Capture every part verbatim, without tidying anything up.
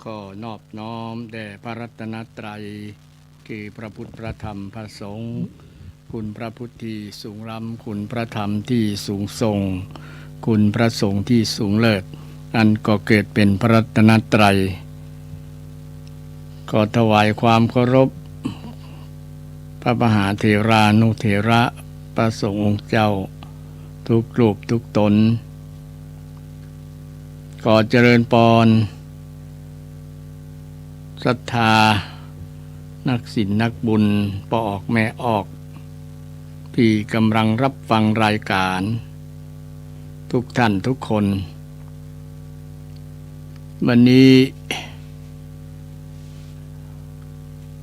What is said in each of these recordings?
ขอนอบน้อมแด่พระรัตนตรัย คือพระพุทธ พระธรรม พระสงฆ์ คุณพระพุทธที่สูงล้ำ คุณพระธรรมที่สูงส่ง คุณพระสงฆ์ที่สูงเลิศ อันก็เกิดเป็นพระรัตนตรัย ขอถวายความเคารพ พระมหาเถรานุเถระ พระสงฆ์องค์เจ้า ทุกรูปทุกตน ขอเจริญปอน ศรัทธา นักศีลนักบุญ ป้อออกแม่ออก ที่กำลังรับฟังรายการ ทุกท่านทุกคน วันนี้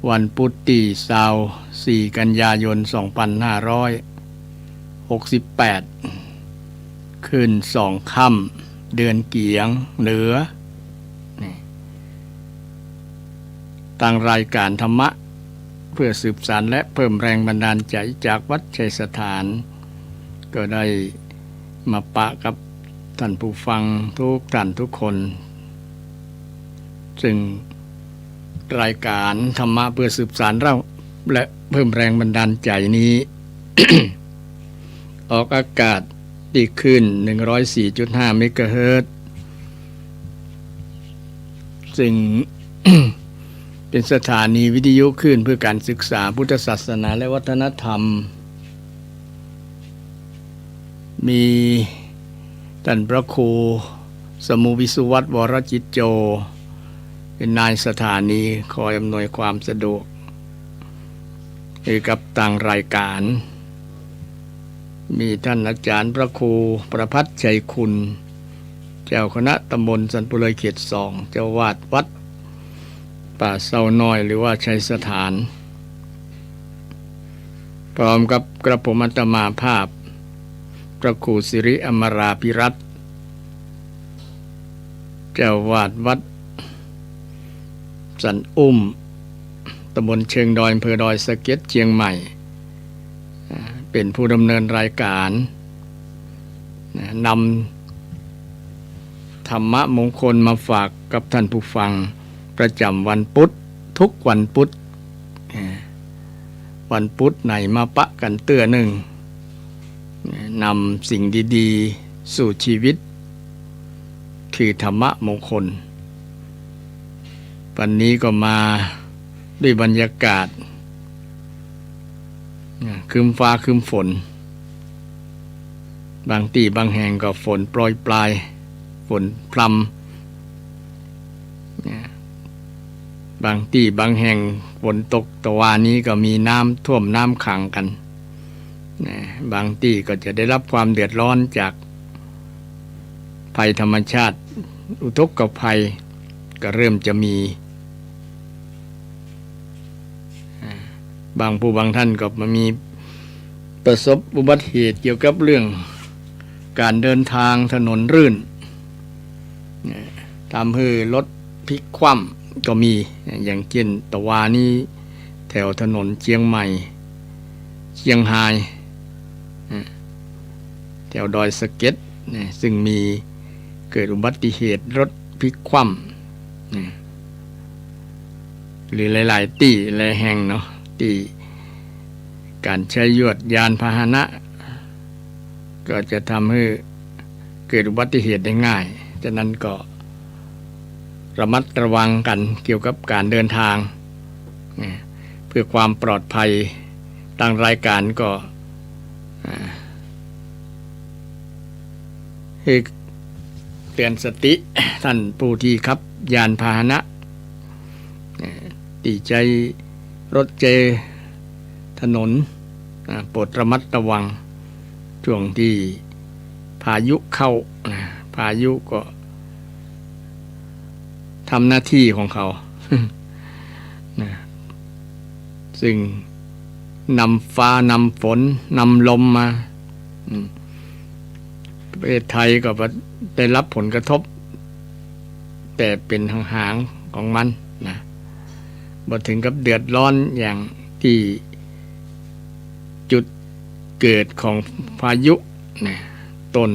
วันพุธตี้ซาวสี่ กันยายน สองพันห้าร้อยหกสิบแปด ขึ้นสองค่ำ เดือนเกี๋ยงเหนือ นี่ ตางรายการธรรมะ เพื่อสืบสานและเพิ่มแรงบันดาลใจจากวัดชัยสถาน ก็ได้มาปะกับท่านผู้ฟังทุกท่านทุกคน ซึ่งรายการธรรมะเพื่อสืบสานเล่าและเพิ่มแรงบันดาลใจนี้ ออกอากาศตี้คลื่น หนึ่งร้อยสี่จุดห้า เมกะเฮิรตซ์ ซึ่ง เป็นสถานีวิทยุคลื่นเพื่อการศึกษาพุทธศาสนาและวัฒนธรรม มีต้านพระครูสมุวิสุวัฒน์ วรจิตโจ เป็นนายสถานี คอยอำนวยความสะดวก ให้กับตางรายการ มีต้านอาจ๋ารย์พระครูประภัสชัยคุณ เจ้าคณะตำบลสันปุเลยเขตสอง เจ้าอาวาสวัดป่าเซาน้อย หรือว่าชัยสถาน พร้อมกับกระผมอาตมาภาพ พระครูสิริอมราภิรัตน์ เจ้าอาวาสวัดสันอุ้ม ตำบลเชิงดอย อำเภอดอยสะเก็ด เชียงใหม่ อ่า เป็นผู้ดำเนินรายการ นะ นำธรรมะมงคลมาฝากกับท่านผู้ฟัง ประจ๋ำวันพุธ ทุกวันพุธ อ่า วันพุธไหนมาปะกั๋นเตื้อนึ่ง นำสิ่งดีๆ สู่ชีวิต คือธรรมะมงคล วันนี้ก็มาด้วยบรรยากาศ ครึ้มฟ้าครึ้มฝน บางตี้บางแห่งก็ฝนโปรยปราย ฝนพรำ บางตี้บางแห่งฝนตกตะวานี้ก็มีน้ำท่วมน้ำขังกั๋น นะ บางตี้ก็จะได้รับความเดือดร้อนจากภัยธรรมชาติ อุทกภัยก็เริ่มจะมี อ่า บางผู้บางท่านก็มามีประสบอุบัติเหตุเกี่ยวกับเรื่องการเดินทางถนนรื่น นะ ทำหื้อรถพลิกคว่ำก็มี อย่างเจ้นตะวานี้แถวถนนเจียงใหม่ เจียงฮาย นะ แถวดอยสะเก็ด นะ ซึ่งมีเกิดอุบัติเหตุรถพลิกคว่ำ นะ หรือหลายๆ ตี้หลายแห่งเนาะ ตี้การใจ๊ยวดยานพาหนะ ก็จะทำหื้อเกิดอุบัติเหตุได้ง่าย ฉะนั้นก็ระมัดระวังกั๋นเกี่ยวกับการเดินทาง นะ เพื่อความปลอดภัย ตางรายการก็ อ่า หื้อเตือนสติต้านผู้ตี้ขับยานพาหนะ อ่า ตี้ใจ๊รถใจ๊ถนน อ่า โปรดระมัดระวัง ช่วงตี้พายุเข้า นะ พายุก็ทำหน้าตี้ของเขา นะ ซึ่งนำฟ้านำฝนนำลมมา อืม ประเทศไทยก็ได้รับผลกระทบ แต่เป๋นหางๆ ของมันนะ บ่ถึงกับเดือดร้อนอย่างตี้จุดเกิดของพายุนะ ต้น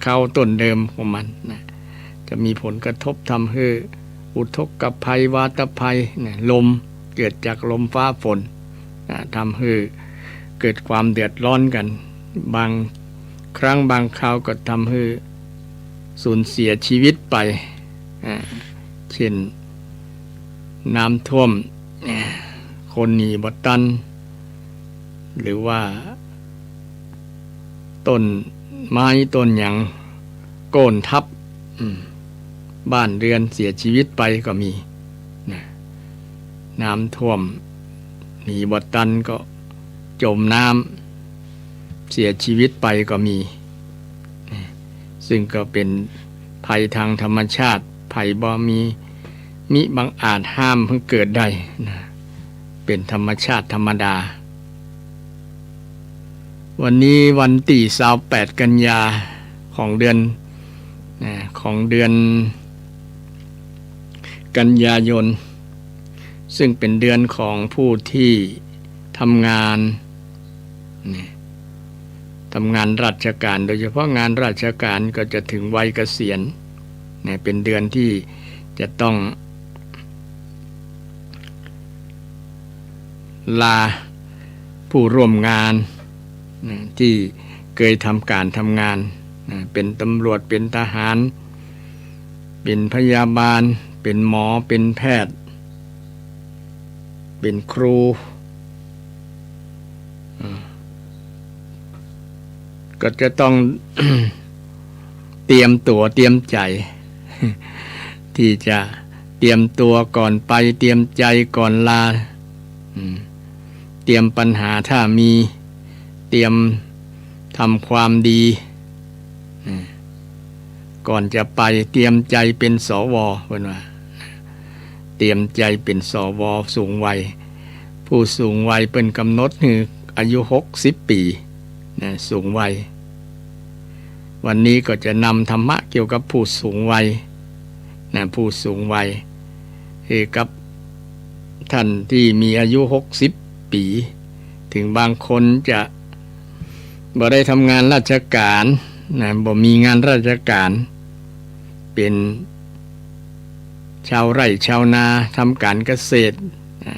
เค้าต้นเดิมของมันนะ มีผลกระทบทำหื้ออุทกภัย วาตภัย นะ ลม เกิดจากลมฟ้าฝน นะ ทำหื้อเกิดความเดือดร้อนกั๋น บางครั้งบางคราวก็ทำหื้อสูญเสียชีวิตไป อ่า เช่น น้ำท่วม คนหนีบ่ตัน หรือว่า ต้นไม้ต้นหยังโค่นทับ อืม บ้านเรือนเสียชีวิตไปก็มี นะ น้ำท่วม หนีบ่ตันก็จมน้ำ เสียชีวิตไปก็มี นะ ซึ่งก็เป๋นภัยตางธรรมชาติ ไผบ่มี มิบังอาจห้ามหื้อเกิดได้ นะ เป๋นธรรมชาติธรรมดา วันนี้วันตี้ซาวแปดกันยาของเดือน นะ ของเดือนกันยายน ซึ่งเป๋นเดือนของผู้ตี้ทำงาน นะ ทำงานราชก๋าน โดยเฉพาะงานราชก๋านก็จะเถิงวัยเกษียณ นะ เป๋นเดือนตี้จะต้อง ลาผู้ร่วมงาน นะ ตี้เกยทำก๋านทำงาน นะ เป๋นตำรวจ เป๋นทหาร เป๋นพยาบาล เป๋นหมอ เป๋นแพทย์ เป๋นครู อ่า ก็จะต้อง เตรียมตั๋วเตรียมใจ๋ ตี้จะเตรียมตั๋วก่อนไป เตรียมใจ๋ก่อนลา อืม เตรียมปัญหาถ้ามี เตรียมทำความดี อืม ก่อนจะไป เตรียมใจ๋เป๋น สว เปิ้นว่า เตรียมใจ๋เป๋น สว สูงวัย ผู้สูงวัยเปิ้นก๋ำหนดหื้ออายุหกสิบปี๋ นะ สูงวัย วันนี้ก็จะนำธรรมะเกี่ยวกับผู้สูงวัย นะ ผู้สูงวัย หื้อกับต้านตี้มีอายุหกสิบปี๋ เถิงบางคนจะบ่ได้ทำงานราชก๋าน นะ บ่มีงานราชก๋าน เป๋น ชาวไร่ชาวนา ทำก๋านเกษตร นะ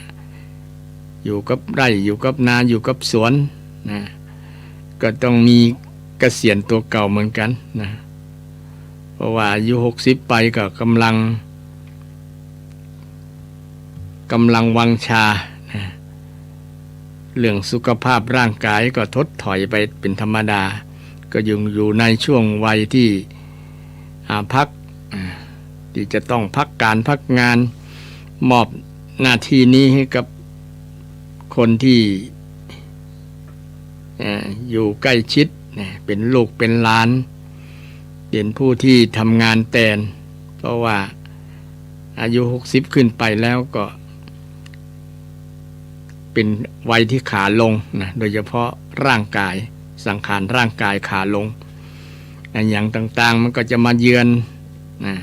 อยู่กับไร่ อยู่กับนา อยู่กับสวน นะ ก็ต้องมีเกษียณตั๋วเก่าเหมือนกั๋น นะ เพราะว่าอายุหกสิบไปก็ก๋ำลัง ก๋ำลังวังชา นะ เรื่องสุขภาพร่างก๋ายก็ถดถอยไปเป๋นธรรมดา ก็ยังอยู่ในช่วงวัยตี้ อ่า พัก อ่า ตี้จะต้องพักก๋านพักงาน มอบหน้าตี้นี้หื้อกับคนตี้ เอ่อ อยู่ใก้ชิด นะ เป๋นลูกเป๋นหลาน เป๋นผู้ตี้ทำงานแตน เพราะว่าอายุหกสิบขึ้นไปแล้วก็ เป๋นวัยตี้ขาลง นะ โดยเฉพาะร่างก๋าย สังขารร่างก๋ายขาลง อะหยังต่างๆ มันก็จะมาเยือน นะ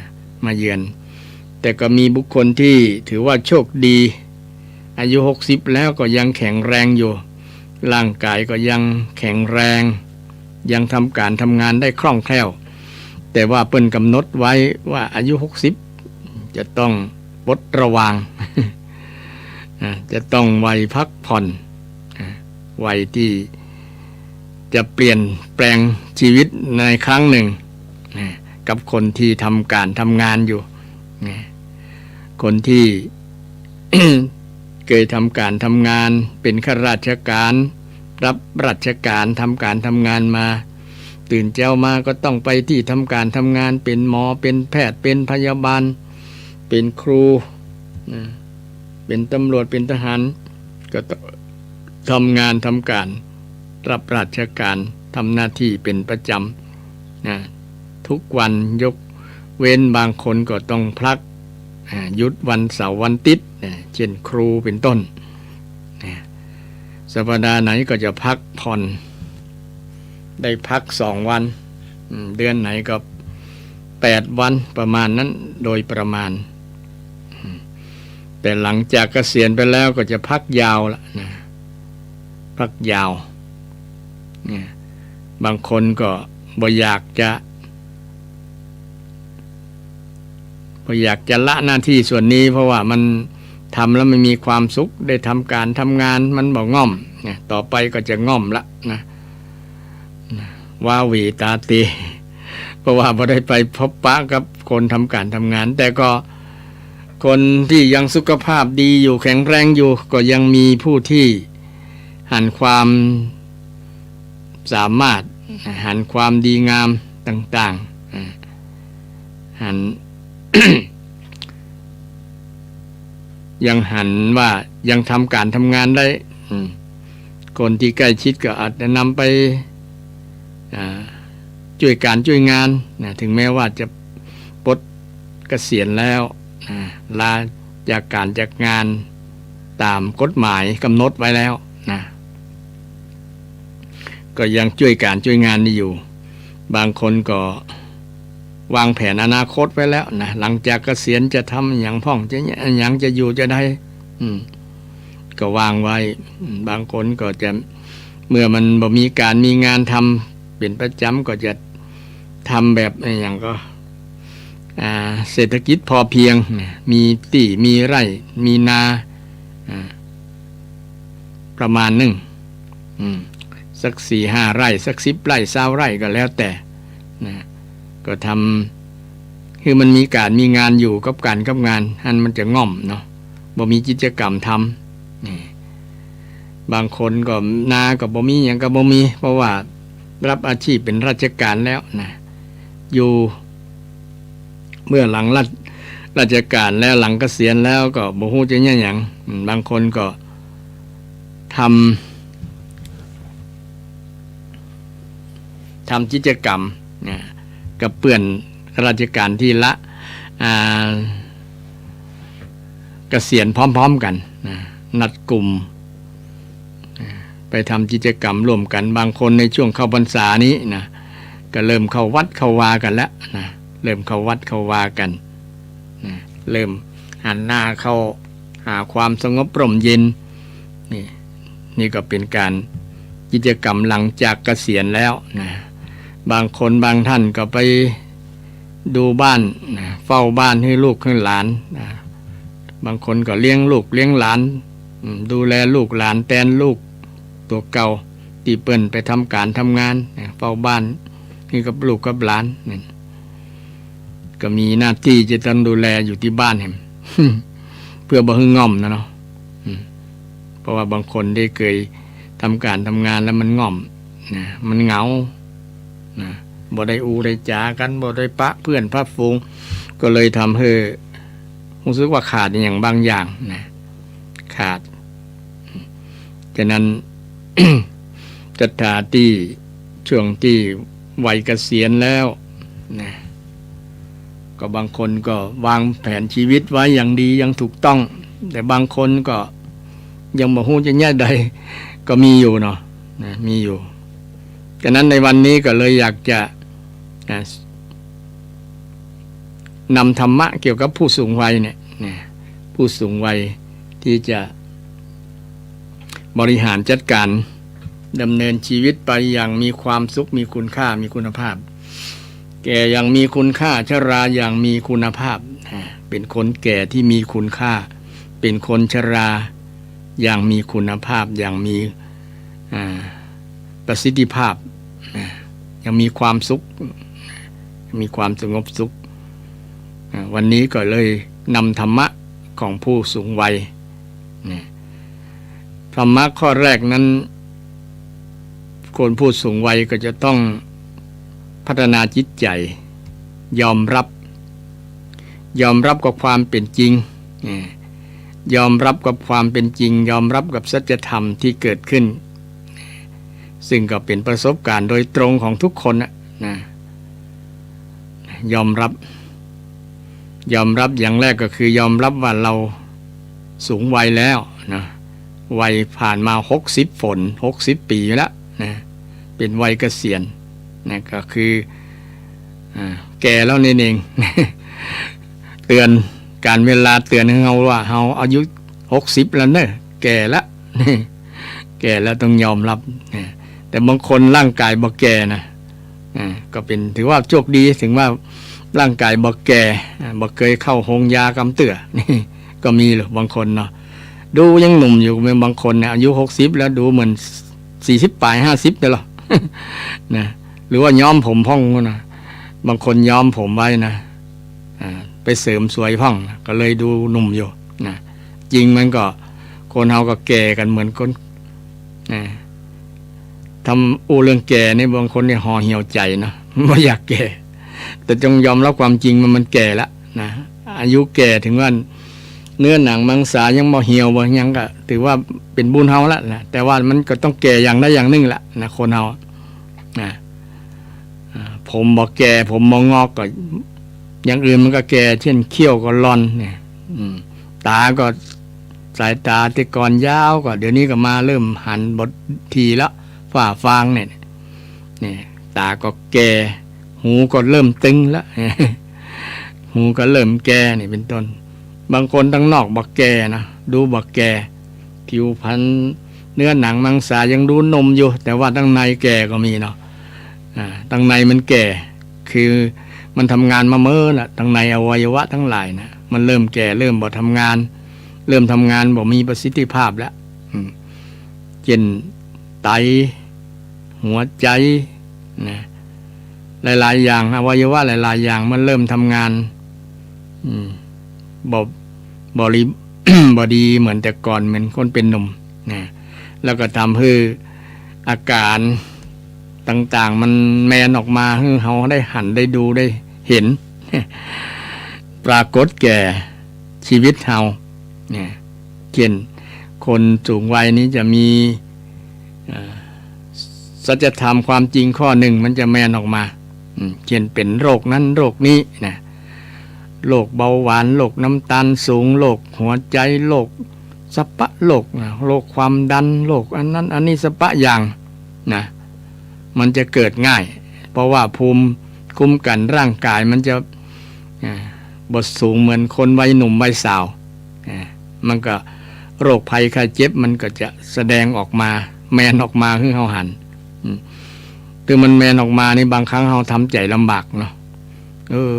มาเยือน แต่ก็มีบุคคลตี้ถือว่าโชคดี อายุหกสิบแล้วก็ยังแข็งแรงอยู่ ร่างก๋ายก็ยังแข็งแรง ยังทำก๋านทำงานได้คล่องแคล่ว แต่ว่าเปิ้นก๋ำหนดไว้ว่าอายุหกสิบจะต้องปลดระวาง อ่า จะต้องวัยพักผ่อน อ่า วัยตี้จะเปลี่ยนแปลงชีวิตในครั้งหนึ่ง นะ กับคนตี้ทำก๋านทำงานอยู่ นะ คนตี้ เกยทำก๋านทำงาน เป๋นข้าราชก๋าน รับราชก๋าน ทำก๋านทำงานมา ตื่นเจ๊ามาก็ต้องไปตี้ทำก๋านทำงาน เป๋นหมอ เป๋นแพทย์ เป๋นพยาบาล เป๋นครู นะ เป๋นตำรวจ เป๋นทหาร ก็ต้องทำงานทำก๋าน รับราชก๋าน ทำหน้าตี้เป๋นประจ๋ำ นะ ทุกวัน ยกเว้นบางคนก็ต้องพัก อ่า หยุดวันเสาร์วันอาทิตย์ นะ เช่นครูเป๋นต้น นะ สัปดาห์ไหนก็จะพักผ่อน ได้พักสองวัน อืม เดือนไหนก็แปดวัน ประมาณนั้น โดยประมาณ อืม แต่หลังจากเกษียณไปแล้วก็จะพักยาวละนะ พักยาว เนี่ย บางคนก็บ่อยากจะ บ่อยากจะละหน้าตี้ส่วนนี้ เพราะว่ามันทำแล้วมันมีความสุข ได้ทำก๋านทำงาน มันบ่ง่อมนะ ต่อไปก็จะง่อมละนะ นะ ว้าเหว่ต๋าเต เพราะว่าบ่ได้ไปพบปะกับคนทำก๋านทำงาน แต่ก็คนตี้ยังสุขภาพดีอยู่ แข็งแรงอยู่ ก็ยังมีผู้ตี้หันความสามารถ หันความดีงามต่างๆ อ่า หัน ยังหันว่ายังทำก๋านทำงานได้ อืม คนตี้ใก้ชิดก็อาจจะนำไป อ่า จ้วยก๋านจ้วยงานนะ ถึงแม้ว่าจะปลดเกษียณแล้วนะ ลาจากก๋านจากงานต๋ามกฎหมายก๋ำหนดไว้แล้วนะ ก็ยังจ้วยก๋านจ้วยงานนี้อยู่ บางคนก็วางแผนอนาคตไว้แล้วนะ หลังจากเกษียณจะทำอะหยังพ่อง จะอะหยัง จะอยู่จะใด อืม ก็วางไว้ อืม บางคนก็จะ เมื่อมันบ่มีก๋านมีงานทำเป๋นประจ๋ำ ก็จะทำแบบอะหยังก็ อ่า เศรษฐกิจพอเพียงนะ มีตี้มีไร่มีนา อ่า ประมาณนึ่ง อืม สักสี่ห้าไร่ สักสิบไร่ ซาวไร่ก็แล้วแต่นะ ก็ทำหื้อมันมีก๋านมีงานอยู่กับก๋านกับงาน หั้นมันจะง่อมเนาะ บ่มีกิจกรรมทำ นี่ บางคนก็นาก็บ่มี หยังก็บ่มี เพราะว่ารับอาชีพเป๋นราชก๋านแล้วนะ อยู่ เมื่อหลังราช- ราชก๋านแล้ว หลังเกษียณแล้วก็บ่ฮู้จะเยียะหยัง อืม บางคนก็ทำ ทำกิจกรรมนะ กับเปื้อนราชก๋านตี้ละ อ่า เกษียณพร้อมๆ กั๋นนะ นัดกลุ่ม ไปทำกิจกรรมร่วมกั๋น บางคนในช่วงเข้าพรรษานี้นะ ก็เริ่มเข้าวัดเข้าวากั๋นแล้วนะ เริ่มเข้าวัดเข้าวากั๋นนะ เริ่มหันหน้าเข้าหาความสงบร่มเย็น นี่ นี่ก็เป๋นก๋านกิจกรรมหลังจากเกษียณแล้วนะ บางคนบางท่านก็ไป ดูบ้านนะ เฝ้าบ้านหื้อลูกหื้อหลานนะ บางคนก็เลี้ยงลูกเลี้ยงหลาน อืม ดูแลลูกหลานแตนลูกตั๋วเก่า ตี้เปิ้นไปทำก๋านทำงานนะ เฝ้าบ้านหื้อกับลูกกับหลานนั่น ก็มีหน้าตี้จะต้องดูแลอยู่ตี้บ้านแหม เปื้อบ่หื้อง่อมนะเนาะ อืม เพราะว่าบางคนได้เกยทำก๋านทำงานแล้วมันง่อมนะ มันเหงา นะ บ่ได้อู้ได้จ๋ากั๋น บ่ได้ปะเปื้อนปะฝูง ก็เลยทำหื้อฮู้สึกว่าขาดอะหยังบางอย่างนะ ขาด ฉะนั้น ศรัทธาตี้ ช่วงตี้วัยเกษียณแล้วนะ ก็บางคนก็วางแผนชีวิตไว้อย่างดีอย่างถูกต้อง แต่บางคนก็ยังบ่ฮู้จะเยียะใด ก็มีอยู่เนาะ นะ มีอยู่ ฉะนั้นในวันนี้ก็เลยอยากจะ นะ นำธรรมะเกี่ยวกับผู้สูงวัยเนี่ย นะ ผู้สูงวัยที่จะบริหารจัดการดำเนินชีวิตไปอย่างมีความสุข มีคุณค่า มีคุณภาพ แก่อย่างมีคุณค่า ชราอย่างมีคุณภาพ นะ เป็นคนแก่ที่มีคุณค่า เป็นคนชราอย่างมีคุณภาพ อย่างมี อ่า ประสิทธิภาพ นะ ยังมีความสุข มีความสงบสุข อ่า วันนี้ก็เลยนำธรรมะของผู้สูงวัย นะ ธรรมะข้อแรกนั้น คนผู้สูงวัยก็จะต้องพัฒนาจิตใจ ยอมรับ ยอมรับกับความเป็นจริง นะ ยอมรับกับความเป็นจริง ยอมรับกับสัจธรรมที่เกิดขึ้น ซึ่งก็เป็นประสบการณ์โดยตรงของทุกคนน่ะ นะ ยอมรับ ยอมรับอย่างแรกก็คือยอมรับว่าเราสูงวัยแล้วนะ วัยผ่านมาหกสิบฝน หกสิบปี๋แล้วนะ เป็นวัยเกษียณนะ ก็คือ อ่า แก่แล้วนั่นเอง เตื๋อน ก๋านเวลาเตื๋อนหื้อเฮาว่าเฮาอายุหกสิบแล้วเน่อ แก่ละ แก่แล้วต้องยอมรับนะ แต่บางคนร่างก๋ายบ่แก่นะ อ่า ก็เป็น ถือว่าโชคดี ถึงว่า ร่างก๋ายบ่แก่ อ่า บ่เกยเข้าโฮงยากำเตื้อ นี่ก็มีเหลือบางคนเนาะ ดูยังหนุ่มอยู่ บางคนเนี่ยอายุหกสิบแล้วดูเหมือนสี่สิบป๋าย ห้าสิบ เนี่ยเหรอ นะ หรือว่าย้อมผมพ่องนะ บางคนย้อมผมไว้นะ อ่า ไปเสริมสวยพ่องนะ ก็เลยดูหนุ่มอยู่นะ จริงมันก็ คนเฮาก็แก่กั๋นเหมือนคน นะ ทำอู้เรื่องแก่นี่ บางคนนี่ห่อเหี่ยวใจ๋เนาะ บ่อยากแก่ แต่จงยอมรับความจริง มัน มันแก่ละนะ อายุแก่ เถิงว่าเนื้อหนังมังสายังบ่เหี่ยวบ่หยัง ก็ถือว่าเป๋นบุญเฮาละนะ แต่ว่ามันก็ต้องแก่อย่างใดอย่างนึ่งละนะ คนเฮานะ อ่า ผมบ่แก่ ผมบ่งอก ก็อย่างอื่นมันก็แก่ เจ้นเขี้ยวก็หล่อนเนี่ย อืม ต๋าก็ สายต๋าแต่ก่อนยาว ก็เดี๋ยวนี้ก็มาเริ่มหันบ่ดีแล้ว ฝ้าฟางเนี่ย เนี่ย ต๋าก็แก่ หูก็เริ่มตึงแล้ว หูก็เริ่มแก่ นี่เป๋นต้น บางคนตังนอกบ่แก่นะ ดูบ่แก่ ผิวพรรณเนื้อหนังมังสายังดูหนุ่มอยู่ แต่ว่าตังในแก่ก็มีเนาะ อ่า ตังในมันแก่ คือมันทำงานมาเมินละ ตังในอวัยวะตังหลายนะ มันเริ่มแก่ เริ่มบ่ทำงาน เริ่มทำงานบ่มีประสิทธิภาพแล้ว อืม เจ้นไต หัวใจ๋นะ หลายๆ อย่าง อวัยวะหลายๆ อย่างมันเริ่มทำงาน อืม บ่ บ่ดี บ่ดีเหมือนแต่ก่อน เหมือนคนเป๋นหนุ่มนะ แล้วก็ทำหื้ออาก๋ารต่างๆ มันแมนออกมาหื้อเฮาได้หัน ได้ดู ได้เห็น ปรากฏแก่ชีวิตเฮาเนี่ย เจ้นคนสูงวัยนี้จะมี เอ่อ สัจธรรมความจริงข้อนึ่งมันจะแมนออกมา อืม เจ้นเป๋นโรคนั้นโรคนี้นะ โรคเบาหวาน โรคน้ำตาลสูง โรคหัวใจ๋ โรคสะปะโรคนะ โรคความดัน โรคอันนั้นอันนี้สะปะอย่างนะ มันจะเกิดง่าย เพราะว่าภูมิคุ้มกั๋นร่างก๋ายมันจะ อ่า บ่สูงเหมือนคนวัยหนุ่มวัยสาว อ่า มันก็โรคภัยไข้เจ็บมันก็จะแสดงออกมา แมนออกมาหื้อเฮาหัน อืม คือมันแมนออกมานี่ บางครั้งเฮาทำใจ๋ลำบากเนาะ เออ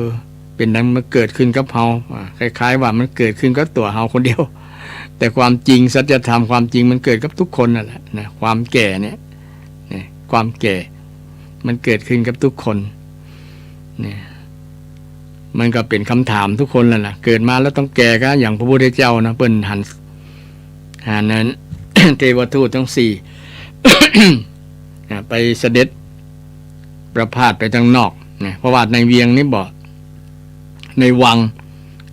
เป๋นดังมันเกิดขึ้นกับเฮา อ่า คล้ายๆ ว่ามันเกิดขึ้นกับตั๋วเฮาคนเดียว แต่ความจริงสัจธรรมความจริงมันเกิดกับทุกคนนั่นแหละนะ ความแก่เนี่ย เนี่ย ความแก่มันเกิดขึ้นกับทุกคน เนี่ย มันก็เป๋นคำถามทุกคนแหละนะ เกิดมาแล้วต้องแก่กา อย่างพระพุทธเจ้านะ เปิ้นหัน หันนั้น เทวทูตตังสี่ อ่า ไปเสด็จประพาสไปตังนอกนะ เพราะว่าในเวียงนี้บ่ ในวัง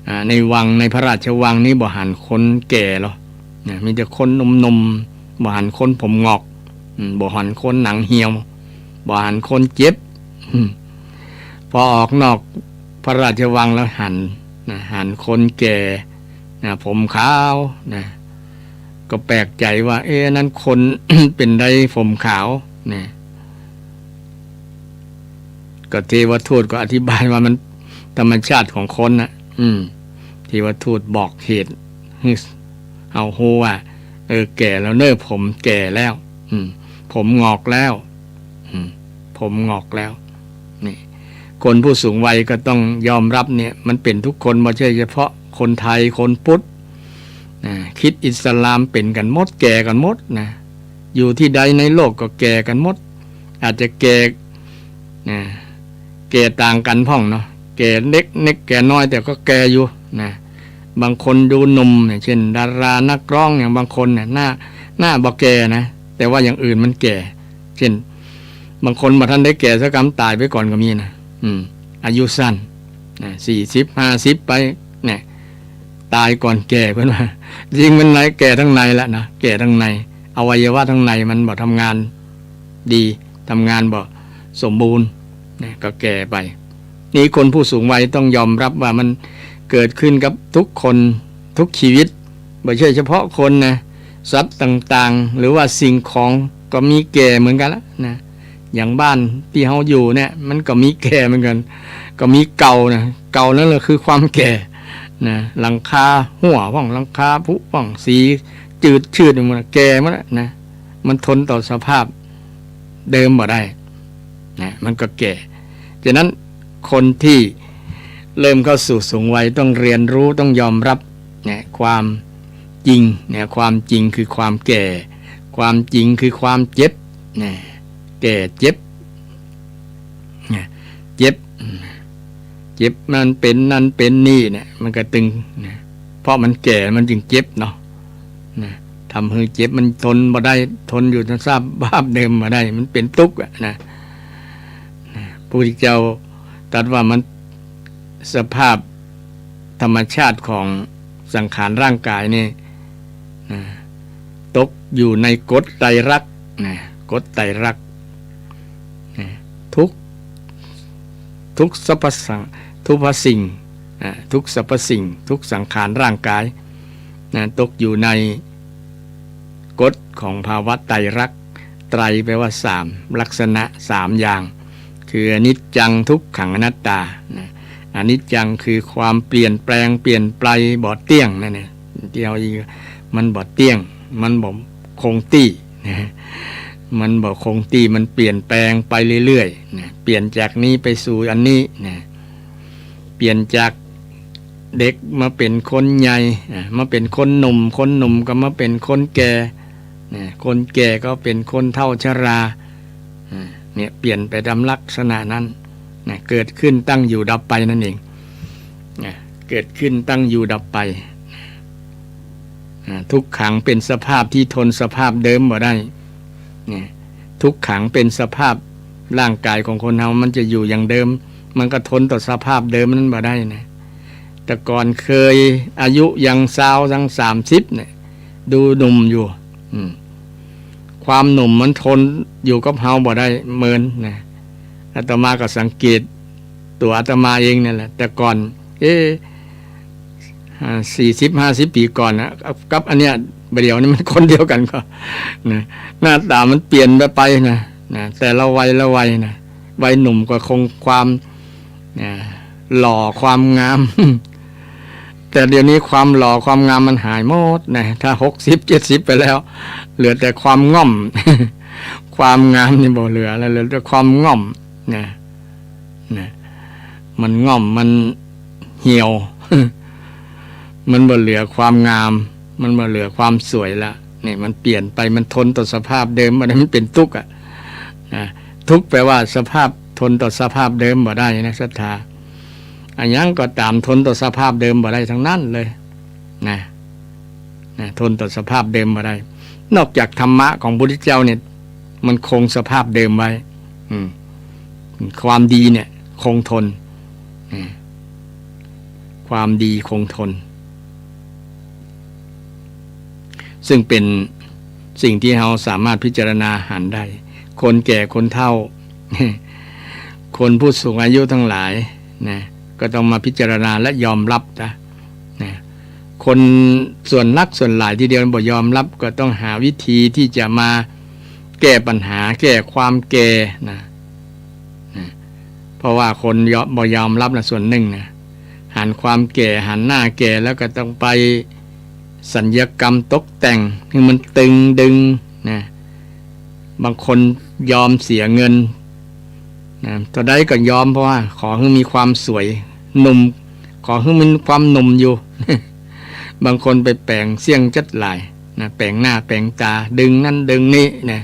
อ่า ในวัง ในพระราชวังนี้บ่หันคนแก่หรอกนะ มีแต่คนหนุ่มๆ บ่หันคนผมหงอก อืม บ่หันคนหนังเหี่ยว บ่หันคนเจ็บ อืม พอออกนอกพระราชวังแล้วหันนะ หันคนแก่นะ ผมขาวนะ ก็แปลกใจ๋ว่า เอ๊ะ นั้นคน เป๋นใดผมขาวนะ ก็เทวทูตก็อธิบายว่ามันธรรมชาติของคนน่ะ อืม เทวทูตบอกเหตุหื้อเฮาฮู้ว่า เออ แก่แล้วเน้อ ผมแก่แล้ว อืม ผมหงอกแล้ว อืม ผมหงอกแล้ว นี่ คนผู้สูงวัยก็ต้องยอมรับเนี่ย มันเป๋นทุกคน บ่ใจ้เฉพาะคนไทย คนพุทธ อ่า คริสต์อิสลามเป๋นกั๋นหมด แก่กั๋นหมดนะ อยู่ตี้ใดในโลกก็แก่กั๋นหมด อาจจะแก่ นะ แก่ต่างกั๋นพ่องเนาะ แก่เล็ก เล็กแก่น้อย แต่ก็แก่อยู่นะ บางคนดูหนุ่มเนี่ย เช่น ดารานักร้องอย่างบางคนเนี่ย หน้า หน้าบ่แก่นะ แต่ว่าอย่างอื่นมันแก่ เช่น บางคนบ่ทันได้แก่สักกำ ต๋ายไปก่อนก็มีนะ อืม อายุสั้นนะ สี่สิบ ห้าสิบไป เนี่ย ต๋ายก่อนแก่ เปิ้นว่า จริงมันใน แก่ตังในละนะ แก่ตังใน อวัยวะตังในมันบ่ทำงานดี ทำงานบ่สมบูรณ์นะ ก็แก่ไป นี่คนผู้สูงวัยต้องยอมรับว่ามันเกิดขึ้นกับทุกคน ทุกชีวิต บ่ใจ้เฉพาะคนนะ สัตว์ต่างๆ หรือว่าสิ่งของก็มีแก่เหมือนกั๋นละนะ อย่างบ้านตี้เฮาอยู่เนี่ย มันก็มีแก่เหมือนกั๋น ก็มีเก่านะ เก่านั่นแหละคือความแก่นะ หลังคาฮั่วพ่อง หลังคาผุพ่อง สีจืดชืดหมด แก่หมดแล้วนะ มันทนต่อสภาพเดิมบ่ได้นะ มันก็แก่ ฉะนั้นคนที่ เริ่มเข้าสู่สูงวัยต้องเรียนรู้ ต้องยอมรับเนี่ย ความจริงเนี่ย ความจริงคือความแก่ ความจริงคือความเจ็บเนี่ย แก่เจ็บเนี่ย เจ็บ เจ็บมันเป๋นนั่นเป๋นนี่เนี่ย มันก็ตึงเนี่ย เพราะมันแก่มันจึงเจ็บเนาะนะ ทำหื้อเจ็บ มันทนบ่ได้ ทนอยู่ในสภาพเดิมบ่ได้ มันเป๋นตุ๊กข์อะนะ นะ พระพุทธเจ้าตรัสว่ามัน สภาพธรรมชาติของสังขารร่างกายนี่นะ ตกอยู่ในกฎไตรลักษณ์นะ กฎไตรลักษณ์นะ ทุก ทุกสรรพสัง ทุกสิ่งนะ ทุกสรรพสิ่ง ทุกสังขารร่างกายนะ ตกอยู่ในกฎของภาวะไตรลักษณ์ ไตรแปลว่าสาม ลักษณะสามอย่าง คืออนิจจัง ทุกขัง อนัตตานะ อนิจจังคือความเปลี่ยนแปลง เปลี่ยนไป บ่เตี้ยงนั่นแหละ ที่เอาอีก มันบ่เตี้ยง มันบ่คงตี้นะ มันบ่คงตี้ มันเปลี่ยนแปลงไปเรื่อยๆนะ เปลี่ยนจากนี้ไปสู่อันนี้นะ เปลี่ยนจากเด็กมาเป๋นคนใหญ่นะ มาเป๋นคนหนุ่ม คนหนุ่มก็มาเป๋นคนแก่นะ คนแก่ก็เป๋นคนเฒ่าชรา อ่า เนี่ย เปลี่ยนไปตามลักษณะนั้นนะ เกิดขึ้น ตั้งอยู่ ดับไปนั่นเองนะ เกิดขึ้น ตั้งอยู่ ดับไปอ่า ทุกขัง เป๋นสภาพที่ทนสภาพเดิมบ่ได้เนี่ย ทุกขัง เป๋นสภาพร่างกายของคนเฮา มันจะอยู่อย่างเดิม มันก็ทนต่อสภาพเดิมนั้นบ่ได้นะ แต่ก่อนเคยอายุยังซาวยังสามสิบเนี่ย ดูหนุ่มอยู่ อืม ความหนุ่มมันทนอยู่กับเฮาบ่ได้เมินนะ อาตมาก็สังเกตตั๋วอาตมาเองนั่นแหละ แต่ก่อน เอ๊ะ อ่า สี่สิบ ห้าสิบปี๋ก่อนนะ กับ กับอันเนี้ย บ่าเดี่ยวนี้มันคนเดียวกั๋นก่อนะ หน้าต๋ามันเปลี่ยนไปไปนะ นะ แต่ละวัยละวัยนะ วัยหนุ่มก็คงความ นะ หล่อความงาม แต่เดี๋ยวนี้ความหล่อความงามมันหายหมดนะ ถ้าหกสิบ เจ็ดสิบไปแล้ว เหลือแต่ความง่อม ความงามนี่บ่เหลือแล้ว เหลือแต่ความง่อมนะ นะ มันง่อม มันเหี่ยว มันบ่เหลือความงาม มันบ่เหลือความสวยละ นี่มันเปลี่ยนไป มันทนต่อสภาพเดิมบ่ได้ มันเป๋นตุ๊กข์อะนะ ทุกข์แปลว่าสภาพ ทนต่อสภาพเดิมบ่ได้นะ ศรัทธา อะหยังก็ต๋ามทนต่อสภาพเดิมบ่ได้ทั้งนั้นเลยนะ นะ ทนต่อสภาพเดิมบ่ได้ นอกจากธรรมะของพระพุทธเจ้าเนี่ย มันคงสภาพเดิมไว้ อืม ความดีเนี่ย คงทนนะ ความดีคงทน ซึ่งเป๋นสิ่งที่เฮาสามารถพิจารณาหันได้ คนแก่คนเฒ่า คนผู้สูงอายุทั้งหลายนะ ก็ต้องมาพิจารณาและยอมรับนะ นะ คนส่วนนักส่วนหลายทีเดียวบ่ยอมรับ ก็ต้องหาวิธีที่จะมาแก้ปัญหา แก้ความแก่นะ นะ เพราะว่าคนยอม บ่ยอมรับนะ ส่วนหนึ่งนะ หันความแก่ หันหน้าแก่ แล้วก็ต้องไปสัญญกรรมตกแต่งหื้อมันตึงดึงนะ บางคนยอมเสียเงินนะ เท่าใดก็ยอม เพราะว่าขอหื้อมีความสวย หนุ่ม ขอหื้อมีความหนุ่มอยู่ บางคนไปแป๋งเสี้ยงจั๊ดหลายนะ แป๋งหน้าแป๋งต๋า ดึงนั่นดึงนี่นะ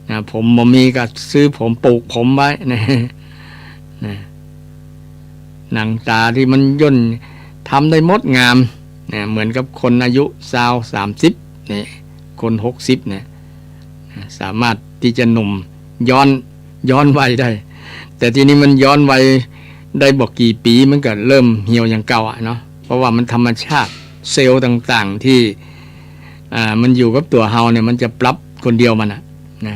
นะ ผมบ่มีก็ซื้อผม ปลูกผมไว้นะ นะ หนังต๋าที่มันย่น ทำได้หมดงามนะ เหมือนกับคนอายุซาว สามสิบเนี่ย คนหกสิบเนี่ยนะ สามารถที่จะหนุ่มย้อน ย้อนวัยได้ แต่ทีนี้มันย้อนวัยได้บ่กี่ปี๋ มันก็เริ่มเหี่ยวอย่างเก่าอะเนาะ เพราะว่ามันธรรมชาติ เซลล์ต่างๆ ที่ อ่า มันอยู่กับตั๋วเฮาเนี่ย มันจะปรับคนเดียวมันอะนะ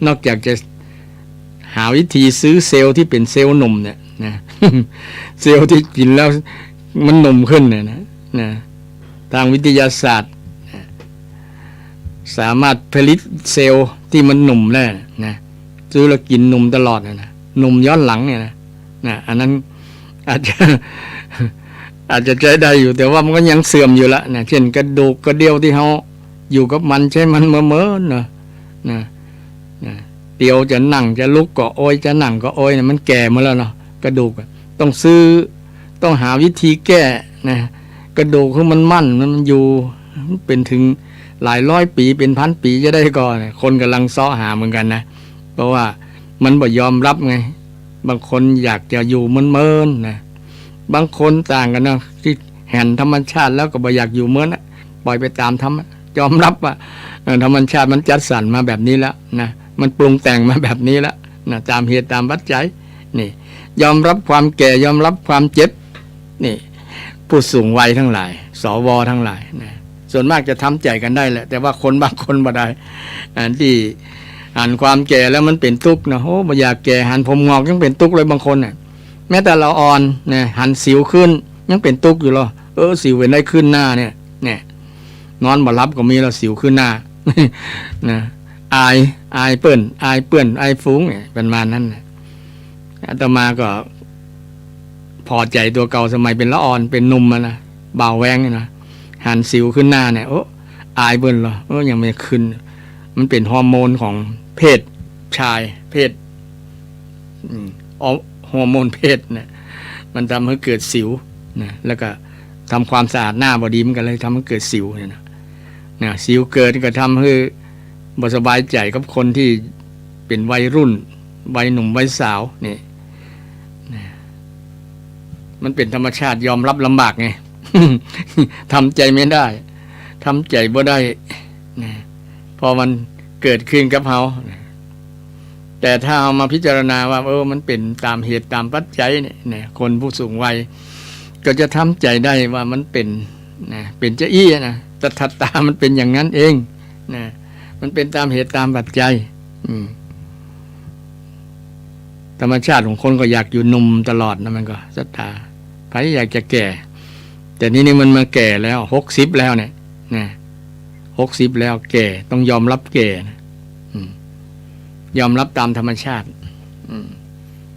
นอกจากจะหาวิธีซื้อเซลล์ที่เป๋นเซลล์หนุ่มเนี่ยนะ เซลล์ที่กิ๋นแล้วมันหนุ่มขึ้นเนี่ยนะ นะ ทางวิทยาศาสตร์นะ สามารถผลิตเซลล์ที่มันหนุ่มได้นะ ซื้อแล้วกิ๋นหนุ่มตลอดนะ หนุ่มย้อนหลังเนี่ยนะ นะ อันนั้นอาจจะ อาจจะใจ๊ได้อยู่ แต่ว่ามันก็ยังเสื่อมอยู่ละนะ เช่นกระดูกกระเดี่ยวที่เฮาอยู่กับมัน ใจ๊มันเมินๆ เนาะ นะ นะ เตียวจะนั่งจะลุกก็โอย จะนั่งก็โอยนะ มันแก่หมดแล้วเนาะ กระดูกอะ ต้องซื้อ ต้องหาวิธีแก้นะ กระดูกหื้อมันมั่น มันอยู่ เป๋นเถิงหลายร้อยปี๋ เป๋นพันปี๋จะได้ก่อ คนก่ำลังเซาะหาเหมือนกั๋นนะ เพราะว่ามันบ่ยอมฮับไง บางคนอยากจะอยู่เมินๆ นะ บางคนต่างกั๋นนะ ตี้หันธรรมชาติแล้วก็บ่อยากอยู่เมินอะ ปล่อยไปต๋ามธรรมะ ยอมฮับว่า เอ่อ ธรรมชาติมันจัดสรรมาแบบนี้แล้วนะ มันปรุงแต่งมาแบบนี้แล้วนะ ต๋ามเหตุต๋ามปัจจัย นี่ ยอมฮับความแก่ ยอมฮับความเจ็บ นี่ ผู้สูงวัยตังหลาย สว ตังหลายนะ ส่วนมากจะทำใจ๋กั๋นได้แหละ แต่ว่าคนบางคนบ่ได้ อันตี้หันความแก่แล้วมันเป๋นตุ๊กข์นะ โอ้ บ่อยากแก่ หันผมหงอกยังเป๋นตุ๊กข์เลยบางคนน่ะ แม้แต่ละอ่อนนะ หันสิวขึ้นยังเป๋นตุ๊กข์อยู่เลย เออ สิวเป๋นได้ขึ้นหน้าเนี่ย เนี่ย นอนบ่ฮับก็มีแล้ว สิวขึ้นหน้า นะ อาย อายเปิ้น อายเปื้อน อายฝูงเนี่ย ประมาณนั้นน่ะ อาตมาก็พอใจ๋ตั๋วเก่า สมัยเป๋นละอ่อน เป๋นหนุ่มอะนะ บ่าวแว้งเนี่ยนะ หันสิวขึ้นหน้าเนี่ย โอ้ อายเปิ้นเหรอ โอ้ ยังบ่ขึ้น มันเป๋นฮอร์โมนของเพศชาย เพศ อืม เอาฮอร์โมนเพศเนี่ย มันทำหื้อเกิดสิวนะ แล้วก็ทำความสะอาดหน้าบ่ดี มันก็เลยทำหื้อเกิดสิวเนี่ยนะ นะ สิวเกิดก็ทำหื้อบ่สบายใจ๋กับคนตี้เป๋นวัยรุ่น วัยหนุ่มวัยสาวนี่นะ มันเป๋นธรรมชาติ ยอมฮับลำบากไง ทำใจ๋ไม่ได้ ทำใจ๋บ่ได้นะ เพราะมันเกิดขึ้นกับเฮานะ แต่ถ้าเอามาพิจารณาว่า เออ มันเป๋นต๋ามเหตุต๋ามปัจจัยเนี่ย เนี่ย คนผู้สูงวัยก็จะทำใจ๋ได้ว่ามันเป๋นนะ เป๋นจาอี้นะ ตถตามันเป๋นอย่างนั้นเองนะ มันเป๋นต๋ามเหตุต๋ามปัจจัย อืม ธรรมชาติของคนก็อยากอยู่หนุ่มตลอดนะ มันก็ศรัทธา ใผอยากจะแก่ แต่นี่นี่มันมาแก่แล้ว หกสิบแล้วเนี่ย นะ หกสิบแล้วแก่ ต้องยอมฮับแก่นะ อืม ยอมฮับต๋ามธรรมชาติ อืม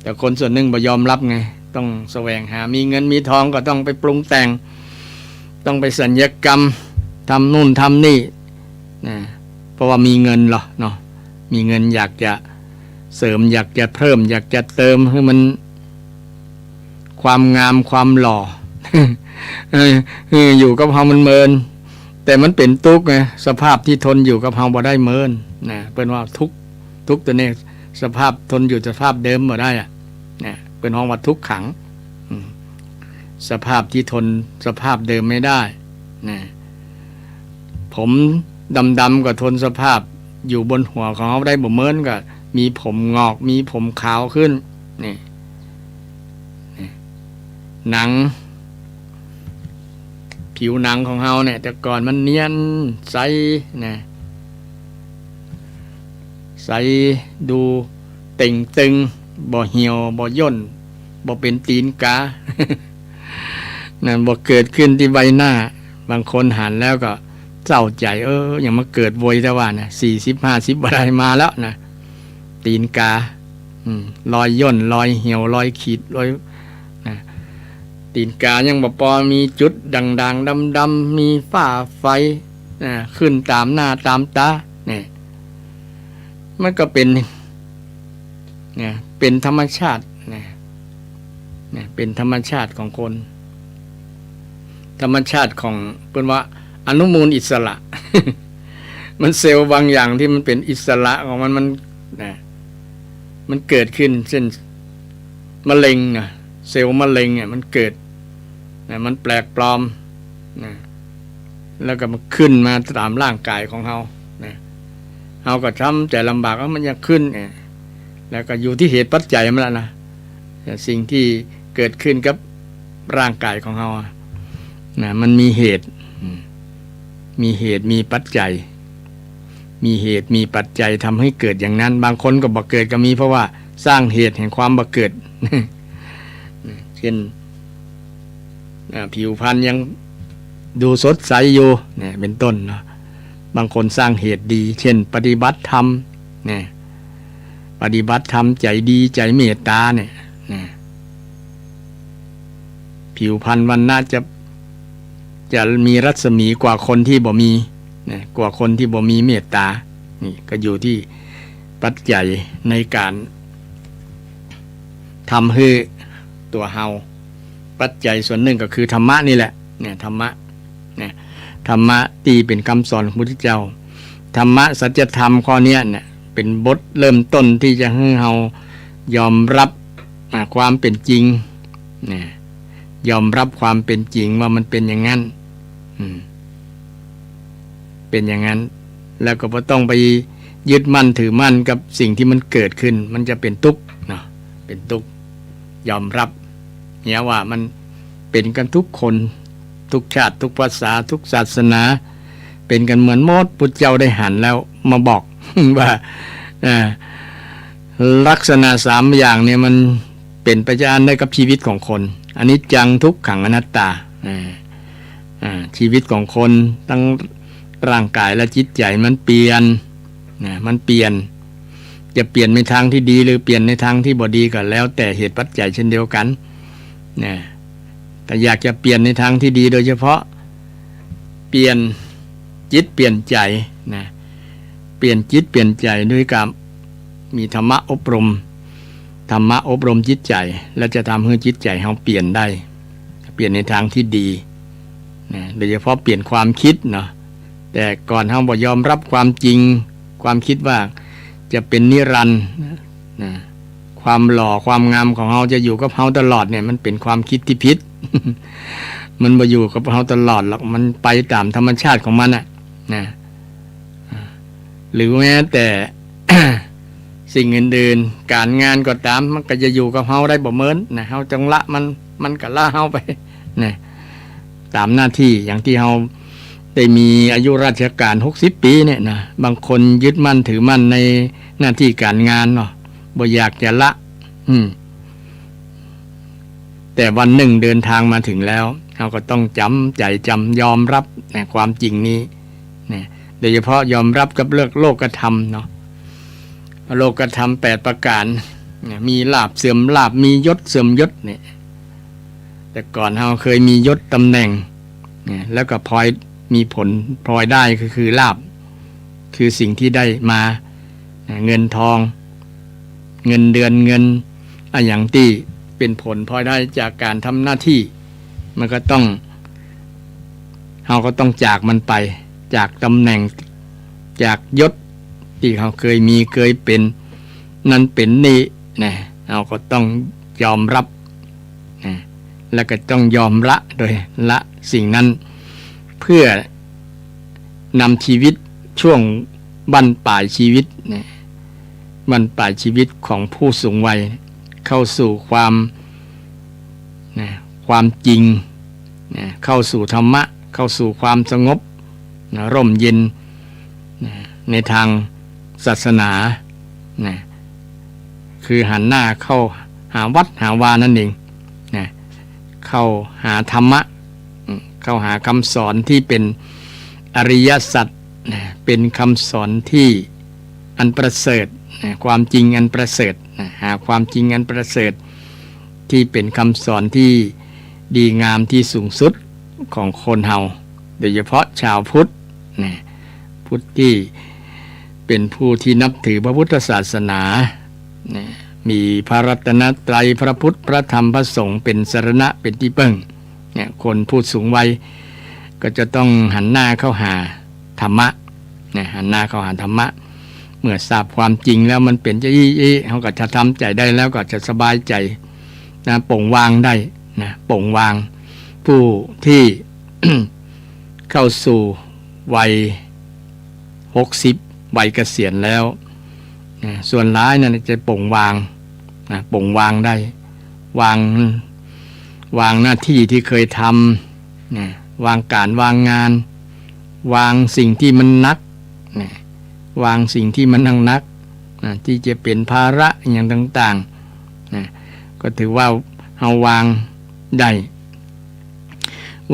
แต่คนส่วนนึ่งบ่ยอมฮับไง ต้องแสวงหา มีเงินมีทองก็ต้องไปปรุงแต่ง ต้องไปสัญญกรรม ทำนู่นทำนี่นะ เพราะว่ามีเงินเหรอเนาะ มีเงินอยากจะเสริม อยากจะเพิ่ม อยากจะเติมหื้อมัน ความงามความหล่อ เออ เออ อยู่กับเฮามันเมิน แต่มันเป๋นตุ๊กข์ไง สภาพตี้ทนอยู่กับเฮาบ่ได้เมินนะ เปิ้นว่าทุกข์ ทุกข์ตั๋วนี้ สภาพทนอยู่สภาพเดิมบ่ได้อะนะ เปิ้นฮ้องว่าทุกขัง อืม สภาพตี้ทนสภาพเดิมไม่ได้นะ ผมดำๆ ก็ทนสภาพอยู่บนหัวของเฮาได้บ่เมิน ก็มีผมหงอก มีผมขาวขึ้น นี่ นี่ หนัง ผิวหนังของเฮาเนี่ย แต่ก่อนมันเนียนใสนะ ใส ดูเต่งตึง บ่เหี่ยว บ่ย่น บ่เป๋นตี๋นก๋า นั่นบ่เกิดขึ้นตี้ใบหน้า บางคนหันแล้วก็เศร้าใจ๋ เออ ยังมาเกิดไวแต๊ว่านะ สี่สิบ ห้าสิบบ่ได้มาแล้วนะ ตี๋นก๋า อืม รอยย่น รอยเหี่ยว รอยขีด รอย นะ ตี๋นก๋ายังบ่ปอ มีจุดด่างๆ ดำๆ มีฝ้าไฝ นะ ขึ้นต๋ามหน้าต๋ามต๋า เนี่ย มันก็เป๋น เนี่ย เป๋นธรรมชาติ เนี่ย เนี่ย เป๋นธรรมชาติของคน ธรรมชาติของ เปิ้นว่าอนุมูลอิสระ มันเซลล์บางอย่างตี้มันเป๋นอิสระของมัน มัน นะ มันเกิดขึ้น เช่น มะเร็งนะ เซลล์มะเร็งเนี่ยมันเกิดนะ มันแปลกปลอมนะ แล้วก็มันขึ้นมาต๋ามร่างก๋ายของเฮานะ เฮาก็ทำใจ๋ลำบากว่ามันจะขึ้นเนี่ย แล้วก็อยู่ตี้เหตุปัจจัยมันละนะ แต่สิ่งตี้เกิดขึ้นกับร่างก๋ายของเฮาอะนะ มันมีเหตุ อืม มีเหตุมีปัจจัย มีเหตุมีปัจจัยทำให้เกิดอย่างนั้น บางคนก็บ่เกิดก็มี เพราะว่าสร้างเหตุแห่งความบ่เกิด เช่น อ่า ผิวพรรณยังดูสดใสอยู่ เนี่ย เป๋นต้นเนาะ บางคนสร้างเหตุดี เช่น ปฏิบัติธรรม เนี่ย ปฏิบัติธรรมใจ๋ดี ใจ๋เมตต๋าเนี่ย เนี่ย ผิวพรรณวรรณะจะ จะมีรัศมีกว่าคนตี้บ่มี นะ กว่าคนตี้บ่มีเมตต๋า นี่ก็อยู่ตี้ปัจจัยในก๋านทำหื้อตั๋วเฮา ปัจจัยส่วนนึ่งก็คือธรรมะนี่แหละ เนี่ย ธรรมะ เนี่ย ธรรมะตี้เป๋นกำสอนของพระพุทธเจ้า ธรรมะสัจธรรมข้อเนี้ยเนี่ย เป๋นบทเริ่มต้นตี้จะหื้อเฮายอมฮับ อ่า ความเป๋นจริง เนี่ย ยอมฮับความเป๋นจริงว่ามันเป๋นอย่างนั้น อืม เป๋นอย่างนั้น แล้วก็บ่ต้องไปยึดมั่นถือมั่นกับสิ่งตี้มันเกิดขึ้น มันจะเป๋นตุ๊กข์เนาะ เป๋นตุ๊กข์ ยอมฮับ เนี่ยว่ามันเป๋นกั๋นกู้คน กู้จาติ กู้ภาษา กู้ศาสนา เป๋นกั๋นเหมือนหมด พุทธเจ้าได้หันแล้วมาบอก ว่า อ่า ลักษณะสามอย่างเนี่ยมันเป๋นไปจะอั้นได้กับชีวิตของคน อนิจจัง ทุกขัง อนัตตา อ่า อ่า ชีวิตของคนตังร่างก๋ายและจิตใจ๋มันเปลี่ยน นะ มันเปลี่ยน จะเปลี่ยนในตางตี้ดีหรือเปลี่ยนในตางตี้บ่ดีก็แล้วแต่เหตุปัจจัยเช่นเดียวกั๋น นะ แต่อยากจะเปลี่ยนในตางตี้ดีโดยเฉพาะ เปลี่ยนจิตเปลี่ยนใจ๋ นะ เปลี่ยนจิตเปลี่ยนใจ๋ด้วยก๋านมีธรรมะอบรม ธรรมะอบรมจิตใจ๋ แล้วจะทำหื้อจิตใจ๋เฮาเปลี่ยนได้ เปลี่ยนในตางตี้ดี นะ โดยเฉพาะเปลี่ยนความคิดเนาะ แต่ก่อนเฮาบ่ยอมฮับความจริง ความคิดว่าจะเป๋นนิรันดร์ นะ ความหล่อความงามของเฮาจะอยู่กับเฮาตลอดเนี่ย มันเป๋นความคิดตี้ผิด มันบ่อยู่กับเฮาตลอดหรอก มันไปต๋ามธรรมชาติของมันน่ะ นะ หรือแม้แต่ สิ่งอื่นๆ ก๋านงานก็ต๋าม มันก็จะอยู่กับเฮาได้บ่เมินนะ เฮาจงละมัน มันก็ละเฮาไปนะ ต๋ามหน้าตี้ อย่างตี้เฮาได้มีอายุราชก๋านหกสิบปี๋เนี่ยนะ บางคนยึดมั่นถือมั่นในหน้าตี้ก๋านงานเนาะ บ่อยากจะละ อืม แต่วันนึ่งเดินตางมาเถิงแล้ว เฮาก็ต้องจ๋ำใจ๋จ๋ำยอมฮับนะ ความจริงนี้นะ โดยเฉพาะยอมฮับกับเรื่องโลกธรรมเนาะ โลกธรรมแปดประก๋านนะ มีลาภเสื่อมลาภ มียศเสื่อมยศเนี่ย แต่ก่อนเฮาเคยมียศต๋ำแหน่งนะ แล้วก็พลอยมีผลพลอยได้ก็คือลาภ คือสิ่งตี้ได้มานะ เงินทอง เงินเดือน เงินอะหยังตี้เป๋นผลพลอยได้จากก๋านทำหน้าตี้ มันก็ต้อง เฮาก็ต้องจากมันไป จากต๋ำแหน่ง จากยศตี้เฮาเคยมีเคยเป๋น นั้นเป๋นนี่นะ เฮาก็ต้องยอมฮับนะ แล้วก็ต้องยอมละ โดยละสิ่งนั้น เพื่อ นำชีวิตช่วงบั้นปลายชีวิตนะ บั้นปลายชีวิตของผู้สูงวัย เข้าสู่ความนะ ความจริงนะ เข้าสู่ธรรมะ เข้าสู่ความสงบนะ ร่มเย็นนะ ในตางศาสนานะ คือหันหน้าเข้าหาวัดหาวานั่นเองนะ เข้าหาธรรมะ อืม เข้าหาคำสอนตี้เป๋นอริยสัจนะ เป๋นคำสอนตี้อันประเสริฐนะ ความจริงอันประเสริฐนะ หาความจริงอันประเสริฐ ตี้เป๋นคำสอนตี้ดีงามตี้สูงสุดของคนเฮา โดยเฉพาะชาวพุทธนะ พุทธตี้เป๋นผู้ตี้นับถือพระพุทธศาสนานะ มีพระรัตนตรัย พระพุทธ พระธรรม พระสงฆ์เป๋นสรณะ เป๋นตี้เปิ้ง เนี่ย คนผู้สูงวัยก็จะต้องหันหน้าเข้าหาธรรมะนะ หันหน้าเข้าหาธรรมะ เมื่อทราบความจริงแล้วมันเป๋นจะอี้อี้ เฮาก็จะทำใจ๋ได้แล้วก็จะสบายใจ๋นะ ปล่อยวางได้นะ ปล่อยวาง ผู้ตี้ เข้าสู่วัยหกสิบ วัยเกษียณแล้วนะ ส่วนหลายนั่นจะปล่อยวางนะ ปล่อยวางได้ วาง วางหน้าตี้ตี้เคยทำนะ วางก๋านวางงาน วางสิ่งตี้มันหนักนะ วางสิ่งตี้มันหนักๆนะ ตี้จะเป๋นภาระอะหยังต่างๆนะ ก็ถือว่าเฮาวางได้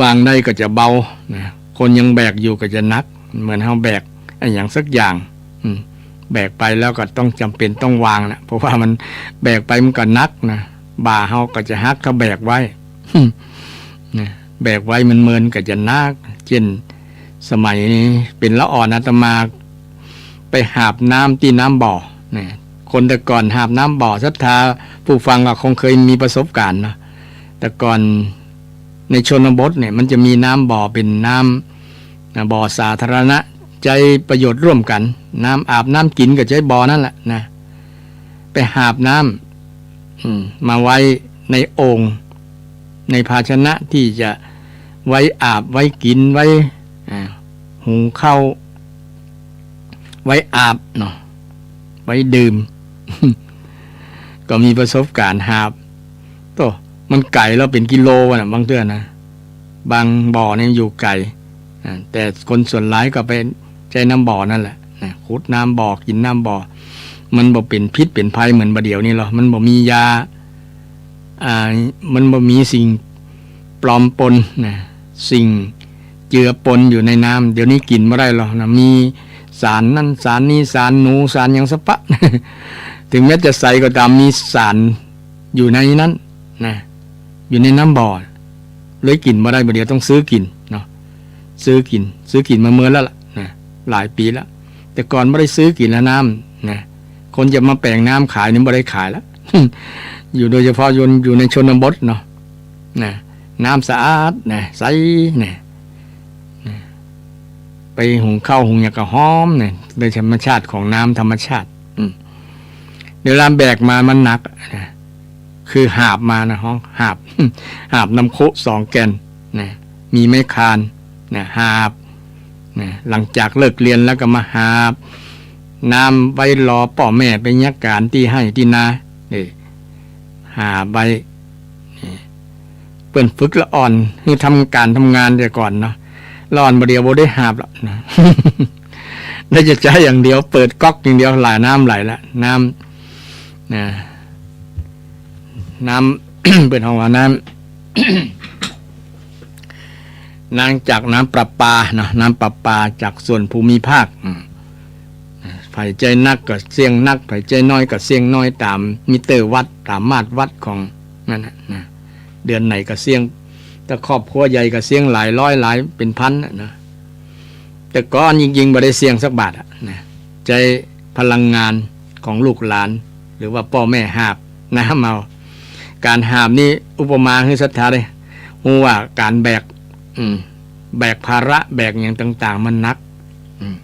วางได้ก็จะเบานะ คนยังแบกอยู่ก็จะหนัก เหมือนเฮาแบกอะหยังสักอย่าง อืม แบกไปแล้วก็ต้องจ๋ำเป๋นต้องวางนะ เพราะว่ามันแบกไปมันก็หนักนะ บ่าเฮาก็จะหักถ้าแบกไว้ นะ แบกไว้มันเมินก็จะหนัก เจ้นสมัยเป๋นละอ่อนอาตมาไปหาบน้ำตี้น้ำบ่อนะ คนแต่ก่อนหาบน้ำบ่อ ศรัทธาผู้ฟังก็คงเคยมีประสบก๋ารณ์เนาะ แต่ก่อน ในชนบทเนี่ยมันจะมีน้ำบ่อเป๋นน้ำ นะ บ่อสาธารณะ ใจ๊ประโยชน์ร่วมกั๋น น้ำอาบน้ำกิ๋นก็ใจ๊บ่อนั่นแหละนะ ไปหาบน้ำ อืม มาไว้ในโอ่ง ในภาชนะตี้จะไว้อาบ ไว้กิ๋น ไว้ อ่า หุงข้าว ไว้อาบเนาะ ไว้ดื่ม ก็มีประสบการณ์หาบ โต้ มันไก๋แล้วเป๋นกิโลน่ะ บางเตื้อนะ บางบ่อนี่อยู่ไก๋ อ่า แต่คนส่วนหลายก็ไปใจ๊น้ำบ่อนั่นแหละนะ ขุดน้ำบ่อ กิ๋นน้ำบ่อ มันบ่เป๋นพิษเป๋นภัยเหมือนบ่าเดี่ยวนี้หรอก มันบ่มียา อ่า มันบ่มีสิ่งปลอมปนนะ สิ่งเจือปนอยู่ในน้ำ เดี๋ยวนี้กิ๋นบ่ได้หรอกนะ มีสารนั่นสารนี้ สารหนู สารหยังสะปะ ถึงแม้จะใสก็ต๋าม มีสารอยู่ในนั้นนะ อยู่ในน้ำบ่อ เลยกิ๋นบ่ได้ บ่าเดี่ยวต้องซื้อกิ๋นเนาะ ซื้อกิ๋น ซื้อกิ๋นมาเมินแล้วล่ะนะ หลายปี๋แล้ว แต่ก่อนบ่ได้ซื้อกิ๋นแล้วน้ำนะ คนจะมาแป๋งน้ำขายนี่บ่ได้ขายแล้ว อยู่โดยเฉพาะอยู่ อยู่ในชนบทเนาะ นะ น้ำสะอาดนะ ใสนะ นะ ไปหุงข้าวหุงหยังก็หอมนะ โดยธรรมชาติของน้ำธรรมชาติ อืม เวลาแบกมามันหนักนะ คือหาบมานะ ฮ้องหาบ หาบน้ำครุสองแก่นนะ มีไม้คานนะ หาบนะ หลังจากเลิกเฮียนแล้วก็มาหาบน้ำไว้รอป้อแม่ไปเยียะก๋านตี้ไฮ่ตี้นา นี่ หาบไว้ นี่ เปิ้นฝึกละอ่อนหื้อทำก๋านทำงานเสียก่อนเนาะ ละอ่อนบ่าเดี่ยวบ่ได้หาบหรอกนะ ได้จะใจ๊อย่างเดียว เปิดก๊อกอย่างเดียว ไหลน้ำไหลละ น้ำ นะ น้ำ เปิ้นฮ้องว่าน้ำ น้ำจากน้ำประปาเนาะ น้ำประปาจากส่วนภูมิภาค อืม ใผใจ๊นักก็เสี้ยงนัก ใผใจ๊น้อยก็เสี้ยงน้อย ต๋ามมิเตอร์วัด ต๋ามมาตรวัดของนั่นน่ะนะ เดือนไหนก็เสี้ยง ถ้าครอบครัวใหญ่ก็เสี้ยงหลายร้อยหลายเป๋นพันน่ะนะ แต่ก่อนจริงๆ บ่ได้เสี้ยงสักบาทอะนะ ใจ๊พลังงานของลูกหลาน หรือว่าป้อแม่หาบน้ำเอา ก๋านหาบนี่อุปมาหื้อศรัทธาเลย ฮู้ว่าก๋านแบก อืม แบกภาระแบกหยังต่างๆ มันหนัก อืม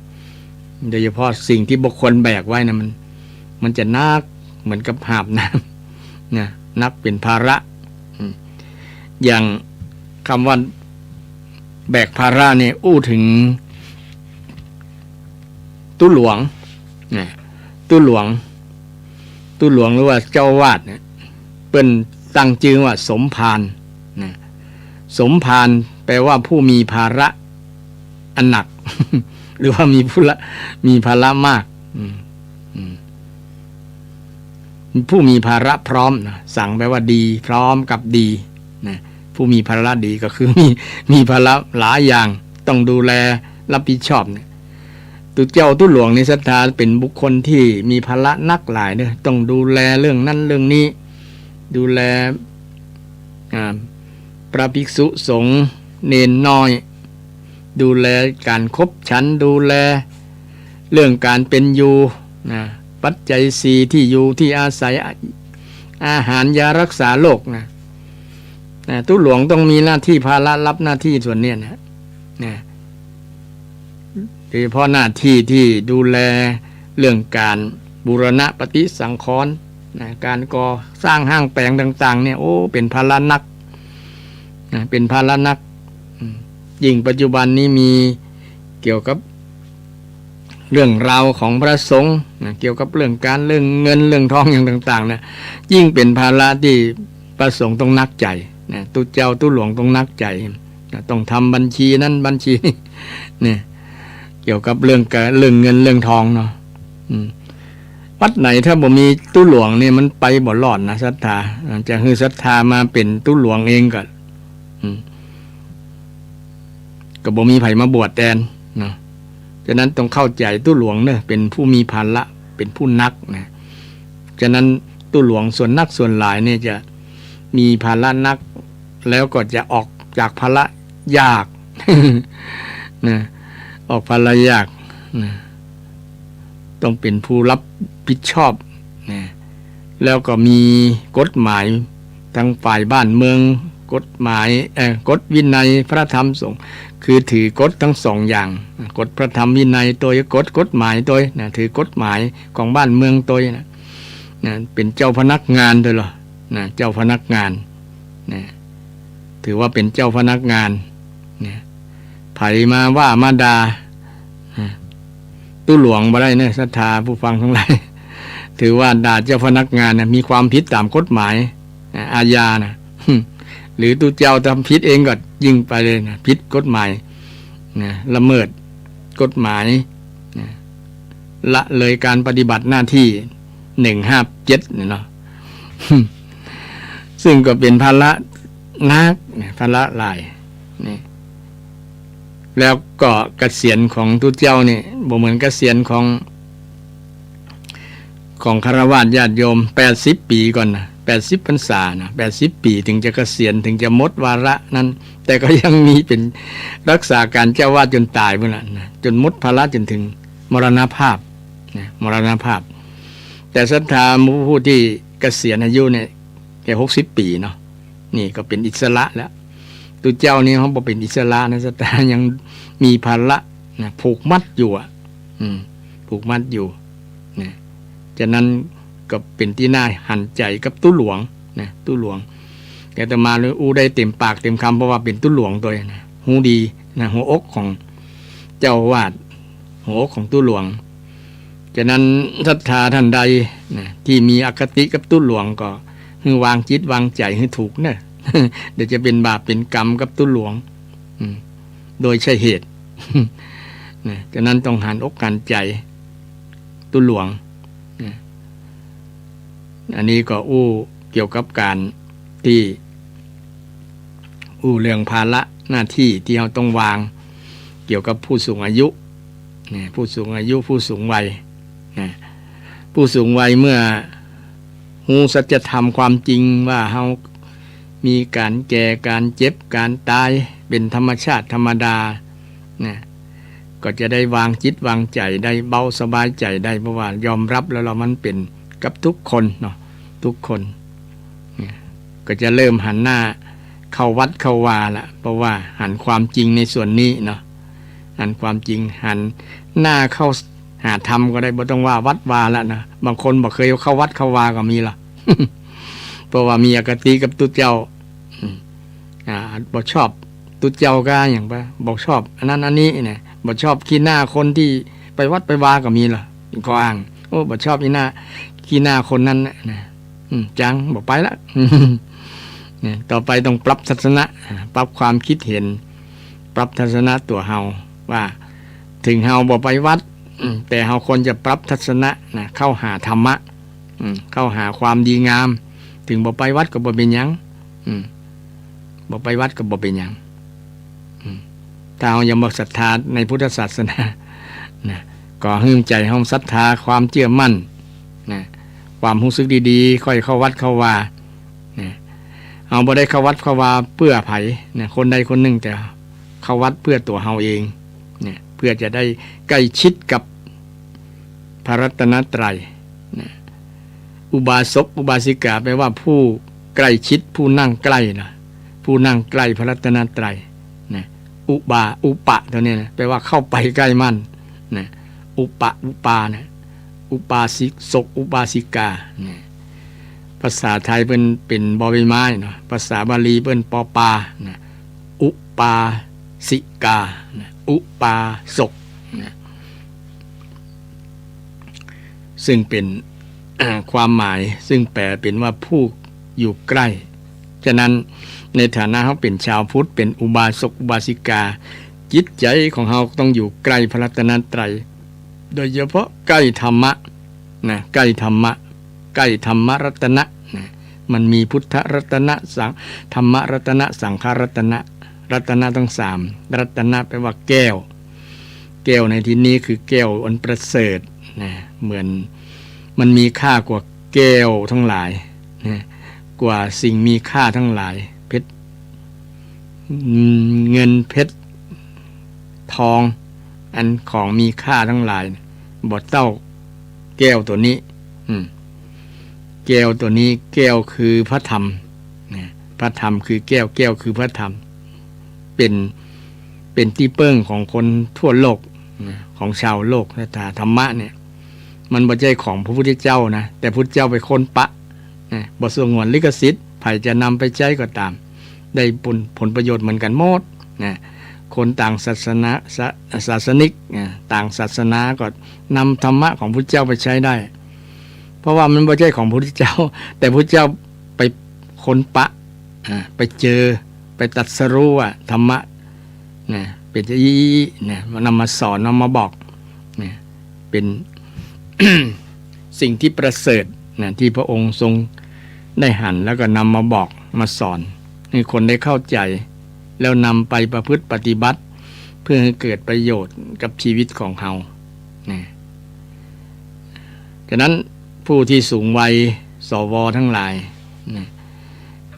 โดยเฉพาะสิ่งตี้บ่ควรแบกไว้นะ มัน มันจะหนักเหมือนกับหาบน้ำนะ หนักเป๋นภาระ อืม อย่างกำว่าแบกภาระเนี่ยอู้เถิงตุ๊หลวงนะ ตุ๊หลวง ตุ๊หลวงหรือว่าเจ้าอาวาสเนี่ย เปิ้นตั้งจื้อว่าสมภารนะ สมภารแปลว่าผู้มีภาระอันหนัก หรือว่ามีผู้ละ มีภาระมาก อืม อืม ผู้มีภาระพร้อมนะ สังแปลว่าดี พร้อมกับดีนะ ผู้มีภาระดีก็คือมี มีภาระหลายอย่างต้องดูแลรับผิดชอบเนี่ย ตุ๊เจ้าตุ๊หลวงนี่ศรัทธาเป๋นบุคคลตี้มีภาระหนักหลายเนาะ ต้องดูแลเรื่องนั้นเรื่องนี้ ดูแล อ่า พระภิกษุสงฆ์เณรน้อย ดูแลก๋านคบฉัน ดูแลเรื่องก๋านเป๋นอยู่นะ ปัจจัยสี่ ตี้อยู่ตี้อาศัย อาหาร ยารักษาโรคนะ นะ ตุ๊หลวงต้องมีหน้าตี้ภาระรับหน้าตี้ส่วนเนี้ยนะ นะ โดยเฉพาะหน้าตี้ตี้ดูแลเรื่องก๋านบูรณะปฏิสังขรณ์นะ ก๋านก่อสร้างห้างแป๋งต่างๆ เนี่ย โอ้ เป๋นภาระหนักนะ เป๋นภาระหนัก อืม ยิ่งปัจจุบันนี้มีเกี่ยวกับเรื่องราวของพระสงฆ์นะ เกี่ยวกับเรื่องก๋าน เรื่องเงิน เรื่องทองอย่างต่างๆ เนี่ย ยิ่งเป๋นภาระตี้พระสงฆ์ต้องหนักใจ๋นะ ตุ๊เจ้าตุ๊หลวงต้องหนักใจ๋ นะ ต้องทำบัญชีนั้นบัญชีนี้ เนี่ย เกี่ยวกับเรื่องกะ เรื่องเงินเรื่องทองเนาะ อืม วัดไหนถ้าบ่มีตุ๊หลวงนี่มันไปบ่รอดนะศรัทธา อ่า จะหื้อศรัทธามาเป๋นตุ๊หลวงเองก็ อืม ก็บ่มีใผมาบวชแตนเนาะ ฉะนั้นต้องเข้าใจ๋ตุ๊หลวงเนาะ เป๋นผู้มีภาระ เป๋นผู้หนักนะ ฉะนั้นตุ๊หลวงส่วนนักส่วนหลายเนี่ยจะมีภาระหนัก แล้วก็จะออกจากภาระยาก นะ ออกภาระยากนะ ต้องเป๋นผู้รับผิดชอบนะ แล้วก็มีกฎหมายทางฝ่ายบ้านเมือง กฎหมาย เอ่อ กฎวินัยพระธรรมสงฆ์ คือถือกฎทั้งสองอย่าง กฎพระธรรมวินัยตวย กฎ กฎหมายตวยนะ ถือกฎหมายของบ้านเมืองตวยนะ นะ เป๋นเจ้าพนักงานตวยเหรอ นะ เจ้าพนักงาน นะ ถือว่าเป๋นเจ้าพนักงาน นะ ใผมาว่ามาด่า นะ ตุ๊หลวงบ่ได้เน่อ ศรัทธาผู้ฟังตังหลาย ถือว่าด่าเจ้าพนักงานนะ มีความผิดต๋ามกฎหมาย นะ อาญานะ หรือตุ๊เจ้าทำผิดเองก็ยิ่งไปเลยนะ ผิดกฎหมายนะ ละเมิดกฎหมายนะ ละเลยการปฏิบัติหน้าที่ หนึ่งห้าเจ็ด เนี่ยเนาะ ซึ่งก็เป๋นภาระหนักนะ ภาระหลายนี่ แล้วก็เกษียณของตุ๊เจ้านี่บ่เหมือนเกษียณของ ของฆราวาสญาติโยม แปดสิบปี๋ก่อนนะ แปดสิบพรรษานะ แปดสิบปี๋ถึงจะเกษียณ ถึงจะหมดวาระนั้น แต่ก็ยังมีเป๋นรักษาการเจ้าอาวาสจ๋นต๋ายปู๊นละนะ จ๋นหมดภาระจ๋นถึงมรณภาพนะ มรณภาพ แต่ศรัทธาผู้ตี้เกษียณอายุเนี่ย แก่หกสิบปี๋เนาะ นี่ก็เป๋นอิสระแล้ว ตุ๊เจ้านี่เฮาบ่เป๋นอิสระนะ ศรัทธายังมีภาระนะ ผูกมัดอยู่อะ อืม ผูกมัดอยู่นะ ฉะนั้นก็เป๋นตี้น่าหันใจ๋กับตุ๊หลวงนะ ตุ๊หลวง แต่อาตมาเลยอู้ได้เต๋มปากเต๋มกำ เพราะว่าเป๋นตุ๊หลวงตวยนะ ฮู้ดีนะ หัวอกของเจ้าอาวาส หัวอกของตุ๊หลวง ฉะนั้นศรัทธาต้านใดนะ ตี้มีอคติกับตุ๊หลวงก็หื้อวางจิตวางใจ๋หื้อถูกเน่อ เดี๋ยวจะเป๋นบาปเป๋นกรรมกับตุ๊หลวง อืม โดยใช่เหตุ นะ ฉะนั้นต้องหันอกหันใจ๋ตุ๊หลวงนะ อันนี้ก็อู้เกี่ยวกับการตี้ อู้เรื่องภาระหน้าตี้ตี้เฮาต้องวาง เกี่ยวกับผู้สูงอายุนะ ผู้สูงอายุ ผู้สูงวัยนะ ผู้สูงวัยเมื่อฮู้สัจธรรมความจริงว่าเฮามีการแก่ การเจ็บ การต๋ายเป๋นธรรมชาติธรรมดานะ ก็จะได้วางจิตวางใจ๋ได้ เบาสบายใจ๋ได้ เพราะว่ายอมรับแล้ว แล้วมันเป๋นกับทุกคนเนาะ ทุกคน เนี่ย ก็จะเริ่มหันหน้าเข้าวัดเข้าวาละ เพราะว่าหันความจริงในส่วนนี้เนาะ หันความจริง หันหน้าเข้าหาธรรมก็ได้ บ่ต้องว่าวัดวาละนะ บางคนบ่เกยเข้าวัดเข้าวาก็มีละ เพราะว่ามีอคติกับตุ๊เจ้า อืม อ่า บ่ชอบตุ๊เจ้าก็อย่างว่า บ่ชอบอันนั้นอันนี้เนี่ย บ่ชอบขี้หน้าคนตี้ไปวัดไปวาก็มีละ เป๋นข้ออ้าง โอ้ บ่ชอบขี้หน้า ขี้หน้าคนนั้นนะ นะ อืม จัง บ่ไปละ เนี่ย ต่อไปต้องปรับทัศนะ อ่า ปรับความคิดเห็น ปรับทัศนะตั๋วเฮา ว่าเถิงเฮาบ่ไปวัด อืม แต่เฮาควรจะปรับทัศนะนะ เข้าหาธรรมะ อืม เข้าหาความดีงาม เถิงบ่ไปวัดก็บ่เป๋นหยัง อืม บ่ไปวัดก็บ่เป๋นหยัง อืม ถ้าเฮายังบ่ศรัทธาในพุทธศาสนา นะ ก็หื้อใจ๋เฮาศรัทธา ความเจื้อมั่น นะ ความฮู้สึกดีๆ ค่อยเข้าวัดเข้าวา นะ เฮาบ่ได้เข้าวัดเข้าวาเปื้อใผ นะ คนใดคนนึ่ง แต่เข้าวัดเปื้อตั๋วเฮาเอง เนี่ย เปื้อจะได้ใก้ชิดกับพระรัตนตรัย นะ อุบาสก อุบาสิกา แปลว่าผู้ใกล้ชิด ผู้นั่งใกล้นะ ผู้นั่งใกล้พระรัตนตรัย นะ อุบา อุปะ ตัวเนี้ยนะ แปลว่าเข้าไปใกล้มัน นะ อุปะ อุปา นะ อุบาสิก สก อุบาสิกา นะ ภาษาไทยเปิ้นเป๋นบอใบไม้เนาะ ภาษาบาลีเปิ้นปอปา นะ อุปาสิกา นะ อุปาสก นะ ซึ่งเป๋น ความหมายซึ่งแปลเป๋นว่าผู้อยู่ใกล้ ฉะนั้นในฐานะเฮาเป๋นชาวพุทธ เป๋นอุบาสกอุบาสิกา จิตใจ๋ของเฮาต้องอยู่ใกล้พระรัตนตรัย โดยเฉพาะใกล้ธรรมะนะ ใกล้ธรรมะ ใกล้ธรรมรัตนะนะ มันมีพุทธรัตนะ สัง ธรรมรัตนะ สังฆรัตนะ รัตนะทั้งสาม รัตนะแปลว่าแก้ว แก้วในที่นี้คือแก้วอันประเสริฐนะ เหมือนมันมีค่ากว่าแก้วทั้งหลายนะ กว่าสิ่งมีค่าทั้งหลาย เพชร อืม เงินเพชรทอง อันของมีค่าทั้งหลาย บ่เต้าแก้วตั๋วนี้ อืม แก้วตั๋วนี้ แก้วคือพระธรรมนะ พ พระธรรมคือแก้ว แก้วคือพระธรรม เป๋น เป๋นตี้เปิ้งของคนทั่วโลกนะ ของชาวโลก ศรัทธา ธรรมะเนี่ย มันบ่ใจ้ของพระพุทธเจ้านะ แต่พุทธเจ้าไปค้นปะนะ บ่สงวนลิขสิทธิ์ ใผจะนำไปใจ๊ก็ต๋าม ได้ผล ผลประโยชน์เหมือนกั๋นหมดนะ คนต่างศาสนา ศา- ศาสนิกนะ ต่างศาสนาก็นำธรรมะของพุทธเจ้าไปใจ๊ได้ เพราะว่ามันบ่ใจ้ของพุทธเจ้า แต่พุทธเจ้าไปค้นปะ อ่า ไปเจอ ไปตรัสรู้ว่าธรรมะนะ เป๋นจะอี้อี้อี้นะ นำมาสอน นำมาบอกนะ เป๋น สิ่งที่ประเสริฐนะ ที่พระองค์ทรงได้หัน แล้วก็นำมาบอก มาสอน ให้คนได้เข้าใจ๋ แล้วนำไปประพฤติปฏิบัติ เพื่อให้เกิดประโยชน์กับชีวิตของเฮานะ ฉะนั้นผู้ที่สูงวัย สว ทั้งหลายนะ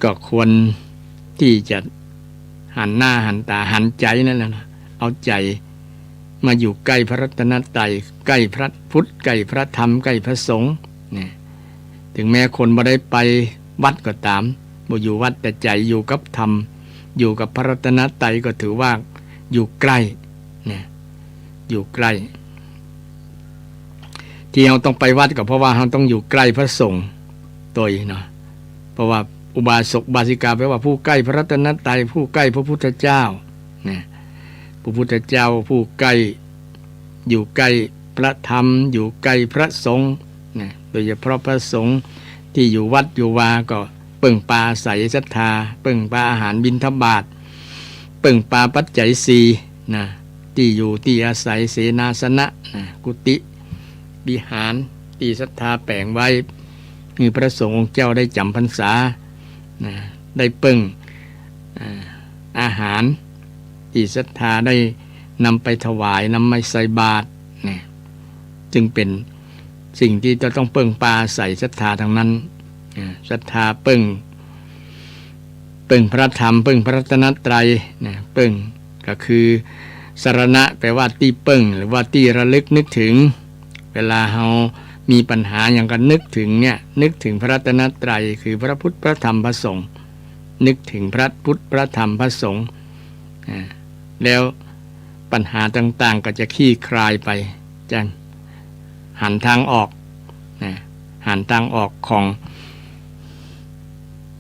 ก็ควรที่จะหันหน้าหันต๋า หันใจ๋นั่นแหละนะ เอาใจ๋มาอยู่ใก้พระรัตนตรัย ใก้พระพุทธ ใก้พระธรรม ใก้พระสงฆ์นะ ถึงแม้คนบ่ได้ไปวัดก็ต๋าม บ่อยู่วัด แต่ใจ๋อยู่กับธรรม อยู่กับพระรัตนตรัย ก็ถือว่าอยู่ใก้นะ อยู่ใก้ ที่เฮาต้องไปวัดก็เพราะว่าเฮาต้องอยู่ใก้พระสงฆ์โตยเนาะ เพราะว่าอุบาสกอุบาสิกาแปลว่าผู้ใก้พระรัตนตรัย ผู้ใก้พระพุทธเจ้านะ พระพุทธเจ้าผู้ใก้ อยู่ใก้พระธรรม อยู่ใก้พระสงฆ์นะ โดยเฉพาะพระสงฆ์ที่อยู่วัดอยู่วาก็เปิ้งปาอาศัยศรัทธา เปิ้งปาอาหารบิณฑบาต เปิ้งปาปัจจัยสี่นะ ตี้อยู่ตี้อาศัย เสนาสนะนะ กุฏิวิหาร ตี้ศรัทธาแป๋งไว้ หื้อพระสงฆ์องค์เจ้าได้จ๋ำพรรษานะ ได้เปิ้ง อ่า อาหารตี้ศรัทธาได้นำไปถวาย นำมาใส่บาตรเนี่ย จึงเป๋นสิ่งที่จะต้องเปิ้งปาอาศัยศรัทธาทั้งนั้น อ่า ศรัทธาเปิ้ง เปิ้งพระธรรม เปิ้งพระรัตนตรัยนะ เปิ้งก็คือสรณะ แปลว่าตี้เปิ้ง หรือว่าตี้ระลึกนึกถึง เวลาเฮามีปัญหาหยังก็นึกถึงเนี่ย นึกถึงพระรัตนตรัย คือพระพุทธ พระธรรม พระสงฆ์ นึกถึงพระพุทธ พระธรรม พระสงฆ์ อ่า แล้วปัญหาต่างๆ ก็จะคลี่คลายไป จะหันทางออกนะ หันทางออกของ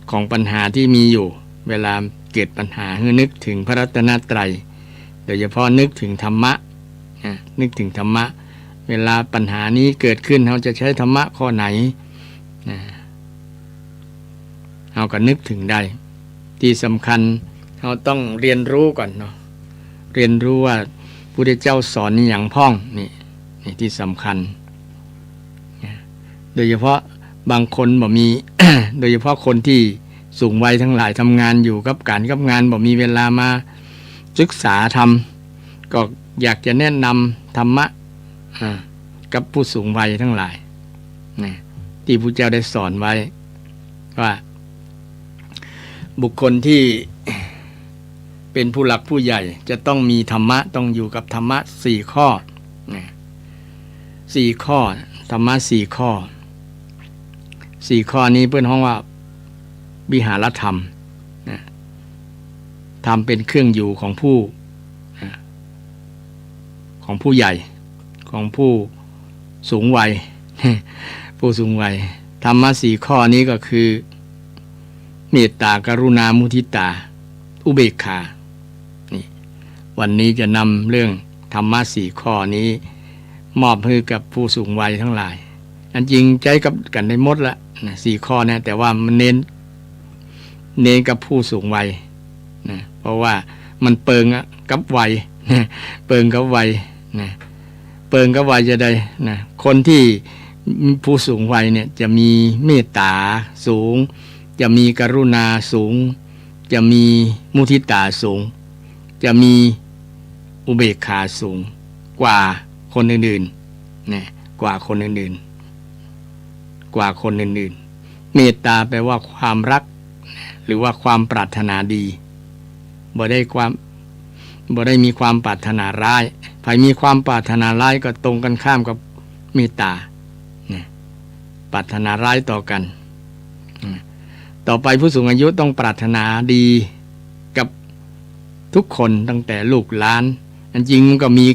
ของปัญหาที่มีอยู่ เวลาเกิดปัญหา หื้อนึกถึงพระรัตนตรัย โดยเฉพาะนึกถึงธรรมะนะ นึกถึงธรรมะ เวลาปัญหานี้เกิดขึ้น เฮาจะใจ๊ธรรมะข้อไหนนะ เฮาก็นึกถึงได้ ตี้สำคัญเฮาต้องเรียนรู้ก่อนเนาะ เรียนรู้ว่าพุทธเจ้าสอนอะหยังพ่อง นี่ นี่ตี้สำคัญนะ โดยเฉพาะบางคนบ่มี โดยเฉพาะคนที่สูงวัยทั้งหลาย ทำงานอยู่กับก๋านกับงาน บ่มีเวลามาศึกษาธรรม ก็อยากจะแนะนำธรรมะ อ่า กับผู้สูงวัยทั้งหลายนะ ตี้พุทธเจ้าได้สอนไว้ว่า บุคคลที่เป๋นผู้หลักผู้ใหญ่จะต้องมีธรรมะ ต้องอยู่กับธรรมะสี่ข้อนะ สี่ข้อ ธรรมะสี่ข้อ สี่ข้อนี้เปิ้นฮ้องว่าวิหารธรรมนะ ธรรมเป๋นเครื่องอยู่ของผู้นะ ของผู้ใหญ่ ของผู้สูงวัย ผู้สูงวัย ธรรมะสี่ข้อนี้ก็คือ เมตตา กรุณา มุทิตา อุเบกขา นี่ วันนี้จะนำเรื่องธรรมะสี่ข้อนี้ มอบหื้อกับผู้สูงวัยทั้งหลาย อันจริงใจ๊กับกั๋นได้หมดละนะ สี่ข้อเนี่ย แต่ว่ามันเน้น เน้นกับผู้สูงวัยนะ เพราะว่ามันเปิงอะกับวัยนะ เปิงกับวัยนะ เปิงกับวัยจะใดนะ คนที่ผู้สูงวัยเนี่ยจะมีเมตตาสูง จะมีกรุณาสูง จะมีมุทิตาสูง จะมีอุเบกขาสูงกว่าคนอื่นๆนะ กว่าคนอื่นๆ กว่าคนอื่นๆ เมตตาแปลว่าความรัก หรือว่าความปรารถนาดี บ่ได้ความ บ่ได้มีความปรารถนาร้าย ใผมีความปรารถนาร้ายก็ตรงกันข้ามกับเมตตานะ ปรารถนาร้ายต่อกั๋นนะ ต่อไปผู้สูงอายุต้องปรารถนาดีกับทุกคน ตั้งแต่ลูกหลาน อันจริงมันก็มี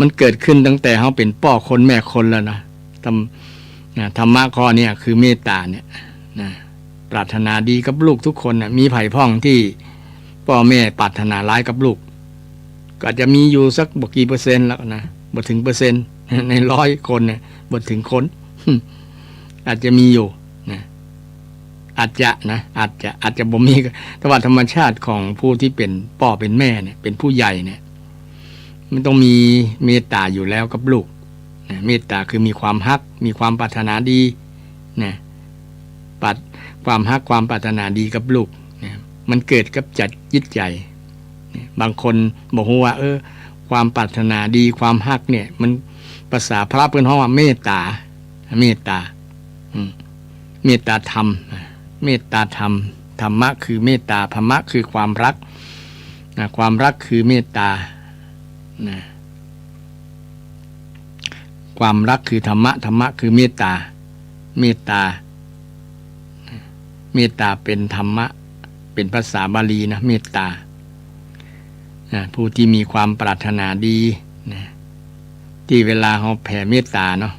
มันเกิดขึ้นตั้งแต่เฮาเป๋นป้อคนแม่คนแล้วนะ ธรรม- นะ ธรรมะข้อเนี้ยคือเมตตาเนี่ยนะ ปรารถนาดีกับลูกทุกคนนะ มีใผพ่องตี้ป้อแม่ปรารถนาร้ายกับลูก ก็อาจจะมีอยู่สักบ่กี่เปอร์เซ็นต์แล้วนะ บ่เถิงเปอร์เซ็นต์ ในร้อยคนเนี่ย บ่เถิงคน อาจจะมีอยู่นะ อาจจะนะ อาจจะ อาจจะบ่มีก็ แต่ว่าธรรมชาติของผู้ตี้เป๋นป้อเป๋นแม่เนี่ย เป๋นผู้ใหญ่เนี่ย มันต้องมีเมตตาอยู่แล้วกับลูกนะ เมตตาคือมีความฮัก มีความปรารถนาดีนะ ปัด- ความฮัก ความปรารถนาดีกับลูกนะ มันเกิดกับจัดจิตใจ๋นะ บางคนบ่ฮู้ว่า เออ ความปรารถนาดี ความฮักเนี่ย มัน ภาษาพระเปิ้นฮ้องว่าเมตตา เมตตา อืม เมตตาธรรม เมตตาธรรม ธรรมะคือเมตตา ธรรมะคือความฮักนะ ความฮักคือเมตตานะ ความฮักคือธรรมะ ธรรมะคือเมตตา เมตตา เมตตาเป๋นธรรมะ เป๋นภาษาบาลีนะ เมตตานะ ผู้ตี้มีความปรารถนาดีนะ ตี้เวลาเฮาแผ่เมตตาเนาะ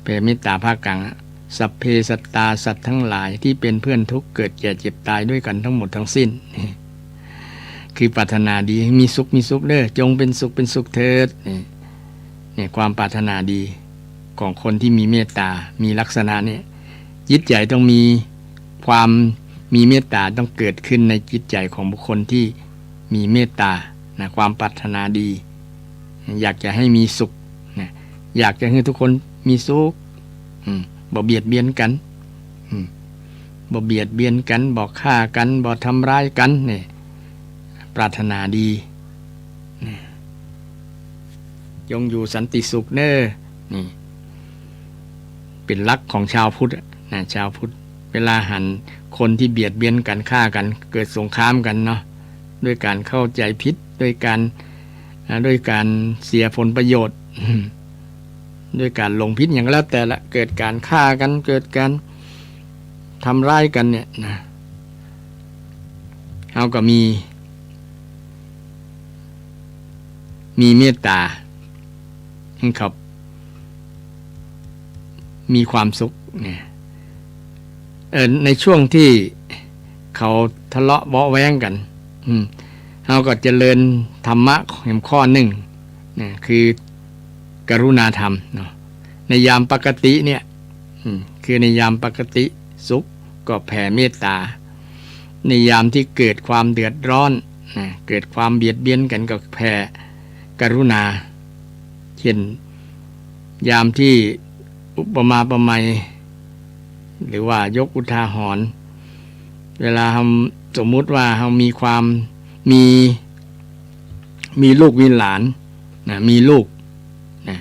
แผ่เมตตาภาคกลางอะ สัพเพสัตตา สัตว์ทั้งหลายตี้เป๋นเพื่อนทุกข์ เกิดแก่เจ็บตายด้วยกั๋นทั้งหมดทั้งสิ้น คือปรารถนาดีให้มีสุข มีสุขเด้อ จงเป๋นสุข เป๋นสุขเถิด นี่ เนี่ย ความปรารถนาดีของคนตี้มีเมตตา มีลักษณะเนี่ย จิตใจ๋ต้องมีความ มีเมตตาต้องเกิดขึ้นในจิตใจ๋ของบุคคลตี้มีเมตตานะ ความปรารถนาดี อยากจะให้มีสุขนะ อยากจะให้ทุกคนมีสุข อืม บ่เบียดเบียนกั๋น อืม บ่เบียดเบียนกั๋น บ่ฆ่ากั๋น บ่ทำร้ายกั๋น เนี่ย ปรารถนาดี นะ จงอยู่สันติสุขเน่อ นี่ เป๋นหลักของชาวพุทธอะนะ ชาวพุทธ เวลาหันคนตี้เบียดเบียนกั๋น ฆ่ากั๋น เกิดสงครามกั๋นเนาะ ด้วยก๋านเข้าใจ๋ผิด ด้วยก๋าน อ่า ด้วยก๋านเสียผลประโยชน์ ด้วยก๋านหลงผิดหยังก็แล้วแต่ละ เกิดก๋านฆ่ากั๋น เกิดก๋านทำร้ายกั๋นเนี่ยนะ เฮาก็มี มีเมตตา ครับ มีความสุขเนี่ย เอ่อ ในช่วงตี้เขาทะเลาะเบาะแว้งกั๋น อืม เฮาก็เจริญธรรมะแหมข้อนึ่งนะ คือกรุณาธรรมเนาะ ในยามปกติเนี่ย อืม คือในยามปกติสุขก็แผ่เมตตา ในยามตี้เกิดความเดือดร้อนนะ เกิดความเบียดเบียนกั๋นก็แผ่กรุณา เช่น ยามตี้อุปมาอุปไมย หรือว่ายกอุทาหรณ์ เวลาเฮา สมมุติว่าเฮามีความ มี มีลูกมีหลานนะ มีลูกนะ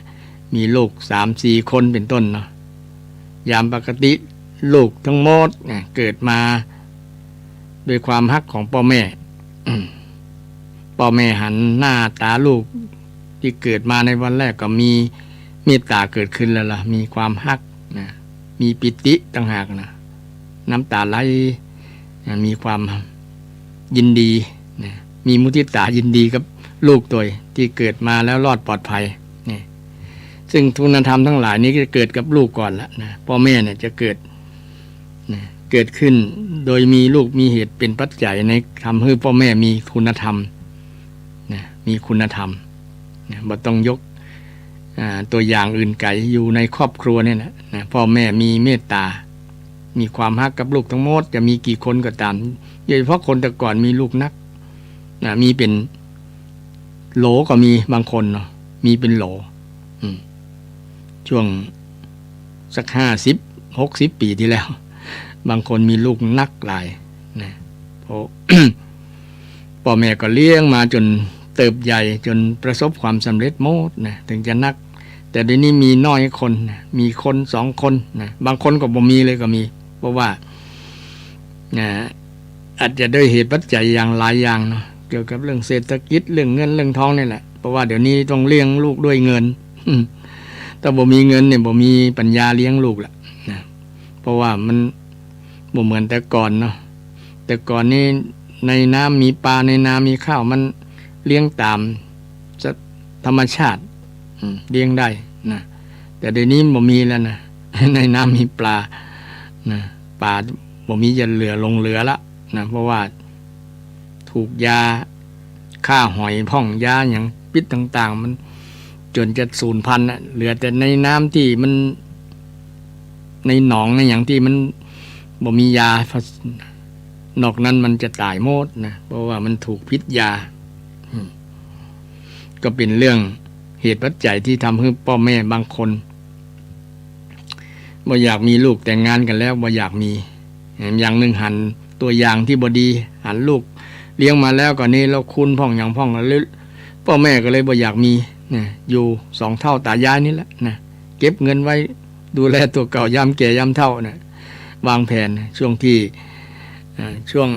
มีลูกสามสี่คนเป๋นต้นเนาะ ยามปกติลูกทั้งหมดนะ เกิดมาด้วยความฮักของป้อแม่ ป้อแม่หันหน้าต๋าลูกตี้เกิดมาในวันแรกก็มีเมตตาเกิดขึ้นแล้วล่ะ มีความฮักนะ มีปีติต่างหากนะ น้ำต๋าไหลนะ มีความยินดีนะ มีมุทิตายินดีกับลูกตวยตี้เกิดมาแล้วรอดปลอดภัยนี่ ซึ่งคุณธรรมทั้งหลายนี้จะเกิดกับลูกก่อนละนะ ป้อแม่เนี่ยจะเกิด นะ เกิดขึ้นโดยมีลูกมีเหตุเป๋นปัจจัยในทำหื้อป้อแม่มีคุณธรรมนะ มีคุณธรรมนะ บ่ต้องยก อ่า ตั๋วอย่างอื่นไก๋ อยู่ในครอบครัวเนี่ยนะ นะ ป้อแม่มีเมตตา มีความฮักกับลูกทั้งหมด จะมีกี่คนก็ต๋าม โดยเฉพาะคนแต่ก่อนมีลูกนักนะ มีเป๋นโหลก็มีบางคนเนาะ มีเป๋นโหล อืม ช่วงสักห้าสิบ หกสิบปี๋ตี้แล้ว บางคนมีลูกนักหลายนะ เพราะ ป้อแม่ก็เลี้ยงมาจ๋นเติบใหญ่ จ๋นประสบความสำเร็จหมดนะ เถิงจะนัก แต่เดี๋ยวนี้มีน้อยคนนะ มีคนสองคนนะ บางคนก็บ่มีเลยก็มี เพราะว่า นะ อาจจะด้วยเหตุปัจจัยอย่างหลายอย่างเนาะ เกี่ยวกับเรื่องเศรษฐกิจ เรื่องเงิน เรื่องทองนี่แหละ เพราะว่าเดี๋ยวนี้ต้องเลี้ยงลูกด้วยเงิน อืม ถ้าบ่มีเงินเนี่ย บ่มีปัญญาเลี้ยงลูกละนะ เพราะว่ามัน บ่เหมือนแต่ก่อนเนาะ แต่ก่อนนี่ในน้ำมีปลา ในนามีข้าว มันเลี้ยงต๋าม ธรรมชาติ อืม เลี้ยงได้นะ แต่เดี๋ยวนี้บ่มีแล้วนะ ในน้ำมีปลานะ ปลาบ่มีจะเหลือหลงเหลือละนะ เพราะว่าถูกยาฆ่าหอยพ่อง ยาหยังพิษต่างๆ มันจ๋นจะสูญพันธุ์นะ เหลือแต่ในน้ำตี้มัน ในหนองในหยังตี้มันบ่มียา นอกนั้นมันจะต๋ายหมดนะ เพราะว่ามันถูกพิษยา อืม ก็เป๋นเรื่องเหตุปัจจัยตี้ทำหื้อป้อแม่บางคนบ่อยากมีลูก แต่งงานกั๋นแล้วบ่อยากมี อย่างนึ่งหันตั๋วอย่างตี้บ่ดี หันลูกเลี้ยงมาแล้วก็เนรคุณพ่องหยังพ่อง แล้วป้อแม่ก็เลยบ่อยากมีนะ อยู่สองเฒ่าต๋ายายนี่แหละนะ เก็บเงินไว้ดูแลตั๋วเก่ายามแก่ยามเฒ่านะ วางแผนช่วงตี้ อ่า ช่วง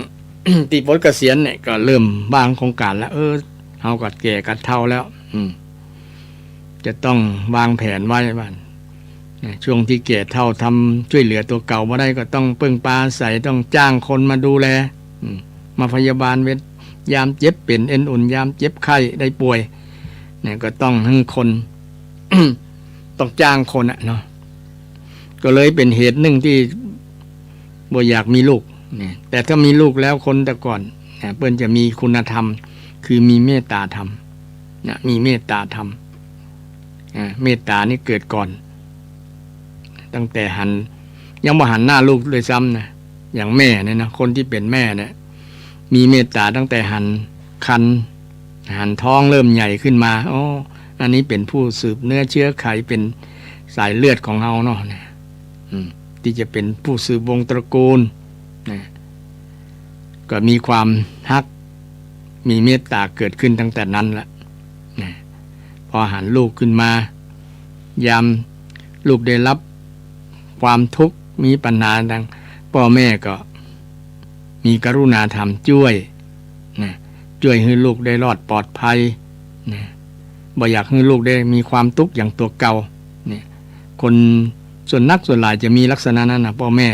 ตี้ปลดเกษียณเนี่ยก็เริ่มวางโครงก๋านแล้ว เออ เฮาก็แก่ก็เฒ่าแล้ว อืม จะต้องวางแผนไว้ว่า นะ ช่วงตี้แก่เฒ่าทำจ้วยเหลือตั๋วเก่าบ่ได้ก็ต้องเปิ้งปาอาศัย ต้องจ้างคนมาดูแล อืม มาพยาบาลเวรยามเจ็บเป๋น เอ็นอุ่นยามเจ็บไข้ได้ป่วย เนี่ย ก็ต้องหื้อคน ต้องจ้างคนอะเนาะ ก็เลยเป๋นเหตุนึ่งตี้บ่อยากมีลูก เนี่ย แต่ถ้ามีลูกแล้วคนแต่ก่อน นะ เปิ้นจะมีคุณธรรม คือมีเมตต๋าธรรม นะ มีเมตต๋าธรรม อ่า เมตต๋านี่เกิดก่อน ตั้งแต่หัน ยังบ่หันหน้าลูกด้วยซ้ำนะ อย่างแม่เนี่ยนะ คนตี้เป๋นแม่เนี่ย มีเมตต๋าตั้งแต่หันครรภ์ หันท้องเริ่มใหญ่ขึ้นมา อ๋อ อันนี้เป๋นผู้สืบเนื้อเชื้อไข เป๋นสายเลือดของเฮาเนาะ เนี่ย อืม ตี้จะเป๋นผู้สืบวงศ์ตระกูล นะ ก็มีความฮัก มีเมตต๋าเกิดขึ้นตั้งแต่นั้นละ นะ พอหันลูกขึ้นมา ยามลูกได้รับความทุกข์ มีปัญหาต่าง ป้อแม่ก็มีกรุณาธรรมจ้วย นะ จ้วยหื้อลูกได้รอดปลอดภัย นะ บ่อยากหื้อลูกได้มีความตุ๊กข์อย่างตั๋วเก่า เนี่ย คนส่วนนักส่วนหลายจะมีลักษณะนั้นนะ ป้อแม่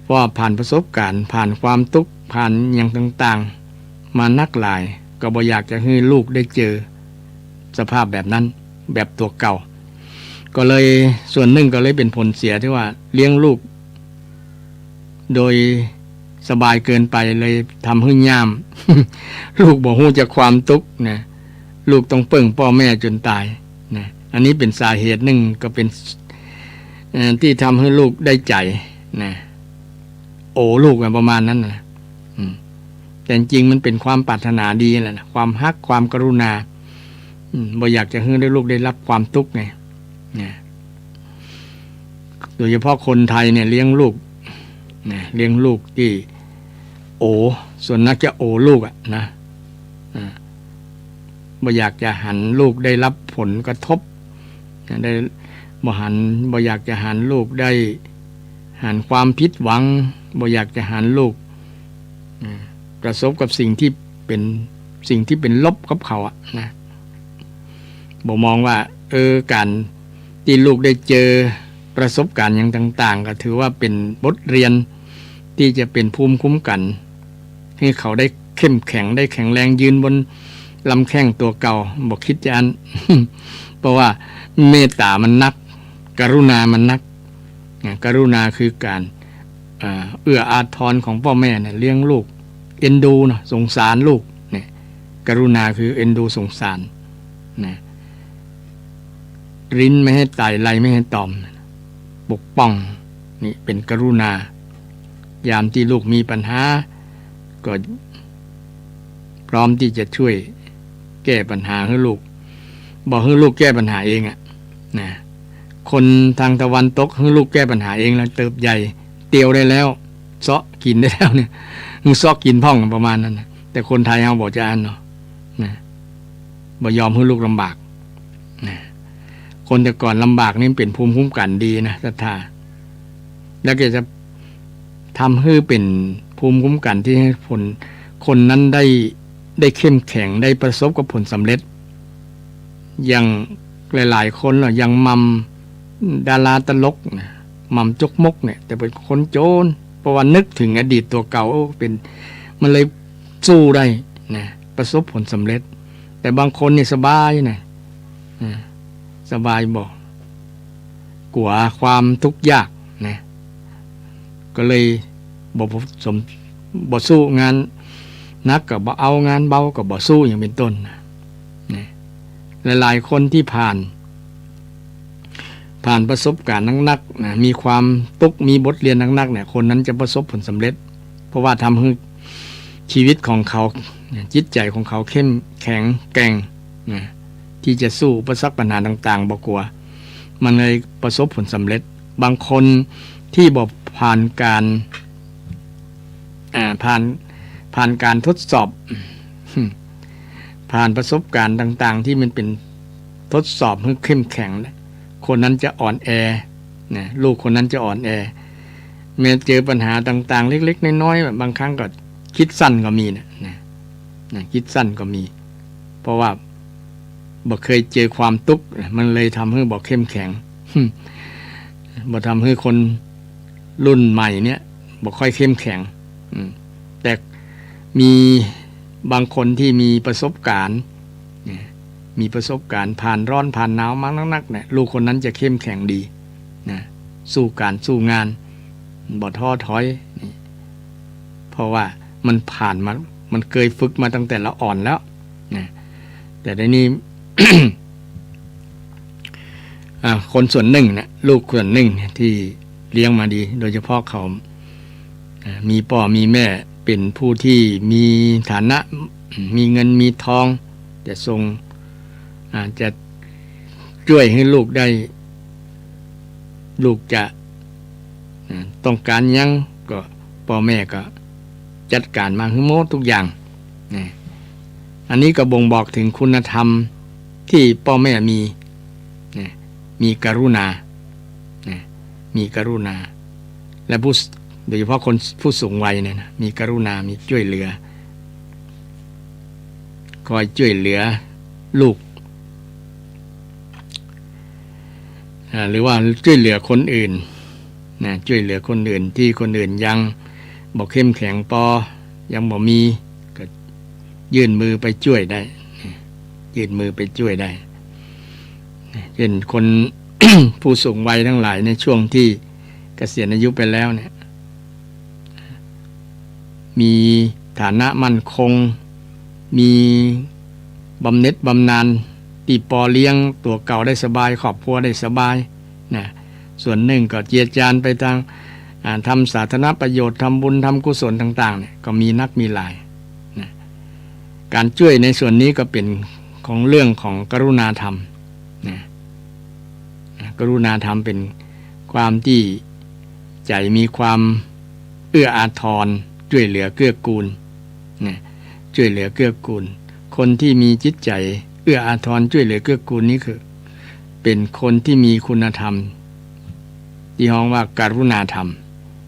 เพราะว่าผ่านประสบก๋ารณ์ ผ่านความตุ๊กข์ ผ่านหยังต่างๆ มานักหลาย ก็บ่อยากจะหื้อลูกได้เจอสภาพแบบนั้น แบบตั๋วเก่า ก็เลย ส่วนนึ่งก็เลยเป๋นผลเสียตี้ว่าเลี้ยงลูกโดยสบายเกินไป เลยทำหื้อย่าม ลูกบ่ฮู้จักความตุ๊กข์นะ ลูกต้องเปิ้งป้อแม่จ๋นต๋ายนะ อันนี้เป๋นสาเหตุนึ่ง ก็เป๋น เอ่อ ตี้ทำหื้อลูกได้ใจ๋นะ โอลูกอะ ประมาณนั้นนะ อืม แต่จริงมันเป๋นความปรารถนาดีแหละนะ ความฮัก ความกรุณา อืม บ่อยากจะหื้อลูกได้รับความตุ๊กข์ไง นะ โดยเฉพาะคนไทยเนี่ยเลี้ยงลูก นะ เลี้ยงลูกตี้โอ ส่วนนักจะโอลูกอะนะ อ่า บ่อยากจะหันลูกได้รับผลกระทบ นะ ได้ บ่หัน บ่อยากจะหันลูกได้ หันความผิดหวัง บ่อยากจะหันลูก อ่า ประสบกับสิ่งตี้เป๋น สิ่งตี้เป๋นลบกับเขาอะนะ บ่มองว่า เออ ก๋านตี้ลูกได้เจอประสบก๋ารณ์หยังต่างๆ ก็ถือว่าเป๋นบทเรียนตี้จะเป๋นภูมิคุ้มกั๋น หื้อเขาได้เข้มแข็ง ได้แข็งแรง ยืนบนลำแข้งตั๋วเก่า บ่คิดจะอั้น เพราะว่าเมตต๋ามันนัก กรุณามันนัก นะ กรุณาคือก๋าน อ่า เอื้ออาทรของป้อแม่เนี่ย เลี้ยงลูก เอ็นดูเนาะ สงสารลูก เนี่ย กรุณาคือเอ็นดูสงสาร นะ ริ้นไม่ให้ไต่ ไล่ไม่ให้ตอม ปกป้อง นี่เป๋นกรุณา ยามตี้ลูกมีปัญหา ก็พร้อมตี้จะจ้วยแก้ปัญหาหื้อลูก บ่หื้อลูกแก้ปัญหาเองอะ นะ คนตางตะวันตกหื้อลูกแก้ปัญหาเองแล้ว เติบใหญ่เตียวได้แล้ว เซาะกิ๋นได้แล้วเนี่ย หื้อเซาะกิ๋นพ่องประมาณนั้นนะ แต่คนไทยเฮาบ่จะอั้นเนาะ นะ บ่ยอมหื้อลูกลำบาก นะ คนแต่ก่อนลำบากนี่เป๋นภูมิคุ้มกั๋นดีนะ ศรัทธา แล้วก็จะทำหื้อเป๋นภูมิคุ้มกั๋นตี้หื้อคน คนนั้นได้ ได้เข้มแข็ง ได้ประสบกับผลสำเร็จ อย่างหลายๆ คนเนาะ อย่างหม่ำดาราตลกนะ หม่ำจกมกเนี่ย แต่เป๋นคนจน เพราะว่านึกเถิงอดีตตั๋วเก่า โอ้ เป๋น มันเลยสู้ได้นะ ประสบผลสำเร็จ แต่บางคนนี่สบายนะ อ่า สบายบ่ กั๋วความทุกข์ยากนะ ก็เลยบ่สม บ่สู้ งานหนักก็บ่เอา งานเบาก็บ่สู้ อย่างเป๋นต้นนะ นะ หลายๆ คนตี้ผ่าน ผ่านประสบก๋ารณ์หนักๆ นะ มีความตุ๊กข์ มีบทเรียนหนักๆ เนี่ย คนนั้นจะประสบผลสำเร็จ เพราะว่าทำหื้อชีวิตของเขาเนี่ย จิตใจ๋ของเขาเข้มแข็งแกร่งนะ ตี้จะสู้อุปสรรคปัญหาต่างๆ บ่กั๋ว มันเลยประสบผลสำเร็จ บางคนตี้บ่ผ่านก๋าร อ่า ผ่าน ผ่านก๋ารทดสอบ ผ่านประสบก๋ารณ์ต่างๆ ตี้มันเป๋นทดสอบหื้อเข้มแข็งนะ คนนั้นจะอ่อนแอนะ ลูกคนนั้นจะอ่อนแอ แม้เจอปัญหาต่างๆ เล็กๆ น้อยๆ บางครั้งก็กึ๊ดสั้นก็มีนะ นะ นะ กึ๊ดสั้นก็มี เพราะว่าบ่เกยเจอความตุ๊กข์นะ มันเลยทำหื้อบ่เข้มแข็ง บ่ทำหื้อคนรุ่นใหม่เนี่ย บ่ค่อยเข้มแข็ง อืม แต่มีบางคนตี้มีประสบก๋ารณ์เนี่ย มีประสบก๋ารณ์ผ่านร้อนผ่านหนาวมาหนักๆ เนี่ย ลูกคนนั้นจะเข้มแข็งดีนะ สู้ก๋ารสู้งาน บ่ท้อถอยนี่ เพราะว่ามันผ่านมา มันเกยฝึกมาตั้งแต่ละอ่อนแล้วนะ แต่เดี๋ยวนี้ อ่า คนส่วนนึ่งนะ ลูกส่วนนึ่งเนี่ยตี้เลี้ยงมาดี โดยเฉพาะเขา อ่า มีป้อมีแม่เป๋นผู้ตี้มีฐานะ มีเงินมีทอง จะส่ง อ่า จะจ้วยหื้อลูกได้ ลูกจะ อ่า ต้องก๋ารหยังก็ป้อแม่ก็จัดก๋ารมาหื้อหมดกู้อย่างนะ อันนี้ก็บ่งบอกเถิงคุณธรรมตี้ป้อแม่มีนะ มีกรุณานะ มีกรุณา และผู้ โดยเฉพาะคนผู้สูงวัยเนี่ยนะ มีกรุณา มีจ้วยเหลือ คอยจ้วยเหลือลูก อ่า หรือว่าจ้วยเหลือคนอื่นนะ จ้วยเหลือคนอื่น ตี้คนอื่นยังบ่เข้มแข็งปอ ยังบ่มี ก็ยื่นมือไปจ้วยได้ ยื่นมือไปจ้วยได้ เช่นคน ผู้สูงวัยตังหลายในช่วงตี้เกษียณอายุไปแล้วเนี่ย มีฐานะมั่นคง มีบำเหน็จบำนาญตี้ปอเลี้ยงตั๋วเก่าได้สบาย ครอบครัวได้สบายนะ ส่วนนึ่งก็เจืยจานไปตาง อ่า ทำสาธารณประโยชน์ ทำบุญ ทำกุศลต่างๆ เนี่ย ก็มีนักมีหลายนะ ก๋านจ้วยในส่วนนี้ก็เป๋นของเรื่องของกรุณาธรรมนะ กรุณาธรรมเป๋นความตี้ใจ๋มีความเอื้ออาทร จ้วยเหลือเกื้อกูลนะ จ้วยเหลือเกื้อกูล คนตี้มีจิตใจ๋เอื้ออาทร จ้วยเหลือเกื้อกูลนี้คือ เป๋นคนตี้มีคุณธรรม ตี้ฮ้องว่ากรุณาธรรม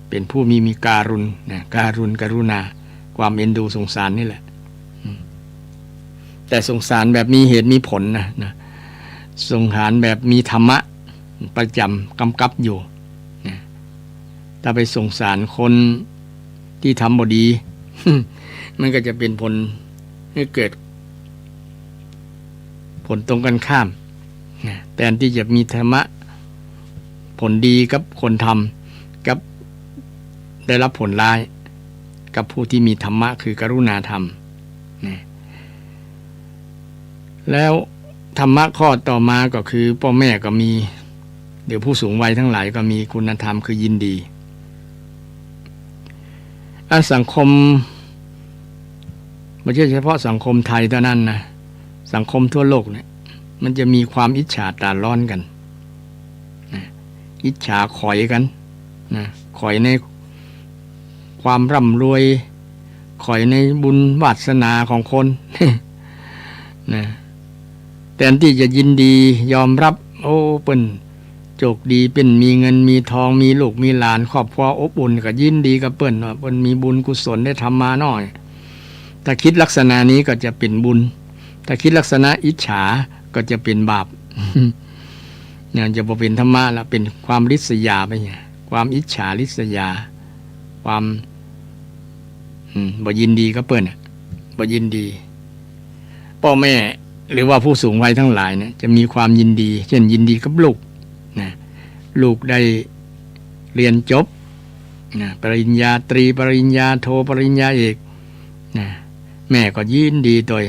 เป๋นผู้มี มีการุณนะ การุณ กรุณา ความเอ็นดูสงสารนี่แหละ อืม แต่สงสารแบบมีเหตุมีผลนะ นะ สงสารแบบมีธรรมะประจ๋ำกำกับอยู่นะ ถ้าไปสงสารคนตี้ทำบ่ดี มันก็จะเป๋นผลหื้อเกิด ผลตรงกันข้ามนะ แตนตี้จะมีธรรมะ ผลดีกับคนทำ กับได้รับผลร้ายกับผู้ตี้มีธรรมะ คือกรุณาธรรมนะ แล้วธรรมะข้อต่อมาก็คือป้อแม่ก็มี หรือผู้สูงวัยตังหลายก็มีคุณธรรมคือยินดี อ่ะ สังคม บ่ใจ้เฉพาะสังคมไทยเต้านั้นนะ สังคมทั่วโลกเนี่ย มันจะมีความอิจฉาต๋าร้อนกั๋นนะ อิจฉาขอยกั๋นนะ ขอยในความร่ำรวย ขอยในบุญวาสนาของคนนะ แตนตี้จะยินดียอมรับ โอ้ เปิ้นโจคดี เปิ้นมีเงินมีทอง มีลูกมีหลาน ครอบครัวอบอุ่น ก็ยินดีกับเปิ้นว่าเปิ้นมีบุญกุศลได้ทำมาน้อย ถ้าคิดลักษณะนี้ก็จะเป๋นบุญ ถ้าคิดลักษณะอิจฉาก็จะเป๋นบาป เนี่ย จะบ่เป๋นธรรมะละ เป๋นความริษยาไปเนี่ย ความอิจฉาริษยา ความ อืม บ่ยินดีกับเปิ้นน่ะ บ่ยินดี ป้อแม่หรือว่าผู้สูงวัยตังหลายเนี่ย จะมีความยินดี เช่น ยินดีกับลูกนะ ลูกได้เรียนจบนะ ปริญญาตรี ปริญญาโท ปริญญาเอกนะ แม่ก็ยินดีตวย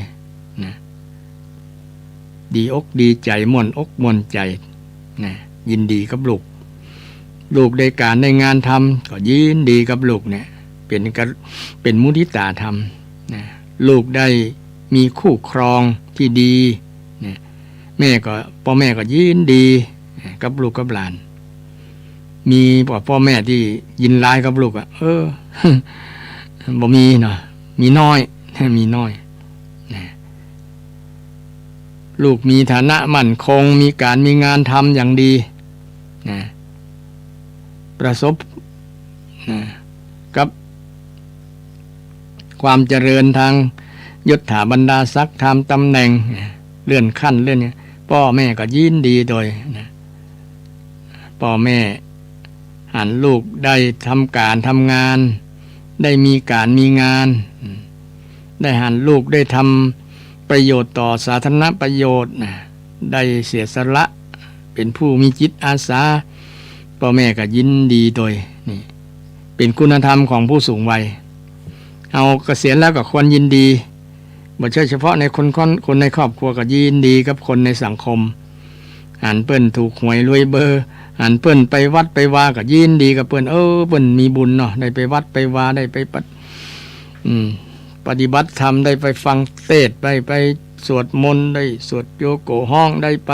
นะ ดีอกดีใจ๋ ม่วนอกม่วนใจ๋นะ ยินดีกับลูก ลูกได้ก๋านได้งานทำ ก็ยินดีกับลูกเนี่ย เป๋นกะ เป๋นมุทิตาธรรมนะ ลูกได้มีคู่ครองตี้ดีนะ แม่ก็ ป้อแม่ก็ยินดีนะ กับลูกกับหลาน มีบ่ป้อแม่ตี้ยินร้ายกับลูกอะ เออ บ่มีเนาะ มีน้อย มีน้อยนะ ลูกมีฐานะมั่นคง มีก๋านมีงานทำอย่างดีนะ ประสบนะ กับความเจริญตางยศถาบรรดาศักดิ์ ตางต๋ำแหน่งนะ เลื่อนขั้นเลื่อนเนี่ย ป้อแม่ก็ยินดีตวยนะ ป้อแม่หันลูกได้ทำก๋านทำงาน ได้มีก๋านมีงาน ได้หันลูกได้ทำประโยชน์ต่อสาธารณประโยชน์นะ ได้เสียสละ เป๋นผู้มีจิตอาสา ป้อแม่ก็ยินดีตวย นี่เป๋นคุณธรรมของผู้สูงวัย เฮาเกษียณแล้วก็ควรยินดี บ่ใจ้เฉพาะในคน คน คนในครอบครัว ก็ยินดีกับคนในสังคม หันเปิ้นถูกหวยรวยเบอร์ หันเปิ้นไปวัดไปวา ก็ยินดีกับเปิ้น เออ เปิ้นมีบุญเนาะ ได้ไปวัดไปวา ได้ไปปัด อืม ปฏิบัติธรรม ได้ไปฟังเทศน์ ได้ไปสวดมนต์ ได้สวดโยโกฮ้อง ได้ไป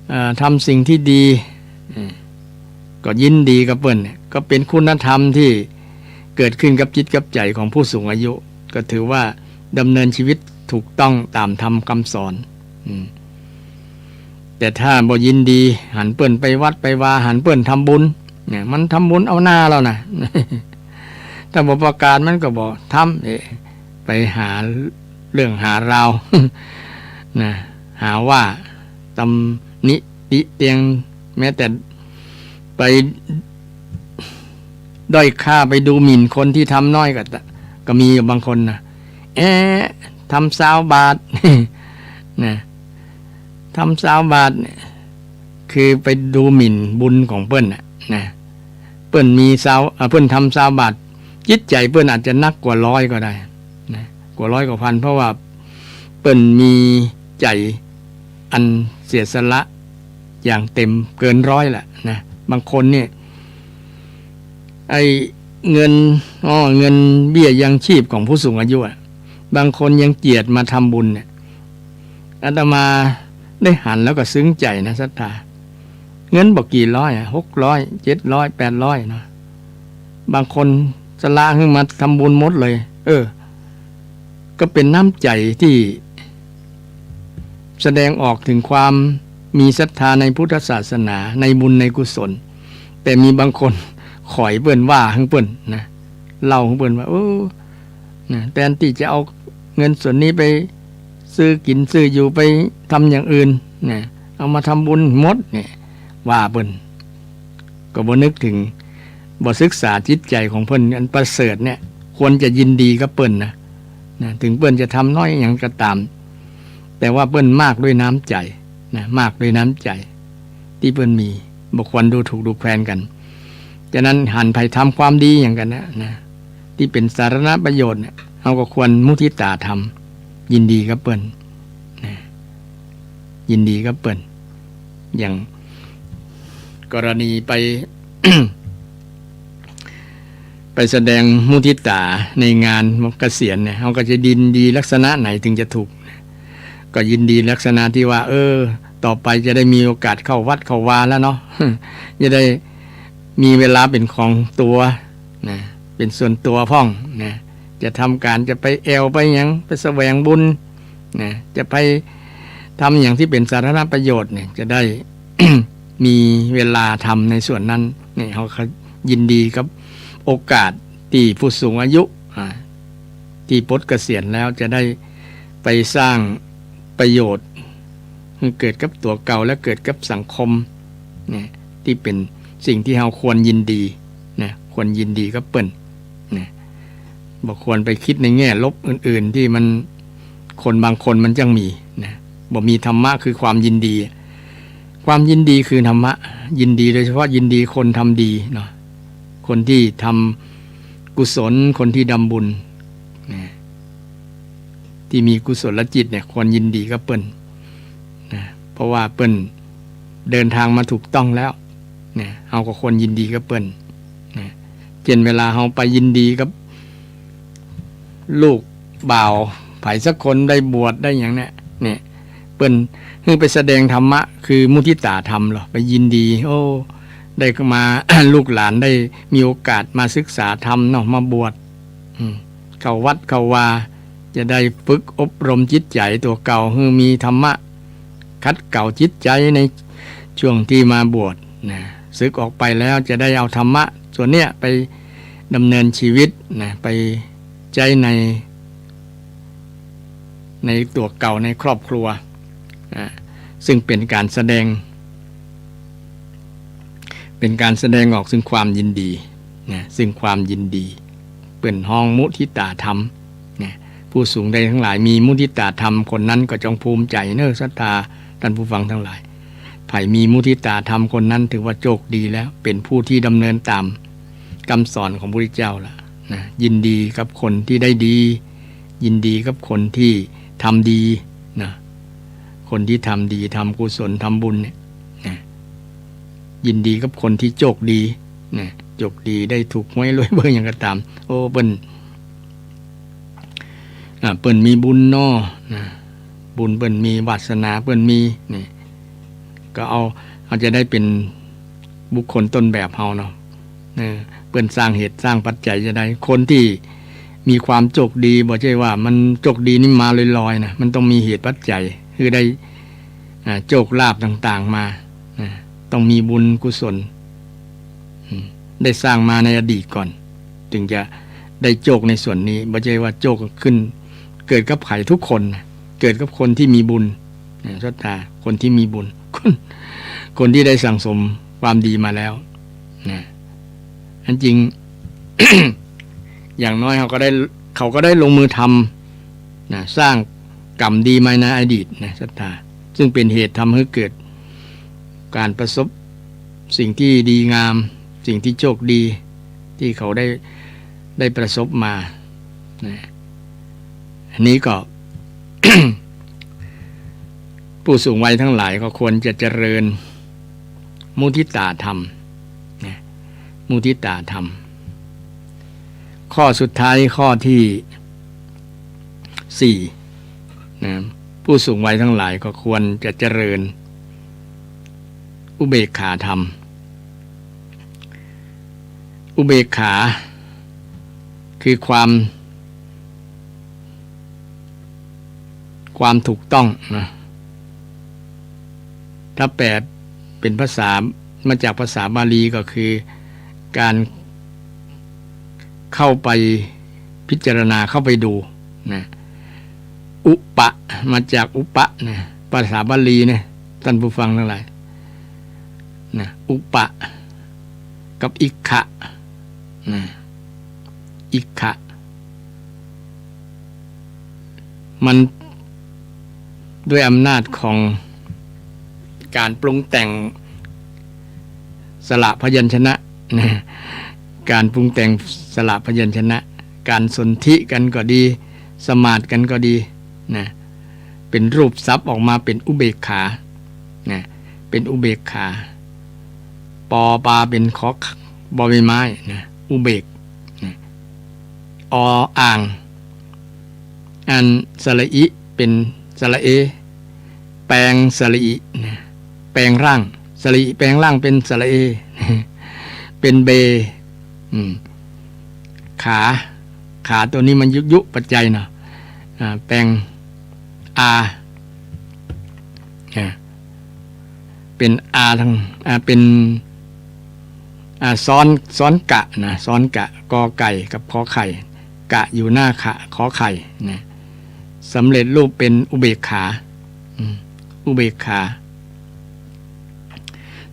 เอ่อ ทำสิ่งที่ดี อืม ก็ยินดีกับเปิ้นเนี่ย ก็เป๋นคุณธรรมตี้เกิดขึ้นกับจิตกับใจ๋ของผู้สูงอายุ ก็ถือว่าดำเนินชีวิตถูกต้องต๋ามธรรมคำสอน อืม แต่ถ้าบ่ยินดี หันเปิ้นไปวัดไปวา หันเปิ้นทำบุญเนี่ย มันทำบุญเอาหน้าแล้วนะ ถ้าบ่ประกาศมันก็บ่ทำ เอ๊ะ ไปหาเรื่องหาราวนะ หาว่าตำหนิติเตียน แม้แต่ไปด้อยค่า ไปดูหมิ่นคนตี้ทำน้อยก็ ก็มีอยู่บางคนนะ เอ๊ะ ทำซาวบาทนะ ทำซาวบาทเนี่ย คือไปดูหมิ่นบุญของเปิ้นน่ะนะ เปิ้นมีซาว อ่า เปิ้นทำซาวบาท จิตใจ๋เปิ้นอาจจะนักกว่าร้อยก็ได้นะ กว่าร้อยกว่าพัน เพราะว่าเปิ้นมีใจ๋อันเสียสละอย่างเต็มเกินร้อยแหละนะ บางคนเนี่ย ไอ้เงิน อ้อ เงินเบี้ยยังชีพของผู้สูงอายุอะ บางคนยังเจียดมาทำบุญเนี่ย อาตมาได้หันแล้วก็ซึ้งใจ๋นะ ศรัทธา เงินบ่กี่ร้อยอะ หกร้อย เจ็ดร้อย แปดร้อยเนาะ บางคนสละหื้อมาทำบุญหมดเลย เออ ก็เป๋นน้ำใจ๋ตี้แสดงออกเถิงความมีศรัทธาในพุทธศาสนา ในบุญในกุศล แต่มีบางคนขอยเปิ้น ว่าหื้อเปิ้นนะ เล่าหื้อเปิ้นว่า เออ นะ แตนตี้จะเอาเงินส่วนนี้ไปซื้อกิ๋นซื้ออยู่ ไปทำอย่างอื่นนะ เอามาทำบุญหมดเนี่ย ว่าเปิ้น ก็บ่นึกเถิง บ่ศึกษาจิตใจ๋ของเปิ้นอันประเสริฐเนี่ย ควรจะยินดีกับเปิ้นนะ นะ เถิงเปิ้นจะทำน้อยหยังก็ต๋าม แต่ว่าเปิ้นมากด้วยน้ำใจ๋นะ มากด้วยน้ำใจ๋ตี้เปิ้นมี บ่ควรดูถูกดูแคลนกั๋น ฉะนั้นหันใผทำความดีหยังกั๋นนะ นะ ตี้เป๋นสาธารณประโยชน์เนี่ย เฮาก็ควรมุทิตาธรรม ยินดีกับเปิ้นนะ ยินดีกับเปิ้น อย่างกรณีไป ไปแสดงมุทิตาในงานเกษียณเนี่ย เฮาก็จะยินดีลักษณะไหนเถิงจะถูก ก็ยินดีลักษณะตี้ว่า เออ ต่อไปจะได้มีโอกาสเข้าวัดเข้าวาแล้วเนาะ จะได้มีเวลาเป๋นของตั๋วนะ เป๋นส่วนตั๋วพ่องนะ จะทำก๋าน จะไปแอ่วไปหยัง ไปแสวงบุญนะ จะไปทำหยังตี้เป๋นสาธารณประโยชน์เนี่ย จะได้ มีเวลาทำในส่วนนั้นเนี่ย เฮาก็ยินดีกับโอกาสตี้ผู้สูงอายุ อ่า ตี้ปลดเกษียณแล้วจะได้ไปสร้างประโยชน์หื้อเกิดกับตั๋วเก่าและเกิดกับสังคมเนี่ย ตี้เป๋น สิ่งตี้เฮาควรยินดีนะ ควรยินดีกับเปิ้นนะ บ่ควรไปกึ๊ดในแง่ลบอื่นๆ ตี้มัน คนบางคนมันจั่งมีนะ บ่มีธรรมะคือความยินดี ความยินดีคือธรรมะ ยินดีโดยเฉพาะยินดีคนทำดีเนาะ คนตี้ทำกุศล คนตี้ทำบุญนะ ตี้มีกุศลจิตเนี่ย ควรยินดีกับเปิ้นนะ เพราะว่าเปิ้นเดินตางมาถูกต้องแล้วนะ เฮาก็ควรยินดีกับเปิ้นนะ เจ้นเวลาเฮาไปยินดีกับลูกบ่าวใผสักคนได้บวชได้หยังเนี่ย เนี่ย เปิ้นหื้อไปแสดงธรรมะ คือมุทิตาธรรมเหรอ ไปยินดี โอ้ ได้มา ลูกหลานได้มีโอกาสมาศึกษาธรรมเนาะ มาบวช อืม เข้าวัดเข้าวา จะได้ฝึกอบรมจิตใจ๋ตั๋วเก่า หื้อมีธรรมะ ขัดเกลาจิตใจ๋ในช่วงตี้มาบวชนะ สึกออกไปแล้วจะได้เอาธรรมะส่วนเนี้ยไปดำเนินชีวิตนะ ไปใจ๊ใน ในตั๋วเก่า ในครอบครัวนะ ซึ่งเป๋นก๋านแสดง เป๋นก๋านแสดงออกซึ่งความยินดีนะ ซึ่งความยินดี เปิ้นฮ้องมุทิตาธรรมนะ ผู้สูงวัยตังหลายมีมุทิตาธรรมคนนั้นก็จงภูมิใจ๋เน่อ ศรัทธาต้านผู้ฟังตังหลาย ใผมีมุทิตาธรรมคนนั้นถือว่าโจคดีแล้ว เป๋นผู้ตี้ดำเนินต๋ามกำสอนของพระพุทธเจ้าละนะ ยินดีกับคนตี้ได้ดี ยินดีกับคนตี้ทำดีนะ คนตี้ทำดี ทำกุศล ทำบุญเนี่ยนะ ยินดีกับคนตี้โจคดีนะ โจคดีได้ถูกหวยรวยเบอร์หยังก็ต๋าม โอ้ เปิ้น อ่า เปิ้นมีบุญเนาะนะ บุญเปิ้นมี วาสนาเปิ้นมี นี่ ก็เอา เอาจะได้เป๋นบุคคลต้นแบบเฮาเนาะ เออ เปิ้นสร้างเหตุสร้างปัจจัยจะได้ คนตี้มีความโจคดี บ่ใจ้ว่ามันโจคดีนี่มาลอยๆ นะ มันต้องมีเหตุปัจจัย คือได้ อ่า โจคลาภต่างๆ มา นะ ต้องมีบุญกุศล อืม ได้สร้างมาในอดีตก่อน จึงจะได้โจคในส่วนนี้ บ่ใจ้ว่าโจคขึ้น เกิดกับใผทุกคนนะ เกิดกับคนตี้มีบุญนะ ศรัทธา คนตี้มีบุญ คน คนตี้ได้สั่งสมความดีมาแล้วนะ อันจริง อย่างน้อยเขาก็ได้ เขาก็ได้ลงมือทำนะ สร้างกรรมดีมาในอดีตนะ ศรัทธา ซึ่งเป๋นเหตุทำหื้อเกิดก๋านประสบสิ่งตี้ดีงาม สิ่งตี้โจคดี ตี้เขาได้ ได้ประสบมานะ อันนี้ก็ ผู้สูงวัยตังหลายก็ควรจะเจริญมุทิตาธรรมนะ มุทิตาธรรม ข้อสุดท้าย ข้อตี้สี่นะ ผู้สูงวัยตังหลายก็ควรจะเจริญอุเบกขาธรรม อุเบกขาคือความ ความถูกต้องนะ ถ้าแปลเป๋นภาษา มาจากภาษาบาลีก็คือ ก๋านเข้าไปพิจารณา เข้าไปดูนะ อุปะ มาจากอุปะนะ ภาษาบาลีนะ ต้านผู้ฟังตังหลายนะ อุปะ กับอิกขะนะ อิกขะ มันด้วยอำนาจของก๋านปรุงแต่งสระพยัญชนะนะ ก๋านปรุงแต่งสระพยัญชนะ ก๋านสนธิกั๋นก็ดี สมาสกั๋นก็ดีนะ เป๋นรูปศัพท์ออกมาเป๋นอุเบกขานะ เป๋นอุเบกขา ปอปาเป๋นขอ บอใบไม้นะ อุเบกนะ ออ่าง อันสระอิเป๋นสระเอ แปลงสระอินะ แปลงร่าง สระอิแปลงร่างเป๋นสระเอ เป๋นเบ อืม ขา ขาตั๋วนี้มันยุ ยุปัจจัยเนาะ อ่า แปลง อา อ่า เป๋นอาตัง อ่า เป๋น อ่า ซ้อน ซ้อนกะนะ ซ้อนกะ กอไก่กับขอไข่ กะอยู่หน้าขะ ขอไข่นะ สำเร็จรูปเป๋นอุเบกขา อืม อุเบกขา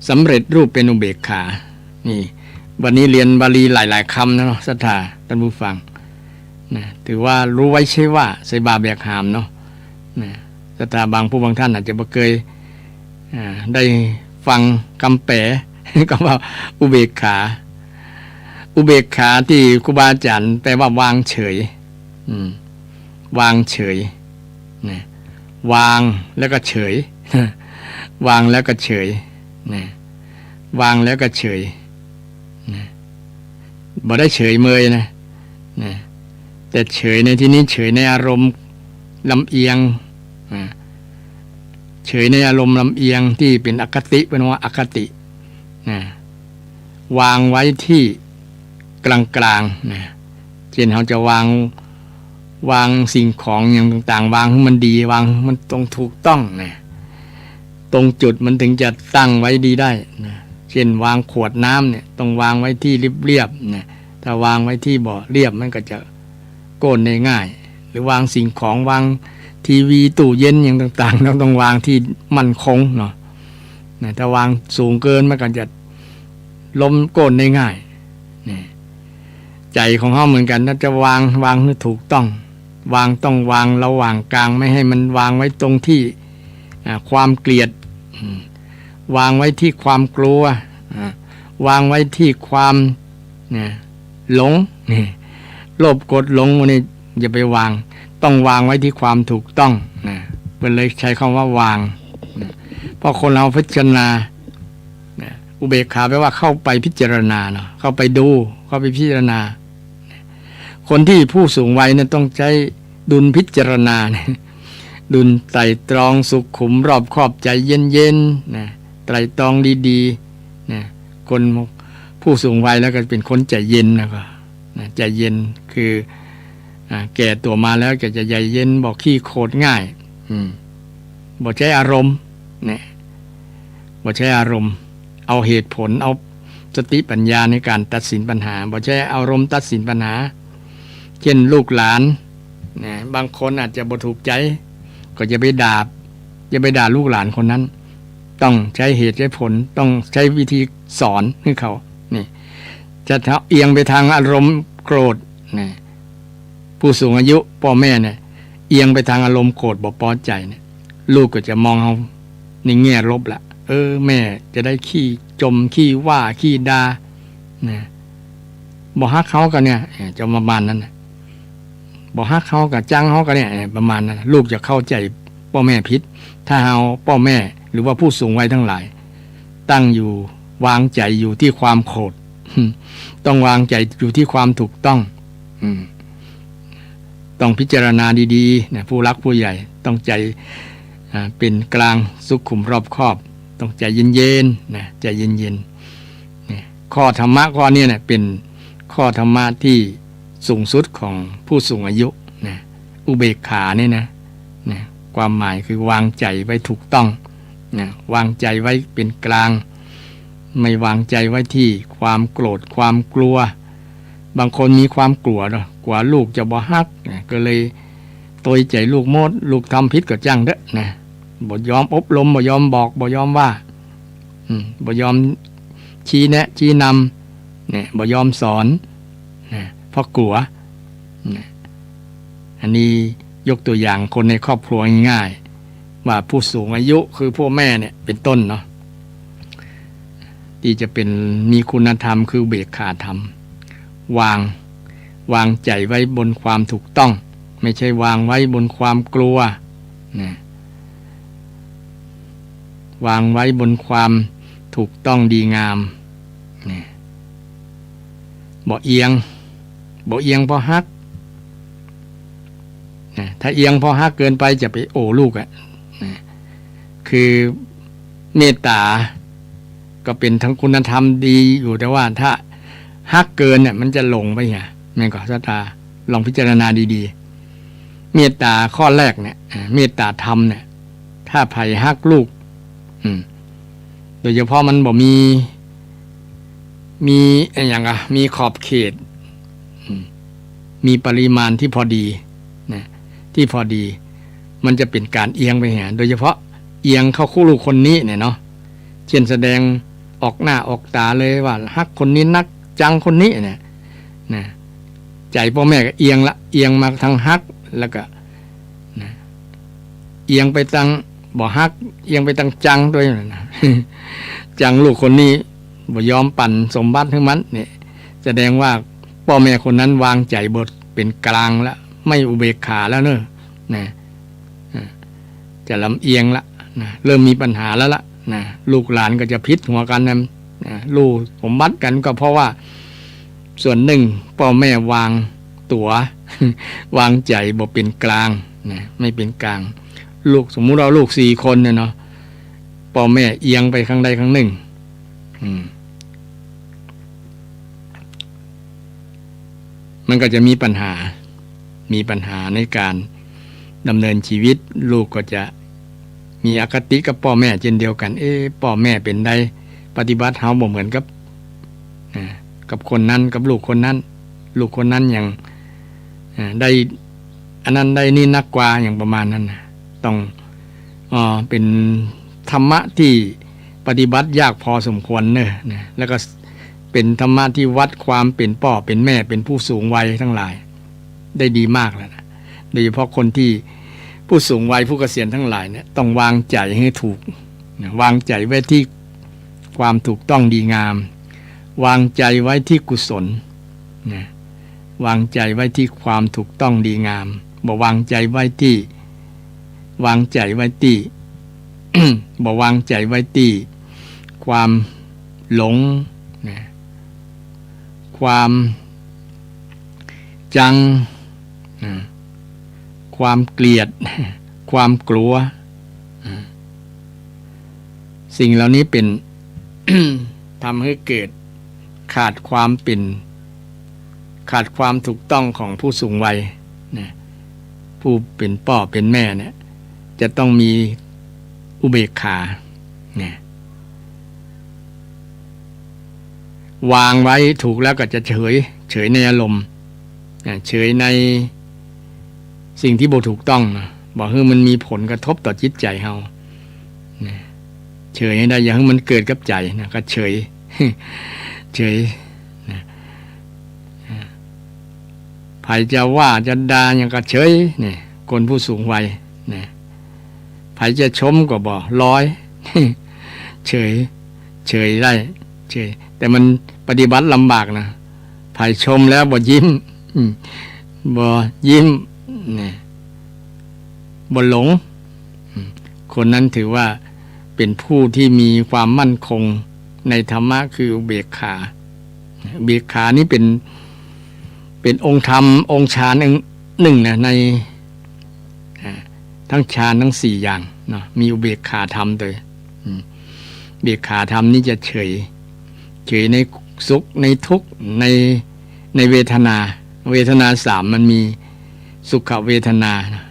สำเร็จรูปเป๋นอุเบกขา นี่ วันนี้เรียนบาลีหลายๆ กำนะเนาะ ศรัทธาต้านผู้ฟัง นะ ถือว่ารู้ไว้ใช่ว่า ใส่บ่าแบกหามเนาะ นะ ศรัทธาบางผู้บางท่านอาจจะบ่เกย อ่า ได้ฟังกำแปล กำว่าอุเบกขา อุเบกขาตี้ครูบาอาจ๋ารย์แปลว่าวางเฉย อืม วางเฉย นะ วางแล้วก็เฉย วางแล้วก็เฉย นะ วางแล้วก็เฉย นะ บ่ได้เฉยเมยนะ นะ แต่เฉยในที่นี้เฉยในอารมณ์ลำเอียง นะ เฉยในอารมณ์ลำเอียงตี้เป๋นอคติ เปิ้นว่าอคติ นะ วางไว้ตี้กลางๆ นะ เจ้นเฮาจะวาง วางสิ่งของอย่างต่างๆ วางหื้อมันดี วางหื้อมันตรงถูกต้องนะ ตรงจุดมันถึงจะตั้งไว้ดีได้นะ เจ้นวางขวดน้ำเนี่ย ต้องวางไว้ตี้เรียบๆ นะ ถ้าวางไว้ตี้บ่เรียบมันก็จะโก้นได้ง่าย หรือวางสิ่งของ วางทีวี ตู้เย็นอย่างต่างๆ เราต้องวางตี้มั่นคงเนาะ นะ ถ้าวางสูงเกินมันก็จะล้มโก้นได้ง่าย นี่ ใจ๋ของเฮาเหมือนกั๋น ถ้าจะวาง วางหื้อถูกต้อง วางต้องวางระหว่างกลาง ไม่ให้มันวางไว้ตรงตี้ อ่า ความเกลียด อืม วางไว้ตี้ความกลัว อ่า วางไว้ตี้ความ เนี่ย หลง นี่ โลภโกรธหลงพวกนี้อย่าไปวาง ต้องวางไว้ตี้ความถูกต้องนะ เปิ้นเลยใจ๊กำว่าวางนะ เพราะคนเฮาพิจารณา นะ อุเบกขาแปลว่าเข้าไปพิจารณาเนาะ เข้าไปดู เข้าไปพิจารณา คนตี้ผู้สูงวัยเนี่ยต้องใจ๊ดุลพิจารณานะ ดุลไตร่ตรองสุขุมรอบคอบ ใจ๋เย็นๆ นะ ไตร่ตรองดีๆ นะ คนผู้สูงวัยแล้วก็เป๋นคนใจ๋เย็นนะ ก็ นะ ใจ๋เย็น คือ อ่า แก่ตั๋วมาแล้วก็จะใจ๋เย็น บ่ขี้โขดง่าย อืม บ่ใจ๊อารมณ์ เนี่ย บ่ใจ๊อารมณ์ เอาเหตุผล เอาสติปัญญาในก๋านตัดสินปัญหา บ่ใจ๊อารมณ์ตัดสินปัญหา เจ้นลูกหลาน นะ บางคนอาจจะบ่ถูกใจ๋ ก็อย่าไปด่า อย่าไปด่าลูกหลานคนนั้น ต้องใจ๊เหตุใจ๊ผล ต้องใจ๊วิธีสอนหื้อเขา นี่ จะเอียงไปตางอารมณ์โกรธ นะ ผู้สูงอายุป้อแม่เนี่ย เอียงไปตางอารมณ์โกรธบ่ปอใจ๋เนี่ย ลูกก็จะมองเฮาในแง่ลบละ เออ แม่จะได้ขี้จ่ม ขี้ว่า ขี้ด่า นะ บ่ฮักเฮาก็เนี่ย เออ จะประมาณนั้นนะ บ่ฮักเฮาก็จังเฮาก็เนี่ย เออ ประมาณนั้นนะ ลูกจะเข้าใจ๋ป้อแม่ผิด ถ้าเฮาป้อแม่หรือว่าผู้สูงวัยตังหลาย ตั้งอยู่ วางใจ๋อยู่ตี้ความโกรธ ต้องวางใจ๋อยู่ตี้ความถูกต้อง อืม ต้องพิจารณาดีๆ นะ ผู้หลักผู้ใหญ่ ต้องใจ๋ อ่า เป๋นกลาง สุขุมรอบคอบ ต้องใจ๋เย็นๆ นะ ใจ๋เย็นๆ เนี่ย ข้อธรรมะข้อนี้เนี่ยเป๋นข้อธรรมะตี้สูงสุดของผู้สูงอายุนะ อุเบกขานี่นะ นะ ความหมายคือวางใจ๋ไว้ถูกต้องนะ วางใจ๋ไว้เป๋นกลาง ไม่วางใจ๋ไว้ตี้ความโกรธ ความกลัว บางคนมีความกลัวเนาะ กลัวลูกจะบ่ฮักนะ ก็เลยตวยใจ๋ลูกหมด ลูกทำผิดก็จ้างเต๊อะนะ บ่ยอมอบรม บ่ยอมบอก บ่ยอมว่า อืม บ่ยอมชี้แนะ ชี้นำ เนี่ย บ่ยอมสอน นะ เพราะกลัว นะ อันนี้ยกตัวอย่างคนในครอบครัวง่ายๆ ว่าผู้สูงอายุคือพ่อแม่เนี่ย เป๋นต้นเนาะ ตี้จะเป๋น มีคุณธรรมคืออุเบกขาธรรม วาง วางใจ๋ไว้บนความถูกต้อง ไม่ใช่วางไว้บนความกลัว นะ วางไว้บนความถูกต้องดีงาม นะ บ่เอียง บ่เอียงเพราะฮัก นะ ถ้าเอียงเพราะฮักเกินไปจะไปโอ้ลูกอะ นะ คือเมตตาก็เป๋นตางคุณธรรมดีอยู่ แต่ว่าถ้าฮักเกินเนี่ยมันจะหลงไปเหีย แม่นก่อ ศรัทธา ลองพิจารณาดีๆ เมตตาข้อแรกเนี่ย อ่า เมตตาธรรมเนี่ย ถ้าใผฮักลูก อืม โดยเฉพาะมันบ่มี มีอะหยังอะ มีขอบเขต อืม มีปริมาณที่พอดี นะ ที่พอดี มันจะเป๋นก๋านเอียงไปเหีย โดยเฉพาะเอียงเข้าคู่ลูกคนนี้เนี่ยเนาะ เจ้นแสดง ออกหน้าออกต๋าเลยว่าฮักคนนี้นัก จังคนนี้เนี่ย นะ ใจ๋ป้อแม่ก็เอียงละ เอียงมาตางฮัก แล้วก็ นะ เอียงไปตางบ่ฮัก เอียงไปตางจังตวยนั่นนะ จังลูกคนนี้ บ่ยอมปั๋นสมบัติหื้อมันเนี่ย แสดงว่าป้อแม่คนนั้นวางใจ๋บ่เป๋นก๋างละ ไม่อุเบกขาแล้วเนาะ นะ อ่า จะลำเอียงละ นะ เริ่มมีปัญหาแล้วละ นะ ลูกหลานก็จะผิดหัวกั๋นนะ นะ ลู่สมบัติกั๋นก็เพราะว่า ส่วนนึ่งป้อแม่วางตั๋ว วางใจ๋บ่เป๋นก๋าง นะ ไม่เป๋นก๋าง ลูก สมมุติว่าลูกสี่คนเนี่ยเนาะ ป้อแม่เอียงไปข้างใดข้างนึ่ง อืม มันก็จะมีปัญหา มีปัญหาในก๋านดำเนินชีวิต ลูกก็จะมีอคติกับป้อแม่เจ้นเดียวกั๋น เอ๊ะ ป้อแม่เป๋นใด ปฏิบัติเฮาบ่เหมือนกับ อ่า กับคนนั้น กับลูกคนนั้น ลูกคนนั้นยัง อ่า ได้อันนั้นได้นี่นักกว่า อย่างประมาณนั้นนะ ต้อง อ่า เป๋นธรรมะตี้ปฏิบัติยากพอสมควรเนาะ นะ แล้วก็เป๋นธรรมะตี้วัดความเป๋นป้อเป๋นแม่ เป๋นผู้สูงวัยตังหลาย ได้ดีมากแล้วนะ โดยเฉพาะคนตี้ผู้สูงวัยผู้เกษียณตังหลายเนี่ย ต้องวางใจ๋หื้อถูกนะ วางใจ๋ไว้ตี้ความถูกต้องดีงาม วางใจ๋ไว้ตี้กุศลนะ วางใจ๋ไว้ตี้ความถูกต้องดีงาม บ่วางใจ๋ไว้ตี้ วางใจ๋ไว้ตี้ บ่วางใจ๋ไว้ตี้ความหลงนะ ความจังนะ ความเกลียด ความกลัวนะ สิ่งเหล่านี้เป๋น ทำให้เกิดขาดความเป๋น ขาดความถูกต้องของผู้สูงวัยนะ ผู้เป๋นป้อเป๋นแม่เนี่ย จะต้องมีอุเบกขานะ วางไว้ถูกแล้วก็จะเฉย เฉยในอารมณ์นะ เฉยในสิ่งตี้บ่ถูกต้องนะ บ่หื้อมันมีผลกระทบต่อจิตใจ๋เฮานะ เฉยหื้อได้ อย่าหื้อมันเกิดกับใจ๋นะ ก็เฉย เฉยนะ ใผจะว่าจะด่าหยังก็เฉย นี่ คนผู้สูงวัยนะ ใผจะชมก็บ่ลอย เฉย เฉยได้ เฉย แต่มันปฏิบัติลำบากนะ ใผชมแล้วบ่ยิ้ม อืม บ่ยิ้ม นี่ บ่หลง อืม คนนั้นถือว่าเป๋นผู้ตี้มีความมั่นคงในธรรมะ คืออุเบกขา อุเบกขานี้เป๋น เป๋นองค์ธรรม องค์ฌานนึ่ง นึ่งนะ ใน อ่า ตึงฌานตึงสี่อย่างเนาะ มีอุเบกขาธรรมตวย อืม อุเบกขาธรรมนี้จะเฉย เฉยในสุข ในทุกข์ ใน ในเวทนา เวทนาสามมันมีสุขเวทนานะ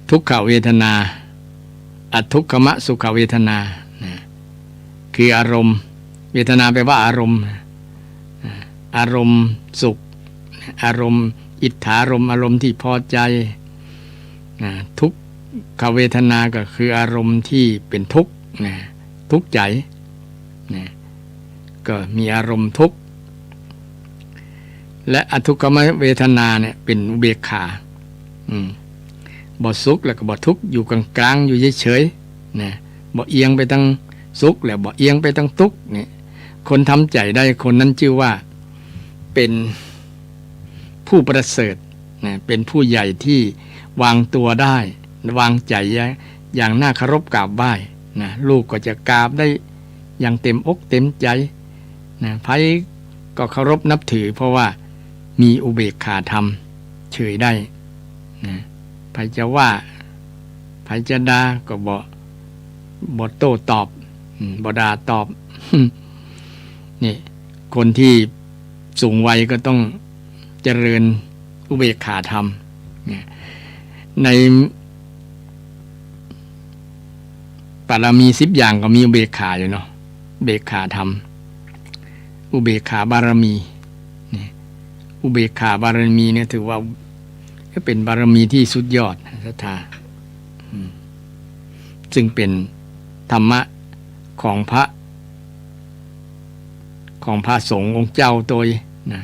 ทุกขเวทนา อทุกขมสุขเวทนานะ คืออารมณ์ เวทนาแปลว่าอารมณ์นะ อารมณ์สุข อารมณ์อิทธารมณ์ อารมณ์ตี้พอใจ๋นะ ทุกขเวทนาก็คืออารมณ์ตี้เป๋นทุกข์นะ ทุกข์ใจ๋นะ ก็มีอารมณ์ทุกข์ และอทุกขมเวทนาเนี่ยเป๋นอุเบกขา อืม บ่สุขแล้วก็บ่ทุกข์ อยู่ก๋างๆ อยู่เฉยๆ นะ บ่เอียงไปตางสุขแล้วบ่เอียงไปตางทุกข์เนี่ย คนทำใจ๋ได้ คนนั้นจื้อว่าเป๋นผู้ประเสริฐนะ เป๋นผู้ใหญ่ตี้วางตั๋วได้ วางใจ๋อย่างน่าเคารพกราบไหว้นะ ลูกก็จะกราบได้อย่างเต็มอกเต็มใจ๋นะ ใผก็เคารพนับถือ เพราะว่ามีอุเบกขาธรรม เฉยได้นะ ใผจะว่า ใผจะด่าก็บ่ บ่โต้ตอบ อืม บ่ด่าตอบ นี่ คนตี้สูงวัยก็ต้องเจริญอุเบกขาธรรมเนี่ย ในปารมีสิบอย่างก็มีอุเบกขาอยู่เนาะ อุเบกขาธรรม อุเบกขาบารมี นี่ อุเบกขาบารมีเนี่ยถือว่าเป๋นบารมีตี้สุดยอด ศรัทธา อืม ซึ่งเป๋นธรรมะ ของพระ ของพระสงฆ์องค์เจ้าตวยนะ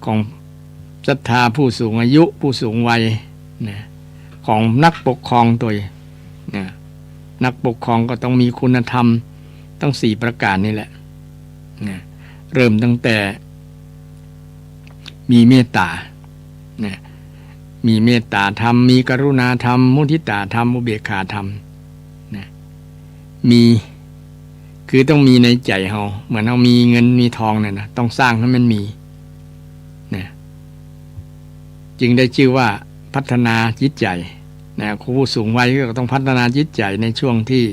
ของศรัทธาผู้สูงอายุ ผู้สูงวัยนะ ของนักปกครองตวยนะ นักปกครองก็ต้องมีคุณธรรมทั้งสี่ประการนี่แหละนะ เริ่มตั้งแต่มีเมตตานะ มีเมตตาธรรม มีกรุณาธรรม มุทิตาธรรม อุเบกขาธรรมนะ มี คือต้องมีในใจ๋เฮา เหมือนเฮามีเงินมีทองเนี่ยนะ ต้องสร้างหื้อมันมีนะ จึงได้จื้อว่าพัฒนาจิตใจ๋นะ ครูผู้สูงวัยก็ต้องพัฒนาจิตใจ๋ในช่วงตี้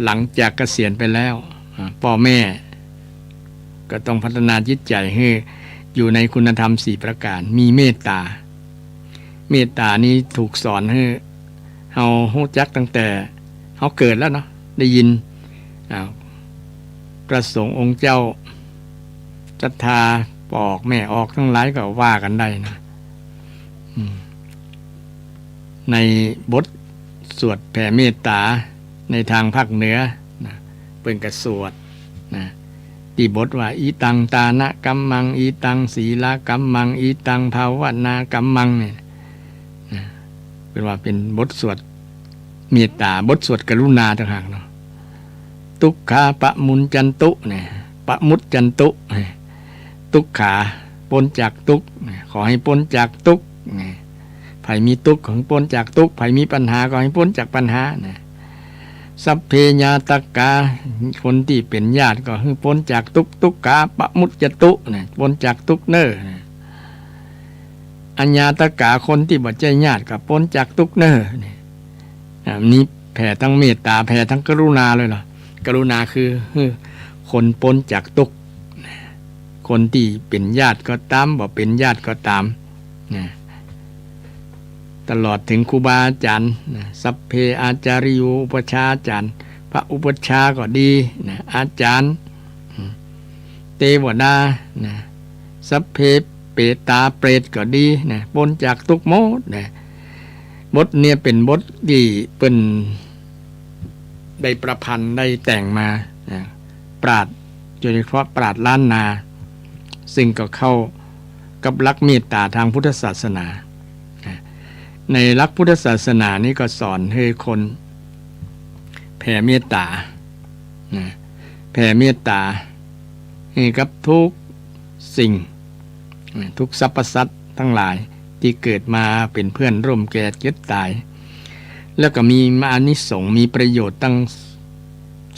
หลังจากเกษียณไปแล้ว อ่า ป้อแม่ก็ต้องพัฒนาจิตใจ๋หื้ออยู่ในคุณธรรมสี่ประการ มีเมตตา เมตตานี้ถูกสอนหื้อเฮาฮู้จักตั้งแต่เฮาเกิดแล้วเนาะ ได้ยิน อ่า พระสงฆ์องค์เจ้า ศรัทธาป้อออกแม่ออกตังหลายก็ว่ากั๋นได้นะ อืม ในบทสวดแผ่เมตตาในตางภาคเหนือนะ เปิ้นก็สวดนะ ตี้บทว่า อิตังตานะกัมมัง อิตังสีละกัมมัง อิตังภาวนากัมมัง เนี่ยนะ เปิ้นว่าเป๋นบทสวดเมตตา บทสวดกรุณาต่างหากเนาะ ทุกขาปะมุญจันตุ เนี่ย ปะมุจจันตุ เนี่ย ทุกขา ป๊นจากตุ๊กข์ เนี่ย ขอหื้อป๊นจากตุ๊กข์ เนี่ย ใผมีตุ๊กข์ขอหื้อป๊นจากตุ๊กข์ ใผมีปัญหาขอหื้อป๊นจากปัญหา เนี่ย สัพเพญาติกา คนตี้เป๋นญาติก็หื้อป๊นจากตุ๊กข์ ทุกขาปะมุจจันตุ เนี่ย ป๊นจากตุ๊กข์เน่อ เนี่ย อญาติกา คนตี้บ่ใจ้ญาติก็ป๊นจากตุ๊กข์เน่อ เนี่ย อ่า นี่แผ่ตังเมตตา แผ่ตังกรุณาเลยเหรอ กรุณาคือ คือคนป๊นจากตุ๊กข์ คนตี้เป๋นญาติก็ต๋าม บ่เป๋นญาติก็ต๋ามนะ ตลอดเถิงครูบาอาจ๋ารย์นะ สัพเพอาจาริโย อุปัชฌาย์อาจ๋ารย์ พระอุปัชฌาย์ก็ดีนะ อาจ๋ารย์ อืม เตวดานะ สัพเพเปตา เปรตก็ดีนะ ป๊นจากตุ๊กข์หมดนะ บทเนี่ยเป๋นบทตี้เปิ้นได้ประพันธ์ได้แต่งมานะ ปราชญ์ โดยเฉพาะปราชญ์ล้านนา ซึ่งก็เข้ากับหลักเมตตาตางพุทธศาสนานะ ในหลักพุทธศาสนานี่ก็สอนหื้อคนแผ่เมตตานะ แผ่เมตตาหื้อกับทุกสิ่ง ทุกสรรพสัตว์ตังหลายตี้เกิดมาเป๋นเพื่อนร่วมแก่เจ็บต๋าย แล้วก็มีอานิสงส์ มีประโยชน์ตัง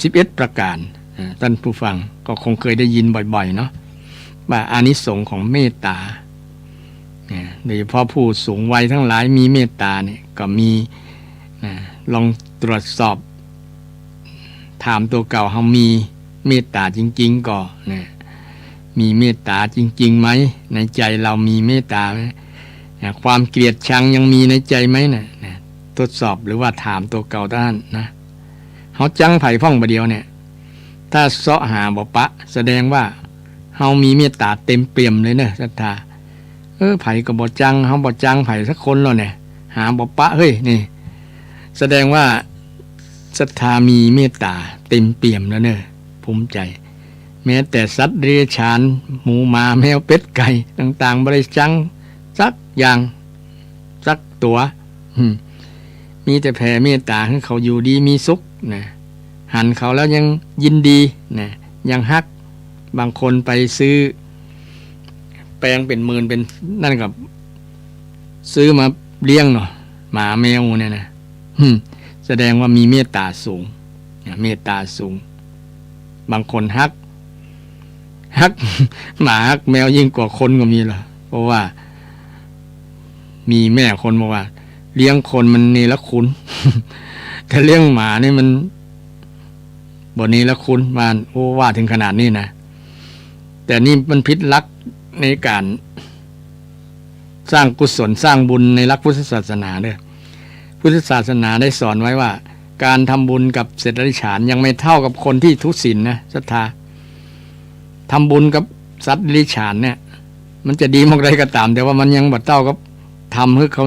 สิบเอ็ดประก๋าน อ่า ต้านผู้ฟังก็คงเกยได้ยินบ่อยๆ เนาะ ว่าอานิสงส์ของเมตตา เนี่ย โดยเฉพาะผู้สูงวัยตังหลายมีเมตตาเนี่ยก็มี นะ ลองตรวจสอบ ถามตั๋วเก่า เฮามีเมตตาจริงๆ ก่อ นะ มีเมตตาจริงๆ ไหม ในใจ๋เฮามีเมตตาไหม นะ ความเกลียดชังยังมีในใจ๋ไหมนะ นะ ตรวจสอบหรือว่าถามตั๋วเก่าเต้านั้นนะ เฮาจังใผพ่องบ่าเดี่ยวเนี่ย ถ้าเซาะหาบ่ปะ แสดงว่าเฮามีเมตตาเต็มเปี่ยมเลยเน่อ ศรัทธา เออ ใผก็บ่จัง เฮาบ่จังใผสักคนแล้วเนี่ย หาบ่ปะเฮ้ย นี่ แสดงว่าศรัทธามีเมตตาเต็มเปี่ยมแล้วเน่อ ภูมิใจ๋ แม้แต่สัตว์เดรัจฉาน หมูหมาแมวเป็ดไก่ต่างๆ บ่ได้จังสักอย่าง สักตั๋ว อืม มีแต่แผ่เมตตาหื้อเขาอยู่ดีมีสุขนะ หันเขาแล้วยังยินดีนะ ยังฮัก บางคนไปซื้อแปงเป๋นหมื่นเป๋นนั่นก็ซื้อมาเลี้ยงเนาะ หมาแมวเนี่ยนะ อืม แสดงว่ามีเมตตาสูงนะ เมตตาสูง บางคนฮัก ฮัก หมาฮักแมวยิ่งกว่าคนก็มีเหรอ เพราะว่ามีแม่คนบอกว่า เลี้ยงคนมันเนรคุณ แต่เลี้ยงหมานี่มันบ่เนรคุณ ว่า โอ้ ว่าเถิงขนาดนี้นะ แต่นี่มันผิดหลักในก๋านสร้างกุศลสร้างบุญในหลักพุทธศาสนาเด้อ พุทธศาสนาได้สอนไว้ว่า ก๋านทำบุญกับสัตว์เดรัจฉานยังไม่เท่ากับคนตี้ทุศีลนะ ศรัทธา ทำบุญกับสัตว์เดรัจฉานเนี่ย มันจะดีหม่องใดก็ต๋าม แต่ว่ามันยังบ่เต้ากับทำหื้อเขา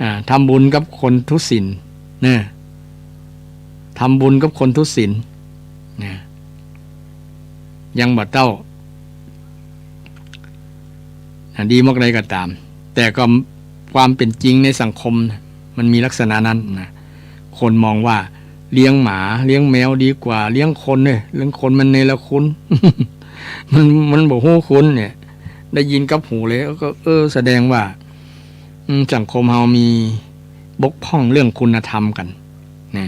อ่า ทำบุญกับคนทุศีลเนี่ย ทำบุญกับคนทุศีล นะ ยังบ่เต้า นะ ดีมากใดก็ต๋าม แต่ก็ความเป๋นจริงในสังคมนะ มันมีลักษณะนั้นนะ คนมองว่าเลี้ยงหมาเลี้ยงแมวดีกว่าเลี้ยงคนเนี่ย เลี้ยงคนมันเนรคุณ มัน มันบ่ฮู้คุณเนี่ย ได้ยินกับหูเลย ก็ เออ แสดงว่า อืม สังคมเฮามีบกพร่องเรื่องคุณธรรมกั๋นนะ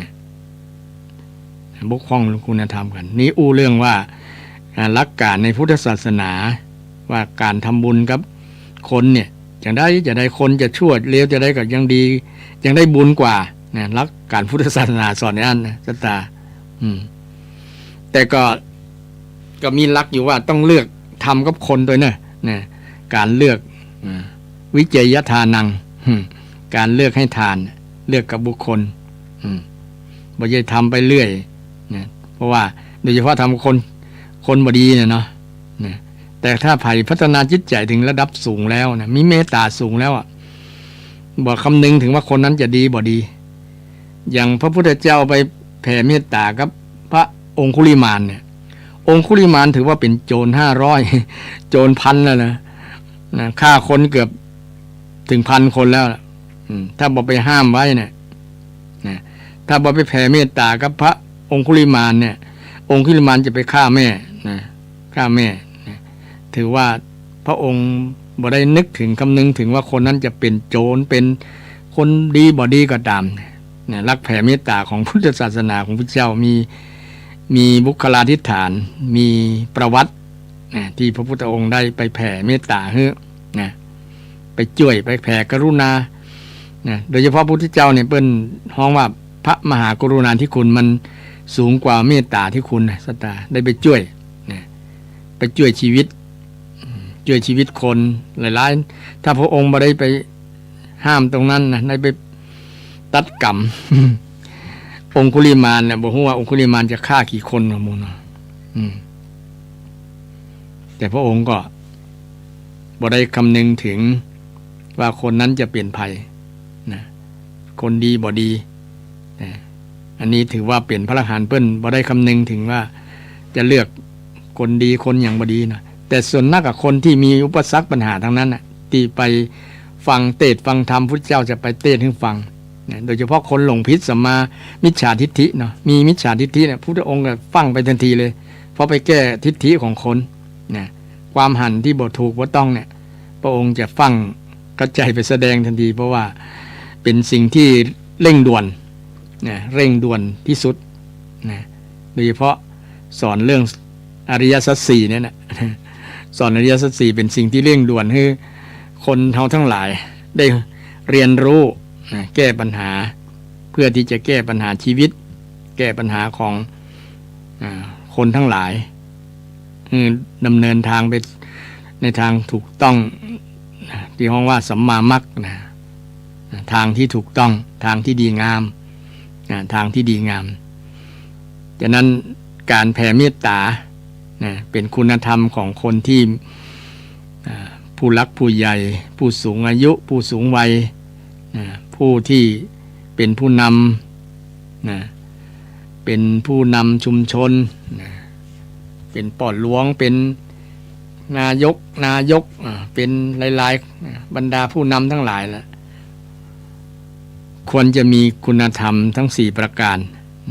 บกพร่องเรื่องคุณธรรมกั๋น นี่อู้เรื่องว่า อ่า หลักก๋านในพุทธศาสนา ว่าก๋านทำบุญกับคนเนี่ย จั่งใด จั่งใดคนจะชั่วเลวจั่งใดก็ยังดี ยังได้บุญกว่านะ หลักก๋านพุทธศาสนาสอนอย่างนั้นนะ ศรัทธา อืม แต่ก็ ก็มีหลักอยู่ว่าต้องเลือกทำกับคนตวยเน่อ นะ ก๋านเลือก อ่า วิจัยทานัง อืม ก๋านเลือกให้ทาน เลือกกับบุคคล อืม บ่ใจ้ทำไปเรื่อยนะ เพราะว่าโดยเฉพาะทำกับคน คนบ่ดีเนี่ยเนาะ นะ แต่ถ้าใผพัฒนาจิตใจ๋ถึงระดับสูงแล้วนะ มีเมตต๋าสูงแล้วอะ บ่คำนึงถึงว่าคนนั้นจะดีบ่ดี อย่างพระพุทธเจ้าไปแผ่เมตต๋ากับพระองคุลิมานเนี่ย องคุลิมานถือว่าเป๋นโจรห้าร้อย โจรพันแล้วนะ นะ ฆ่าคนเกือบถึงพันคนแล้วล่ะ อืม ถ้าบ่ไปห้ามไว้เนี่ย นะ ถ้าบ่ไปแผ่เมตต๋ากับพระองคุลิมานเนี่ย องคุลิมานจะไปฆ่าแม่นะ ฆ่าแม่นะ ถือว่าพระองค์บ่ได้นึกถึง คำนึงถึงว่าคนนั้นจะเป๋นโจร เป๋นคนดีบ่ดีก็ต๋ามนะ หลักแผ่เมตต๋าของพุทธศาสนาของพุทธเจ้ามี มีบุคลาธิฐาน มีประวัตินะ ที่พระพุทธองค์ได้ไปแผ่เมตต๋าหื้อนะ ไปจ้วย ไปแผ่กรุณานะ โดยเฉพาะพุทธเจ้าเนี่ยเปิ้นฮ้องว่าพระมหากรุณาธิคุณมันสูงกว่าเมตต๋าธิคุณนะ ศรัทธา ได้ไปจ้วยนะ ไปจ้วยชีวิต อืม จ้วยชีวิตคนหลายๆ ถ้าพระองค์บ่ได้ไปห้ามตรงนั้นนะ ได้ไปตัดกำ องคุลิมานเนี่ย บ่ฮู้ว่าองคุลิมานจะฆ่ากี่คนนะหมู่เนาะ อืม แต่พระองค์ก็บ่ได้คำนึงถึงว่าคนนั้นจะเป๋นใผนะ คนดีบ่ดีนะ อันนี้ถือว่าเป๋นพระอรหันต์ เปิ้นบ่ได้คำนึงถึงว่าจะเลือกคนดีคนหยังบ่ดีนะ แต่ส่วนนักอะ คนที่มีอุปสรรคปัญหาทั้งนั้นน่ะ ที่ไปฟังเตสน์ฟังธรรม พุทธเจ้าจะไปเตสน์หื้อฟังนะ โดยเฉพาะคนหลงผิดสัมมามิจฉาทิฏฐิเนาะ มีมิจฉาทิฏฐิเนี่ย พุทธองค์ก็ฟั่งไปตันทีเลย เพราะไปแก้ทิฏฐิของคนนะ ความหันที่บ่ถูกบ่ต้องเนี่ย พระองค์จะฟั่งกระจายไปแสดงตันที เพราะว่าเป๋นสิ่งที่เร่งด่วนนะ เร่งด่วนที่สุดนะ โดยเฉพาะสอนเรื่องอริยสัจสี่เนี่ยนะ สอนอริยสัจสี่เป๋นสิ่งที่เร่งด่วน หื้อคนเฮาทั้งหลายได้เรียนรู้นะ แก้ปัญหา เพื่อที่จะแก้ปัญหาชีวิต แก้ปัญหาของ อ่า คนทั้งหลาย หื้อดำเนินทางไปในทางถูกต้องนะ ที่ฮ้องว่าสัมมามรรคนะ ทางที่ถูกต้อง ทางที่ดีงามนะ ทางที่ดีงาม ฉะนั้นก๋านแผ่เมตต๋านะ เป๋นคุณธรรมของคนที่ อ่า ผู้หลักผู้ใหญ่ ผู้สูงอายุ ผู้สูงวัยนะ ผู้ที่เป๋นผู้นำนะ เป๋นผู้นำชุมชนนะ เป๋นป้อหลวง เป๋นนายก นายก อ่า เป๋นหลายๆ อ่า บรรดาผู้นำทั้งหลายแหละ ควรจะมีคุณธรรมทั้งสี่ประการ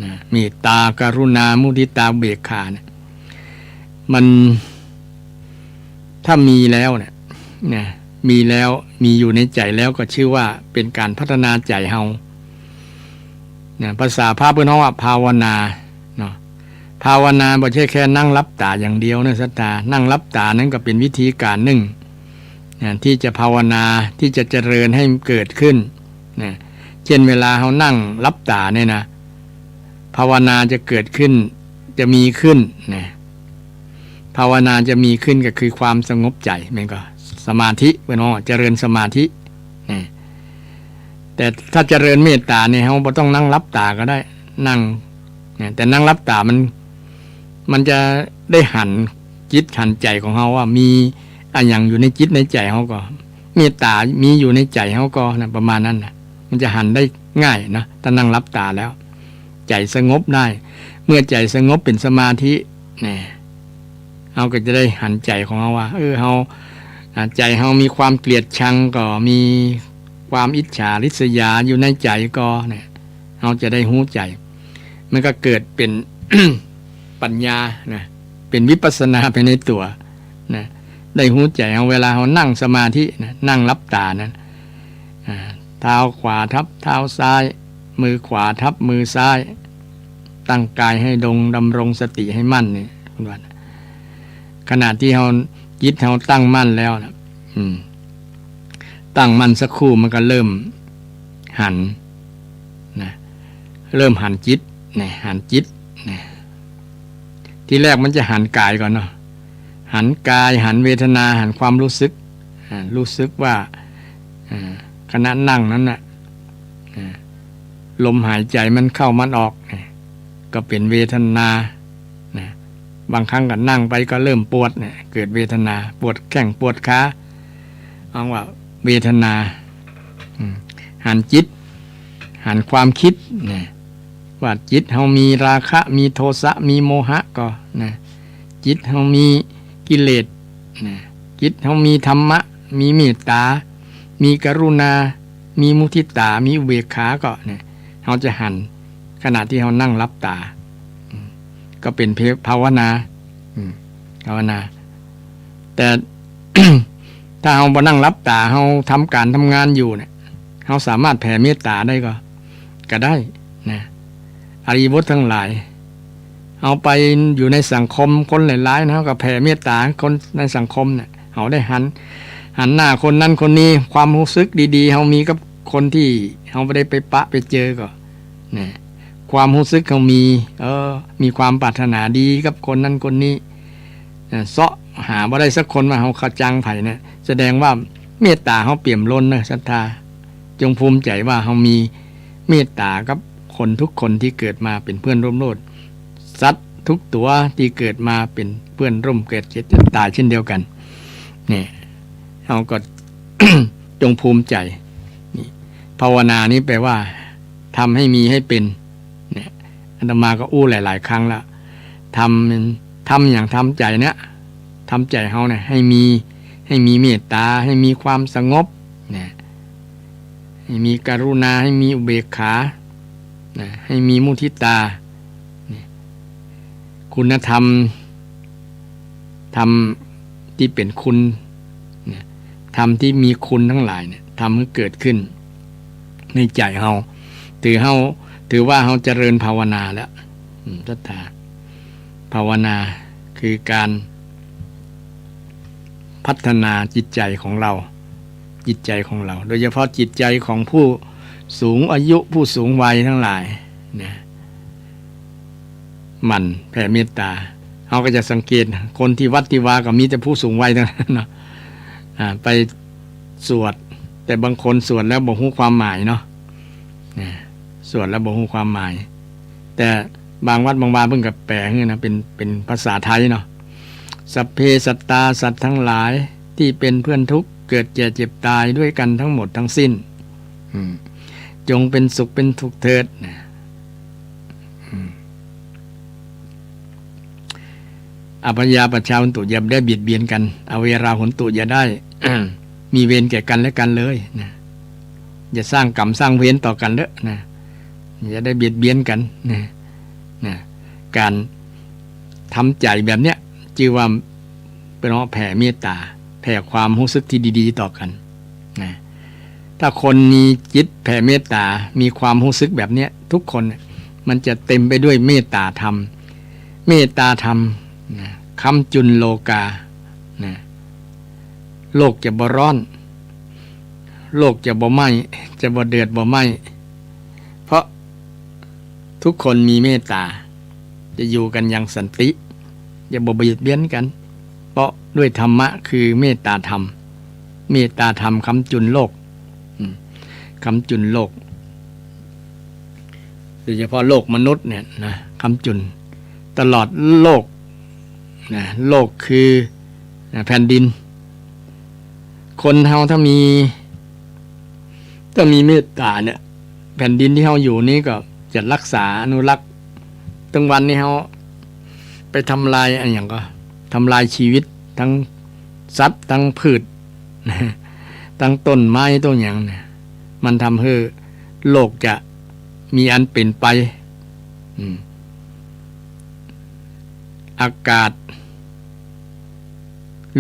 นะ เมตตา กรุณา มุทิตา อุเบกขาเนี่ย มัน ถ้ามีแล้วเนี่ย นะ มีแล้ว มีอยู่ในใจ๋แล้วก็ชื่อว่าเป๋นก๋านพัฒนาใจ๋เฮานะ ภาษาพระเปิ้นฮ้องว่าภาวนาเนาะ ภาวนาบ่ใจ้แค่นั่งหลับต๋าอย่างเดียวนะ ศรัทธา นั่งหลับต๋านั้นก็เป๋นวิธีก๋านนึ่งนะ ที่จะภาวนา ที่จะเจริญให้มันเกิดขึ้นนะ เช่นเวลาเฮานั่งหลับต๋าเนี่ยนะ ภาวนาจะเกิดขึ้น จะมีขึ้นนะ ภาวนาจะมีขึ้นก็คือความสงบใจ๋ แม่นก่อ สมาธิ เปิ้นฮ้องเจริญสมาธินะ แต่ถ้าเจริญเมตต๋าเนี่ย เฮาบ่ต้องนั่งหลับต๋าก็ได้ นั่งนะ แต่นั่งหลับต๋ามัน มันจะได้หันจิตหันใจ๋ของเฮาว่ามีอะหยังอยู่ในจิตในใจ๋เฮาก่อ เมตต๋ามีอยู่ในใจ๋เฮาก่อนะ ประมาณนั้นนะ มันจะหันได้ง่ายนะ ถ้านั่งหลับต๋าแล้ว ใจ๋สงบได้ มื่อใจ๋สงบเป๋นสมาธิ นะ เฮาก็จะได้หันใจ๋ของเฮาว่า เออ เฮา อ่า ใจ๋เฮามีความเกลียดชังก่อ มีความอิจฉาริษยาอยู่ในใจ๋ก่อ เนี่ย เฮาจะได้ฮู้ใจ๋ มันก็เกิดเป๋น ปัญญา นะ เป๋นวิปัสสนาไปในตั๋ว นะ ได้ฮู้ใจ๋เฮา เวลาเฮานั่งสมาธิ นะ นั่งหลับต๋านะ อ่า เท้าขวาทับเท้าซ้าย มือขวาทับมือซ้าย ตั้งกายให้ตรง ดำรงสติให้มั่น นี่ เปิ้นว่านะ ขณะตี้เฮา จิตเฮาตั้งมั่นแล้วนะ อืม ตั้งมั่นสักครู่มันก็เริ่มหัน นะ เริ่มหันจิต นะ หันจิต นะ ทีแรกมันจะหันกายก่อนเนาะ หันกาย หันเวทนา หันความฮู้สึก อ่า ฮู้สึกว่า อ่า ขณะนั่งนั้นน่ะ อ่า ลมหายใจ๋มันเข้ามันออก เนี่ย ก็เป๋นเวทนา นะ บางครั้งก็นั่งไปก็เริ่มปวด เนี่ย เกิดเวทนา ปวดแข้งปวดขา เฮาว่าเวทนา อืม หันจิต หันความกึ๊ด นะ ว่าจิตเฮามีราคะ มีโทสะ มีโมหะก่อ นะ จิตเฮามีกิเลส นะ จิตเฮามีธรรมะ มีเมตต๋า มีกรุณา มีมุทิตา มีอุเบกขาก่อ เนี่ย เฮาจะหันขณะตี้เฮานั่งหลับต๋า อืม ก็เป๋นเพ- ภาวนา อืม ภาวนา แต่ ถ้าเฮาบ่นั่งหลับต๋า เฮาทำก๋านทำงานอยู่เนี่ย เฮาสามารถแผ่เมตต๋าได้ก่อ ก็ได้ นะ อริยบุตรตังหลาย เฮาไปอยู่ในสังคมคนหลายๆ นะ เฮาก็แผ่เมตต๋าคนในสังคมเนี่ย เฮาได้หัน หันหน้าคนนั้นคนนี้ ความฮู้สึกดีๆ เฮามีกับคนตี้เฮาบ่ได้ไปปะไปเจอก่อ นะ ความฮู้สึกเฮามี เออ มีความปรารถนาดีกับคนนั้นคนนี้ นะ เซาะหาบ่ได้สักคนว่าเฮาขะจังใผเนี่ย แสดงว่าเมตต๋าเฮาเปี่ยมล้นเน่อ ศรัทธา จงภูมิใจ๋ว่าเฮามีเมตต๋ากับคนทุกคนตี้เกิดมาเป๋นเพื่อนร่วมโลก สัตว์ทุกตั๋วตี้เกิดมาเป๋นเพื่อนร่วมเกิดเจ็บเจ็บต๋ายเช่นเดียวกั๋น เนี่ย เฮาก็ จงภูมิใจ๋ นี่ ภาวนานี้แปลว่า ทำให้มีให้เป๋น เนี่ย อาตมาก็อู้หลายๆ ครั้งละ ทำ ทำหยัง ทำใจ๋เนี่ย ทำใจ๋เฮาเนี่ย ให้มี ให้มีเมตต๋า ให้มีความสงบ เนี่ย ให้มีกรุณา ให้มีอุเบกขา นะ ให้มีมุทิตา เนี่ย คุณธรรม ธรรมตี้เป๋นคุณ เนี่ย ธรรมตี้มีคุณตังหลายเนี่ย ทำหื้อเกิดขึ้นในใจ๋เฮา ถือเฮา ถือว่าเฮาเจริญภาวนาแล้ว อืม ศรัทธา ภาวนาคือก๋านพัฒนาจิตใจ๋ของเฮา จิตใจ๋ของเฮา โดยเฉพาะจิตใจ๋ของผู้สูงอายุ ผู้สูงวัยตังหลาย นะ หมั่นแผ่เมตต๋า เฮาก็จะสังเกต คนตี้วัดตี้วาก็มีแต่ผู้สูงวัยตังนั้นเนาะ อ่า ไปสวด แต่บางคนสวดแล้วบ่ฮู้ความหมายเนาะ นะ สวดแล้วบ่ฮู้ความหมาย แต่บางวัดบางวาเปิ้นก็แป๋หื้อนะ เป๋น เป๋นภาษาไทยเนาะ สัพเพสัตตา สัตว์ตังหลายตี้เป๋นเพื่อนทุกข์ เกิดแก่เจ็บต๋ายด้วยกั๋นตังหมดตังสิ้น อืม จงเป๋นสุขเป๋นสุขเถิด นะ อืม อัพพยาปชชา หันตุ อย่าได้เบียดเบียนกั๋น อเวรา หันตุ อย่าได้ มีเวรแก่กั๋นและกั๋นเลย นะ อย่าสร้างกรรมสร้างเวรต่อกั๋นเลย นะ อย่าได้เบียดเบียนกั๋น นะ นะ ก๋านทำใจ๋แบบเนี้ย จื้อว่าเปิ้นว่าแผ่เมตต๋า แผ่ความฮู้สึกตี้ดีๆ ต่อกั๋น นะ ถ้าคนมีจิตแผ่เมตต๋า มีความฮู้สึกแบบเนี้ย ทุกคนเนี่ย มันจะเต๋มไปด้วยเมตต๋าธรรม เมตต๋าธรรม นะ ค้ำจุนโลกา นะ โลกจะบ่ร้อน โลกจะบ่ไหม้ จะบ่เดือดบ่ไหม้ เพราะทุกคนมีเมตต๋า จะอยู่กั๋นอย่างสันติ จะบ่เบียดเบียนกั๋น เพราะด้วยธรรมะคือเมตต๋าธรรม เมตต๋าธรรมค้ำจุนโลก อืม ค้ำจุนโลก โดยเฉพาะโลกมนุษย์เนี่ยนะ ค้ำจุนตลอดโลกนะ โลกคือนะ แผ่นดิน คนเฮาถ้ามี ถ้ามีเมตต๋าเนี่ย แผ่นดินตี้เฮาอยู่นี้ก็จะรักษาอนุรักษ์ ตึงวันนี้เฮาไปทำลายอะหยังก็ ทำลายชีวิต ตึงสัตว์ ตึงพืช ตึงต้นไม้ ตึงหยังเนี่ย มันทำหื้อโลกจะมีอันเป๋นไป อืม อากาศ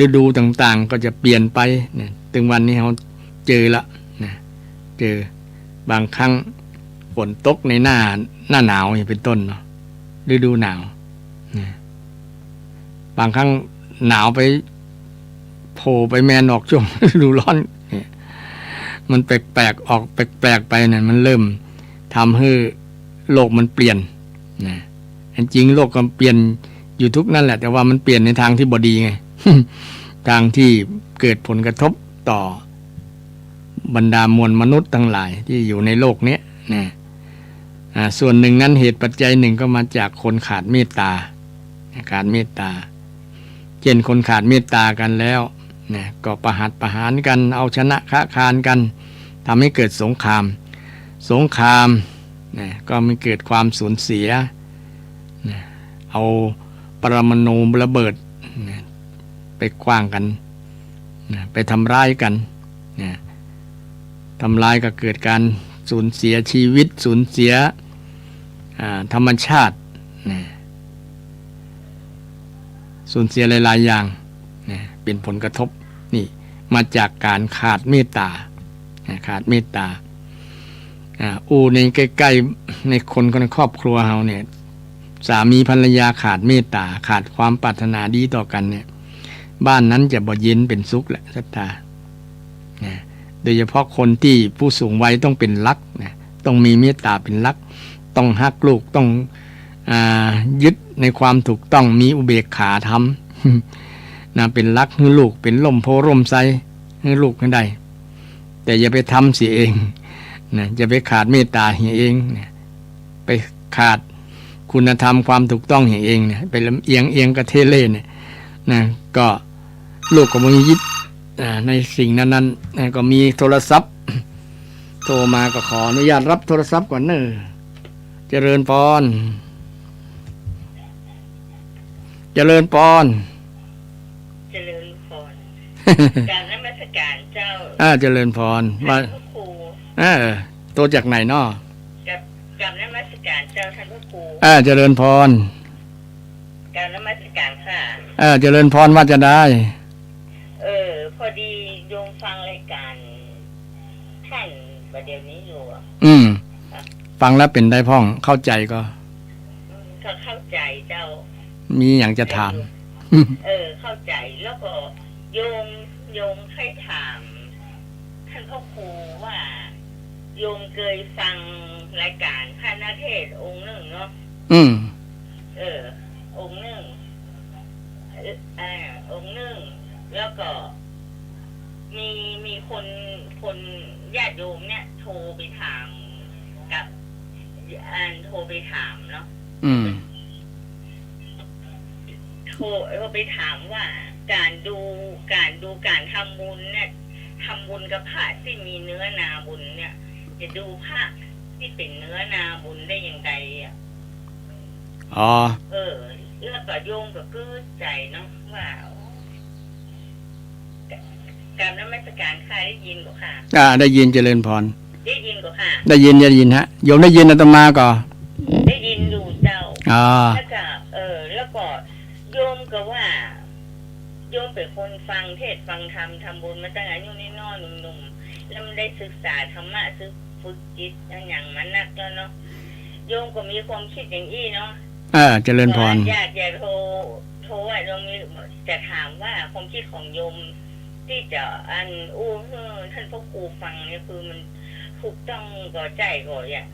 ฤดูต่างๆ ก็จะเปลี่ยนไปเนี่ย ตึงวันนี้เฮาเจอละนะ เจอ บางครั้งฝนตกในหน้า หน้าหนาวนี่เป๋นต้นเนาะ ฤดูหนาวนะ บางครั้งหนาวไป โผล่ไปแมนออกช่วงฤดูร้อนเนี่ย มันแปลกๆ ออกแปลกๆ ไปเนี่ย มันเริ่มทำหื้อโลกมันเปลี่ยนนะ อันจริงโลกก็เปลี่ยนอยู่ทุกนั้นแหละ แต่ว่ามันเปลี่ยนในทางที่บ่ดีไง ทางที่เกิดผลกระทบต่อบรรดามวลมนุษย์ทั้งหลายที่อยู่ในโลกเนี้ยนะ อ่า ส่วนหนึ่งนั้นเหตุปัจจัยหนึ่งก็มาจากคนขาดเมตตา ขาดเมตตา เช่นคนขาดเมตตากันแล้วนะ ก็ประหัตประหารกัน เอาชนะฆะคานกัน ทำให้เกิดสงคราม สงครามนะ ก็มีเกิดความสูญเสียนะ เอาปรมาณูระเบิดนะ ไปขว้างกันนะ ไปทำร้ายกันนะ ทำร้ายก็เกิดการสูญเสียชีวิต สูญเสีย อ่า ธรรมชาตินะ สูญเสียหลายๆ อย่างนะ เป๋นผลกระทบ นี่ มาจากการขาดเมตตานะ ขาดเมตตา อ่า อู้ในใกล้ๆ ในคนในครอบครัวเฮาเนี่ย สามีภรรยาขาดเมตตา ขาดความปรารถนาดีต่อกันเนี่ย บ้านนั้นจะบ่เย็นเป๋นสุขแหละ ศรัทธา นะ โดยเฉพาะคนตี้ผู้สูงวัยต้องเป๋นหลักนะ ต้องมีเมตตาเป๋นหลัก ต้องฮักลูก ต้อง อ่า ยึดในความถูกต้อง มีอุเบกขาธรรม นะ เป๋นหลักหื้อลูก เป๋นร่มโพธิ์ร่มไทรหื้อลูกหื้อได้ แต่อย่าไปทำเสียเองนะ อย่าไปขาดเมตตาเหียเองนะ ไปขาดคุณธรรมความถูกต้องเหียเองนะ ไปลำเอียงเอียงกระเทเล่เนี่ยนะ ก็ลูกก็บ่มียิด อ่า ในสิ่งนั้นๆ นะ ก็มีโทรศัพท์ โทรมา ก็ขออนุญาตรับโทรศัพท์ก่อนเน้อ เจริญพร เจริญพร เจริญพร กราบนมัสการเจ้า อ่า เจริญพร ว่า ท่านพระครู เออ โทรจากไหนน้อ กราบ กราบนมัสการเจ้า ท่านพระครู อ่า เจริญพร กราบนมัสการค่ะ อ่า เจริญพร ว่าจะได้ เออ พอดีโยมฟังรายการท่านประเดี๋ยวนี้อยู่อะ อืม ฟังแล้วเป๋นใดพ่อง เข้าใจ๋ก่อ อืม ก็เข้าใจ๋เจ้า มีหยังจะถาม เออ เข้าใจ๋ แล้วก็โยม โยมเคยถามท่านพระครูว่า โยมเคยฟังรายการพระนักเทศน์องค์หนึ่งเนาะ อืม เออ องค์หนึ่ง เอ่อ องค์หนึ่ง แล้วก็มี มีคน คนญาติโยมเนี่ยโทรไปถามกับ อันโทรไปถามเนาะ อืม โทร โทรไปถามว่าการดู การดูการทำบุญเนี่ย ทำบุญกับพระที่มีเนื้อนาบุญเนี่ย จะดูพระที่เป๋นเนื้อนาบุญได้อย่างไรอะ อ๋อ เออ แล้วก็โยมก็กึ๊ดใจ๋เนาะว่า กราบนมัสการค่ะ ได้ยินบ่คะ อ่า ได้ยิน เจริญพร ได้ยินบ่คะ ได้ยิน ได้ยินฮะ โยมได้ยินอาตมาก่อ ได้ยินอยู่เจ้า อ๋อ แล้วก็ เออ แล้วก็โยมก็ว่า โยมเป๋นคนฟังเทศน์ฟังธรรม ทำบุญมาตั้งอายุน้อยๆ หนุ่มๆ แล้วมันได้ศึกษาธรรมะ ศึก ฝึกจิตอะหยังมานักแล้วเนาะ โยมก็มีความคิดอย่างอี้เนาะ เออ เจริญพร ว่าอยากจะโทร โทรอะ โยมมี จะถามว่าความคิดของโยมที่จะอันอู้หื้อท่านพระครูฟังเนี่ย คือมันถูกต้องก่อใจ้ก่ออะ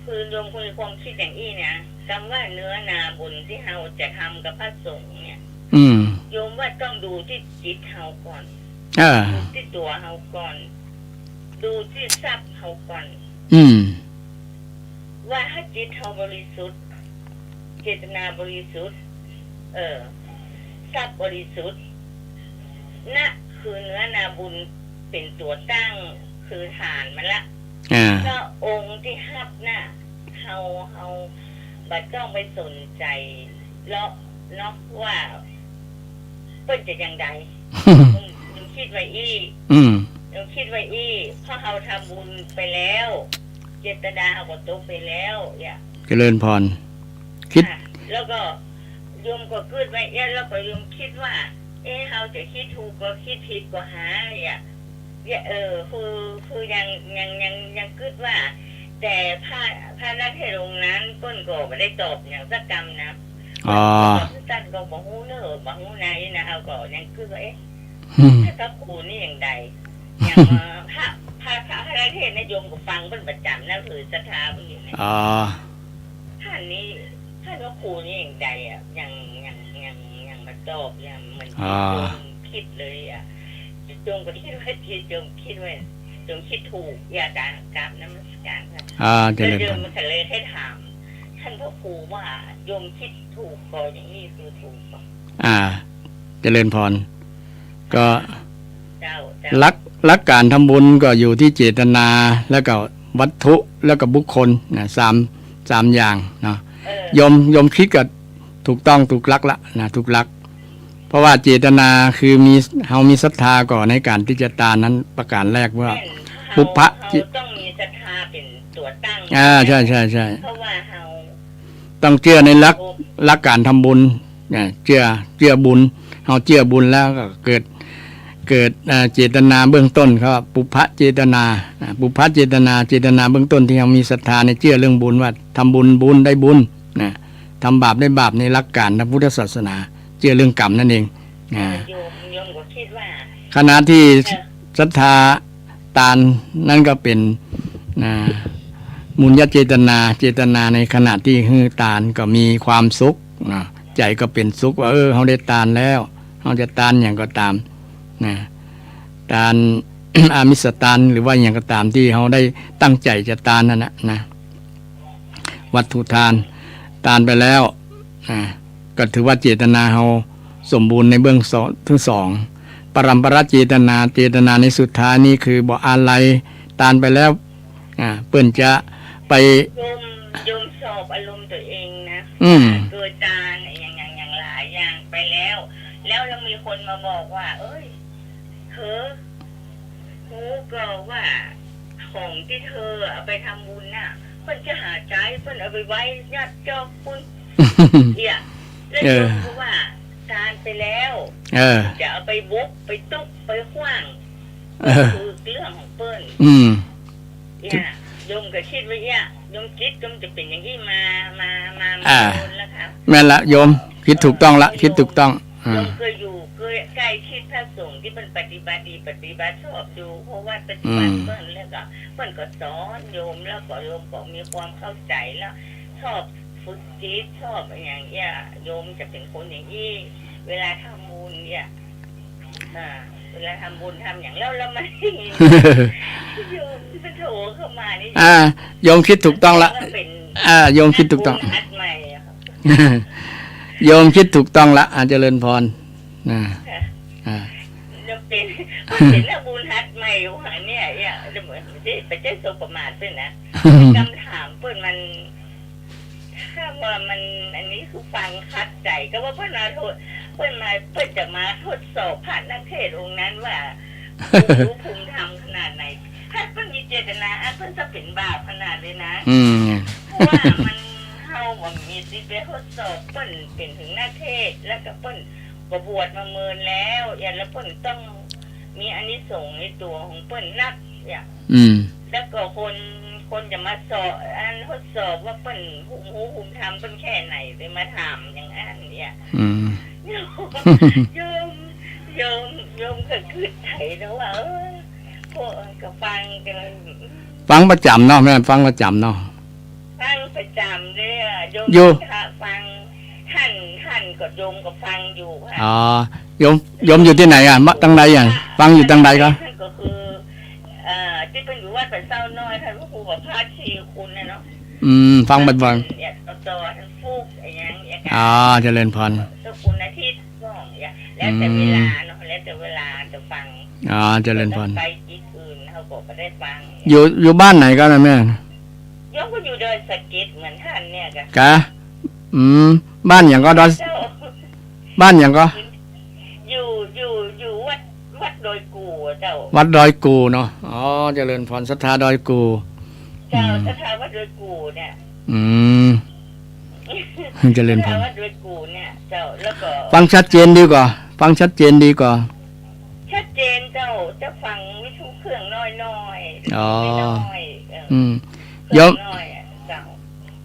คือโยมมีความคิดอย่างอี้นะ กำว่าเนื้อนาบุญที่เฮาจะทำกับพระสงฆ์เนี่ย อืม โยมว่าต้องดูที่จิตเฮาก่อน เออ ดูที่ตั๋วเฮาก่อน ดูที่ทรัพย์เฮาก่อน อืม ว่าถ้าจิตเฮาบริสุทธิ์ เจตนาบริสุทธิ์ เออ ทรัพย์บริสุทธิ์ นะ คือเนื้อนาบุญเป๋นตั๋วตั้ง คือฐานมันละ อ่า แล้วองค์ที่ฮับน่ะ เฮา เฮา บ่ต้องไปสนใจ๋เลาะเนาะว่าเปิ้นจะอย่างใด โยม โยมกึ๊ดไว้อี้ อืม โยมกึ๊ดไว้อี้ เพราะเฮาทำบุญไปแล้ว เจตนาเฮาก็ตกไปแล้ว เนี่ย เจริญพร กึ๊ด ค่ะ แล้วก็โยมก็กึ๊ดไว้อี้ แล้วก็โยมกึ๊ดว่า เอ๊ะ เฮาจะกึ๊ดถูกก็กึ๊ดผิดก็หา เนี่ย เนี่ย เออ คือ คือยัง ยัง ยัง ยังกึ๊ดว่า แต่พระ พระนักเทศน์องค์นั้นเปิ้นก็บ่ได้ตอบหยังสักกำนะ อ๋อ เปิ้นก็ตอบสั้นๆ ก็บ่ฮู้เนอะ บ่ฮู้ในนะ เฮาก็ยังกึ๊ดว่า เอ๊ะ อืม พระครูนี่อย่างใด อย่างว่าพระ พระ พระ พระนักเทศน์นะ โยมก็ฟังเปิ้นประจ๋ำนะ คือศรัทธาเปิ้นอยู่เนี่ย อ๋อ ท่านนี้ ท่านพระครูนี่อย่างใดอะ ยัง ยัง ยัง ยังมาตอบ ยังเหมือน อ๋อ โยมกึ๊ดเลยอะ โยมก็กึ๊ดว่า โยมกึ๊ดว่า โยมกึ๊ดถูก อยากจะกราบนมัสการค่ะ อ่า เจริญพร แล้วโยมก็เลยให้ถาม ท่านพระครูว่าโยมกึ๊ดถูกก็อย่างนี้คือถูกก็ อ่า เจริญพร ก็ เจ้า เจ้า หลัก หลักก๋านทำบุญก็อยู่ตี้เจตนา แล้วก็วัตถุ แล้วก็บุคคลนะ สาม สามอย่างเนาะ เออ โยม โยมกึ๊ดก็ถูกต้อง ถูกหลักละนะ ถูกหลัก เพราะว่าเจตนาคือมี เฮามีศรัทธาก่อในก๋านตี้จะตานนั้นประก๋านแรกว่า แม่น ปุพพะ เฮา เฮาต้องมีศรัทธาเป๋นตั๋วตั้ง อ่า ใช่ ใช่ ใช่ เพราะว่าเฮา ต้องเจื้อในหลัก หลักก๋านทำบุญ เนี่ย เจื้อ เจื้อบุญ เฮาเจื้อบุญแล้วก็เกิด เกิด เอ่อ เจตนาเบื้องต้น เขาว่าปุพพะเจตนา อ่า ปุพพะเจตนา เจตนาเบื้องต้นตี้เฮามีศรัทธาในเจื้อเรื่องบุญ ว่าทำบุญ บุญได้บุญนะ ทำบาปได้บาป ในหลักก๋านทางพุทธศาสนา เจื้อเรื่องกรรมนั่นเอง อ่า โยม โยมก็กึ๊ดว่า ขณะตี้ เออ ศรัทธา ตานนั้นก็เป๋น อ่า บุญญเจตนา เจตนาในขณะตี้หื้อตานก็มีความสุขนะ ใจ๋ก็เป๋นสุขว่า เออ เฮาได้ตานแล้ว เฮาจะตานหยังก็ต๋ามนะ ตาน อามิสตาน หรือว่าหยังก็ต๋ามตี้เฮาได้ตั้งใจ๋จะตานนั่นนะ นะ วัตถุตาน ตานไปแล้ว อ่า ก็ถือว่าเจตนาเฮาสมบูรณ์ในเบื้องสอง ทั้งสอง ปรัมปราเจตนา เจตนาในสุดท้ายนี่คือบ่อาลัย ตานไปแล้ว อ่า เปิ้นจะไป โยม โยมสอบอารมณ์ตั๋วเองนะ อืม ว่าเกิดตานอย่าง อย่าง อย่างหลายอย่างไปแล้ว แล้วยังมีคนมาบอกว่า เอ้ย เธอ ฮู้ก่อว่า ของตี้เธอเอาไปทำบุญน่ะ เปิ้นจะหาใจ๊ เปิ้นเอาไปไว้ยัดจอกปุ้น เนี่ย แล้ว เออ โยมก็ว่า ตานไปแล้ว เออ จะเอาไปบุก ไปตุ๊บ ไปขว้าง เออ คือเรื่องของเปิ้น อืม เนี่ย โยมก็กึ๊ดว่า เนี่ย โยมกึ๊ดก็มันจะเป๋นอย่างนี้มา มา มา อ่า มาโดนแล้วค่ะ แม่นละโยม กึ๊ดถูกต้องละ กึ๊ดถูกต้อง อ่า โยมก็อยู่ใกล้ ใกล้ชิดพระสงฆ์ตี้เปิ้นปฏิบัติดี ปฏิบัติชอบอยู่ เพราะว่าปฏิบัติ อืม เปิ้นแล้วก็ เปิ้นก็สอนโยม แล้วก็โยมก็มีความเข้าใจ๋แล้ว ชอบฝึกจิต ชอบอย่างเงี้ย โยมจะเป๋นคนอย่างนี้ เวลาทำบุญเนี่ย อ่า เวลาทำบุญทำอย่างแล้ว แล้วมันได้ยิน โยมมันโทรเข้ามานี่ อ่า โยมกึ๊ดถูกต้องละ มันเป๋น อ่า โยมกึ๊ดถูกต้อง นักบุญหัดใหม่อะค่ะ โยมกึ๊ดถูกต้องละ อ่า เจริญพร นะ ค่ะ อ่า มันเป๋น มันเป๋นนักบุญหัดใหม่อยู่ค่ะเนี่ย เนี่ย จะเหมือน จะไปเจ๊สบประมาทเปิ้นนะ กำถามเปิ้นมัน ถ้าว่ามัน อันนี้คือฟังขัดใจ๋ ก็ว่าเปิ้นมาทด เปิ้นมา เปิ้นจะมาทดสอบพระนักเทศน์องค์นั้นว่า ภูมิรู้ภูมิธรรมขนาดไหน ถ้าเปิ้นมีเจตนา อันเปิ้นจะเป๋นบาปขนาดเลยนะ อืม เพราะว่ามัน เฮาบ่มีสิทธิ์ไปทดสอบ เปิ้นเป๋นเถิงนักเทศน์ แล้วก็เปิ้นก็บวชมาเมินแล้ว อย่างแล้วเปิ้นต้องมีอานิสงส์ในตั๋วของเปิ้นนัก อย่าง อืม แล้วก็คน คนจะมาสอบ อันทดสอบว่าเปิ้นภูมิรู้ภูมิธรรมเปิ้นแค่ไหน เลยมาถามอย่างอั้นเนี่ย อืม โยม โยม โยม โยมก็กึ๊ดไถ่นะว่า เออ พวกก็ฟังกัน ฟังประจ๋ำเนาะ แม่ ฟังประจ๋ำเนาะ ฟังประจ๋ำเลยอะ โยม อยู่ ฟัง ท่าน ท่านก็ โยมก็ฟังอยู่ค่ะ อ๋อ โยม โยมอยู่ตี้ไหนอะ มา ตังใดอะ ฟังอยู่ตังใดก็ ท่านก็คือ เอ่อ ตี้เปิ้นอยู่วัดป่าเซ้าน้อย ท่านพระครูประภาส ธีรคุณน่ะเนาะ อืม ฟังบ่อยๆ เนี่ย ต่อๆ ท่านฟูก อะไรอย่างเงี้ย อ๋อ เจริญพร เจ้าคุณอาทิตย์ ก็อย่างเงี้ย แล้วแต่เวลาเนาะ อืม แล้วแต่เวลาจะฟัง อ๋อ เจริญพร ไปที่อื่นเขาก็บ่ได้ฟัง อยู่ อยู่บ้านไหนก็นะแม่ โยมก็อยู่ดอยสะเก็ดเหมือนท่านเนี่ยค่ะ กะ อืม บ้านหยังก่อ ดอย เจ้า บ้านหยังก่อ อยู่ อยู่ อยู่วัด วัดดอยกู่อะเจ้า วัดดอยกู่เนาะ อ๋อ เจริญพร ศรัทธาดอยกู่ เจ้า อืม ศรัทธาวัดดอยกู่เนี่ย อืม เจริญพร ศรัทธาวัดดอยกู่เนี่ย เจ้า แล้วก็ ฟังชัดเจนดีกว่า ฟังชัดเจนดีกว่า ชัดเจนเจ้า จะฟังวิทยุเครื่องน้อยๆ อ๋อ น้อยๆ เออ อืม เครื่องน้อยอะ โยม เจ้า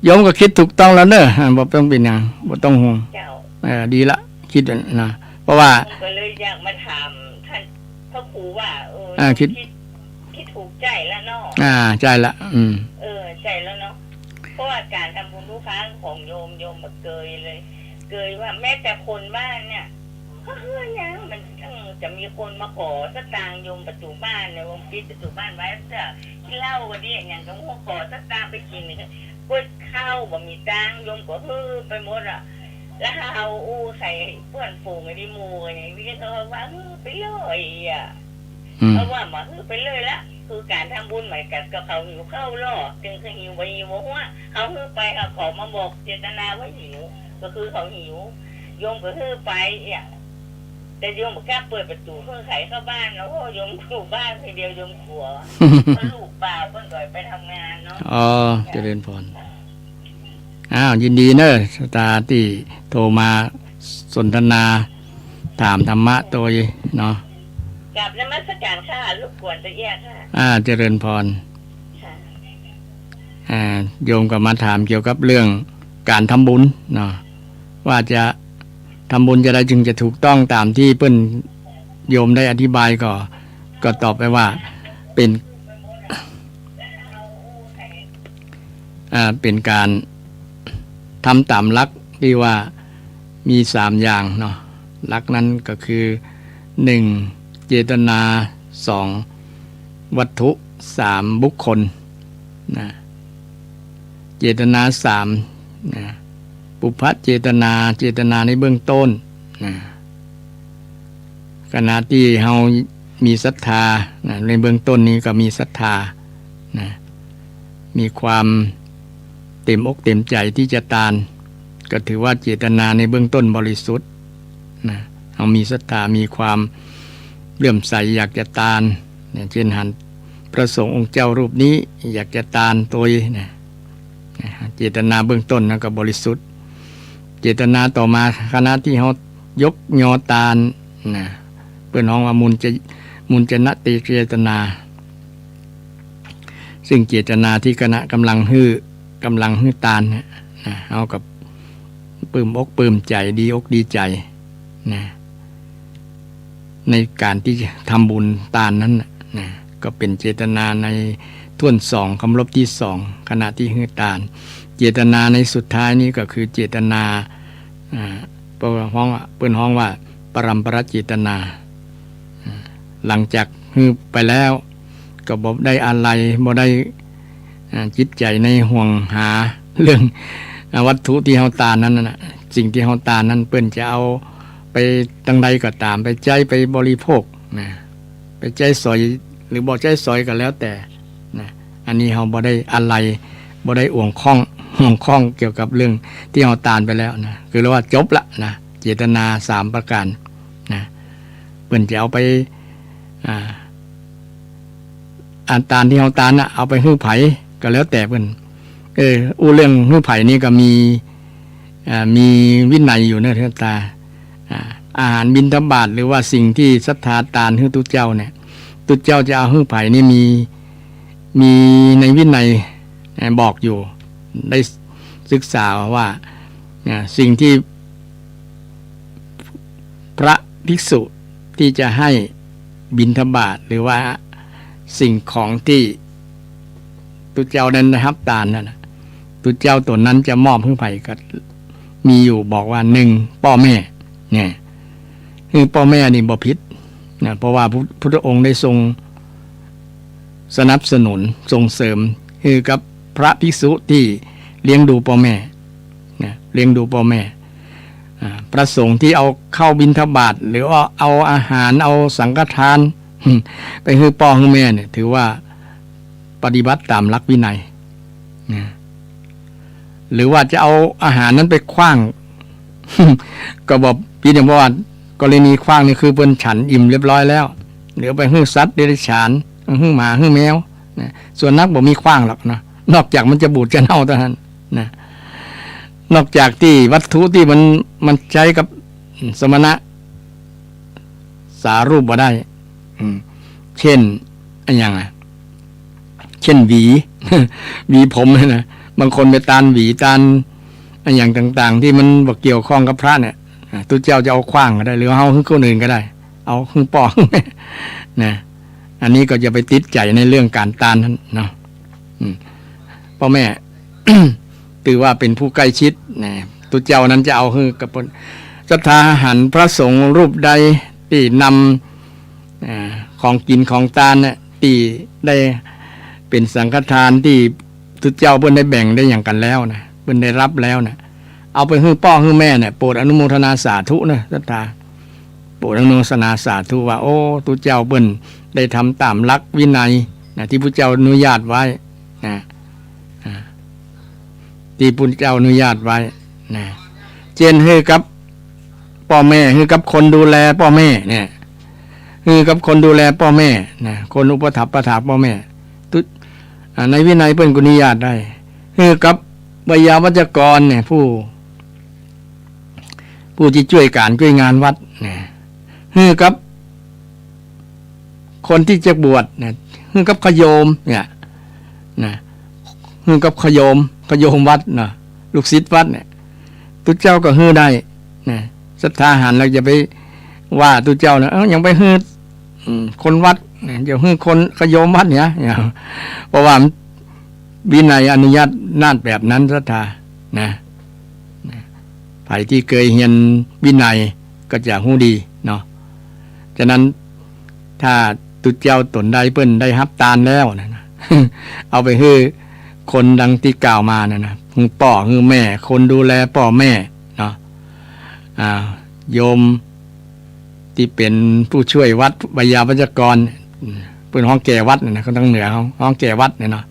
โยมก็กึ๊ดถูกต้องแล้วเนอะ อ่า บ่ต้องเป๋นหยัง บ่ต้องห่วง เจ้า เออ ดีละ กึ๊ดนะ เพราะว่า ผมก็เลยอยากมาถามท่านพระครูว่า เออ อ่า กึ๊ด กึ๊ด กึ๊ดถูกใจ้แล้วเนาะ อ่า ใจ้ละ อืม เออ ใจ้แล้วเนาะ เพราะว่าก๋านทำบุญทุกครั้งของโยม โยมบ่เกยเลย เกยว่าแม้แต่คนบ้านเนี่ย ก็คือหยังมันจั้งจะมีคนมาขอสตางค์โยมประตู๋บ้านเนี่ย โยมปิดประตู๋บ้านไว้ เสื้อกิ๋นเหล้าก็ดี หยังก็มาขอสตางค์ไปกิ๋นก๋วยข้าวบ่มีตังค์ โยมก็หื้อไปหมดอะ แล้วเฮาอู้ใส่เปื้อนฝูงไอ้นี่หมู่ไอ้นี่ เขาว่าหื้อไปเลยอะ อืม เขาว่าบ่หื้อไปเลยละ คือก๋านทำบุญเหมือนกั๋นกับเขาหิวข้าวลอ เถิงเขาหิวบ่หิวบ่ฮู้ เขาหื้อไป เขาขอมาบอกเจตนาว่าหิว ก็คือเขาหิว โยมก็หื้อไปอะ แต่โยมบ่กล้าเปิดประตู๋หื้อใผเข้าบ้านเนาะ เพราะโยมอยู่บ้านคนเดียว โยมกลัว เพราะลูกบ่าวเปิ้นก็ไปทำงานเนาะ อ๋อ เจริญพร อ้าว ยินดีเนอะ ศรัทธาตี้โทรมาสนทนา ถามธรรมะโตยเนาะ กราบนมัสการค่ะ รบกวนตะเอี้ยค่ะ อ่า เจริญพร ค่ะ อ่า โยมก็มาถามเกี่ยวกับเรื่องก๋านทำบุญเนาะ ว่าจะทำบุญจะใดจึงจะถูกต้องต๋ามตี้เปิ้นโยมได้อธิบายก็ ก็ตอบไปว่าเป๋น อ่า เป๋นก๋านทำต๋ามหลักตี้ว่ามีสามอย่างเนาะ หลักนั้นก็คือ หนึ่ง เจตนา สอง วัตถุ สาม บุคคล นะ เจตนาสาม นะ ปุพพะเจตนา เจตนาในเบื้องต้น นะ ขณะตี้เฮามีศรัทธา นะ ในเบื้องต้นนี้ก็มีศรัทธา นะ มีความเต๋มอกเต๋มใจ๋ตี้จะตาน ก็ถือว่าเจตนาในเบื้องต้นบริสุทธิ์ นะ เฮามีศรัทธา มีความเลื่อมใสอยากจะตาน เนี่ย เจ้นหันพระสงฆ์องค์เจ้ารูปนี้ อยากจะตานโตย นะ นะ เจตนาเบื้องต้นนั้นก็บริสุทธิ์ เจตนาต่อมา ขณะตี้เฮายกยอตาน นะ เปิ้นฮ้องว่ามุญจะ มุญจนะเตเจตนา ซึ่งเจตนาตี้ขณะก๋ำลังหื้อ ก๋ำลังหื้อตานเนี่ย นะ เฮาก็ปลื้มอกปลื้มใจ๋ ดีอกดีใจ๋ นะ ในก๋านตี้จะทำบุญตานนั้นน่ะ นะ ก็เป๋นเจตนาในถ้วนสอง คำรบตี้สอง ขณะตี้หื้อตาน เจตนาในสุดท้ายนี้ก็คือเจตนา อ่า เปิ้นฮ้องว่า เปิ้นฮ้องว่า ปรัมปรเจตนา อ่า หลังจากหื้อไปแล้ว ก็บ่ได้อาลัย บ่ได้ อ่า จิตใจ๋ในห่วงหาเรื่อง อ่า วัตถุตี้เฮาตานนั้นน่ะ สิ่งตี้เฮาตานนั้น เปิ้นจะเอาไปตางใดก็ต๋าม ไปใจ๊ ไปบริโภค นะ ไปใจ๊สอย หรือบ่ใจ๊สอยก็แล้วแต่ นะ อันนี้เฮาบ่ได้อาลัย บ่ได้อ่วงข้อง ห่วงข้องเกี่ยวกับเรื่องตี้เฮาตานไปแล้วนะ คือเรียกว่าจบละนะ เจตนาสามประก๋านนะ เปิ้นจะเอาไป อ่า อันตานตี้เฮาตานน่ะ เอาไปหื้อใผก็แล้วแต่เปิ้น เออ อู้เรื่องหื้อใผนี่ก็มี อ่า มีวินัยอยู่เนอะ ตา อ่า อาหารบิณฑบาต หรือว่าสิ่งตี้ศรัทธาตานหื้อตุ๊เจ้าเนี่ย ตุ๊เจ้าจะเอาหื้อใผนี่มี มีในวินัย เอ่อ บอกอยู่ ได้ศึกษาว่า อ่า สิ่งตี้พระภิกษุตี้จะหื้อบิณฑบาต หรือว่าสิ่งของตี้ตุ๊เจ้านั้นได้ฮับตานนั่นน่ะ ตุ๊เจ้าตั๋วนั้นจะมอบหื้อใผก็มีอยู่ บอกว่า หนึ่ง ป้อแม่ เนี่ย หื้อป้อแม่นี่บ่ผิดนะ เพราะว่าพุทธ พุทธองค์ได้ทรงสนับสนุน ส่งเสริม หื้อกับพระภิกษุตี้เลี้ยงดูป้อแม่นะ เลี้ยงดูป้อแม่ อ่า พระสงฆ์ตี้เอาข้าวบิณฑบาต หรือว่าเอาอาหาร เอาสังฆทาน ไปหื้อป้อหื้อแม่เนี่ย ถือว่าปฏิบัติต๋ามหลักวินัยนะ หรือว่าจะเอาอาหารนั้นไปขว้าง ก็บ่ผิดหยัง เพราะว่ากรณีขว้างนี่คือเปิ้นฉันอิ่มเรียบร้อยแล้ว หรือเอาไปหื้อสัตว์เดรัจฉาน หื้อหมา หื้อแมว นะ ส่วนนักบ่มีขว้างหรอกเนาะ นอกจากมันจะบูดจะเน่าเต้านั้นนะ นอกจากตี้วัตถุตี้มัน มันใจ๊กับสมณะ สารูปบ่ได้ อืม เช่น อะหยังอะ เช่นหวี หวีผมเนี่ยนะ บางคนไปตานหวีตานอะหยังต่างๆ ตี้มันบ่เกี่ยวข้องกับพระเนี่ย อ่ะ ตุ๊เจ้าจะเอาขว้างก็ได้ หรือเฮาหื้อคนอื่นก็ได้ เอาหื้อป้อ นะ อันนี้ก็อย่าไปติดใจ๋ในเรื่องก๋านตานนั้นเนาะ อืม ป้อแม่ ถือว่าเป๋นผู้ใก้ชิดนะ ตุ๊เจ้านั้นจะเอาหื้อกับเปิ้น ศรัทธาหันพระสงฆ์รูปใดตี้นำ อ่า ของกิ๋นของตานเนี่ย ตี้ได้เป๋นสังฆทานตี้ตุ๊เจ้าเปิ้นได้แบ่งได้หยังกั๋นแล้วนะ เปิ้นได้ฮับแล้วนะ เอาไปหื้อป้อหื้อแม่เนี่ย โปรดอนุโมทนาสาธุนะ ศรัทธา โปรดอนุโมทนาสาธุว่า โอ้ ตุ๊เจ้าเปิ้นได้ทำต๋ามหลักวินัยนะ ตี้พุทธเจ้าอนุญาตไว้นะ อ่า ตี้พุทธเจ้าอนุญาตไว้นะ เจ้นหื้อกับป้อแม่ หื้อกับคนดูแลป้อแม่เนี่ย หื้อกับคนดูแลป้อแม่นะ คนอุปถัมภ์อุปถากป้อแม่ ตุ๊ อ่า ในวินัยเปิ้นก็อนุญาตได้ หื้อกับไวยาวัจกรเนี่ย ผู้ ผู้ตี้จ้วยก๋านจ้วยงานวัดเนี่ย หื้อกับคนตี้จะบวชเนี่ย หื้อกับขโยมเนี่ยนะ หื้อกับขโยม ขโยมวัดเนาะ ลูกศิษย์วัดเนี่ย ตุ๊เจ้าก็หื้อได้นะ ศรัทธาหันแล้วอย่าไปว่าตุ๊เจ้านะ เอ้า ยังไปหื้อ อืม คนวัดนะ อย่าหื้อคนขโยมวัดเนี่ย เพราะว่ามัน วินัยอนุญาตนาฏแบบนั้น ศรัทธา นะ นะ ใผตี้เกยเฮียนวินัยก็จะฮู้ดีเนาะ ฉะนั้นถ้าตุ๊เจ้าต๋นใดเปิ้นได้ฮับตานแล้วนะ เอาไปหื้อคนดังตี้กล่าวมานะ นะ หื้อป้อหื้อแม่ คนดูแลป้อแม่เนาะ อ่า โยม ตี้เป๋นผู้จ้วยวัด ไวยาวัจกร อืม เปิ้นฮ้องแก่วัดเนี่ยนะ คนตางเหนือเขาฮ้องแก่วัดเนี่ยเนาะ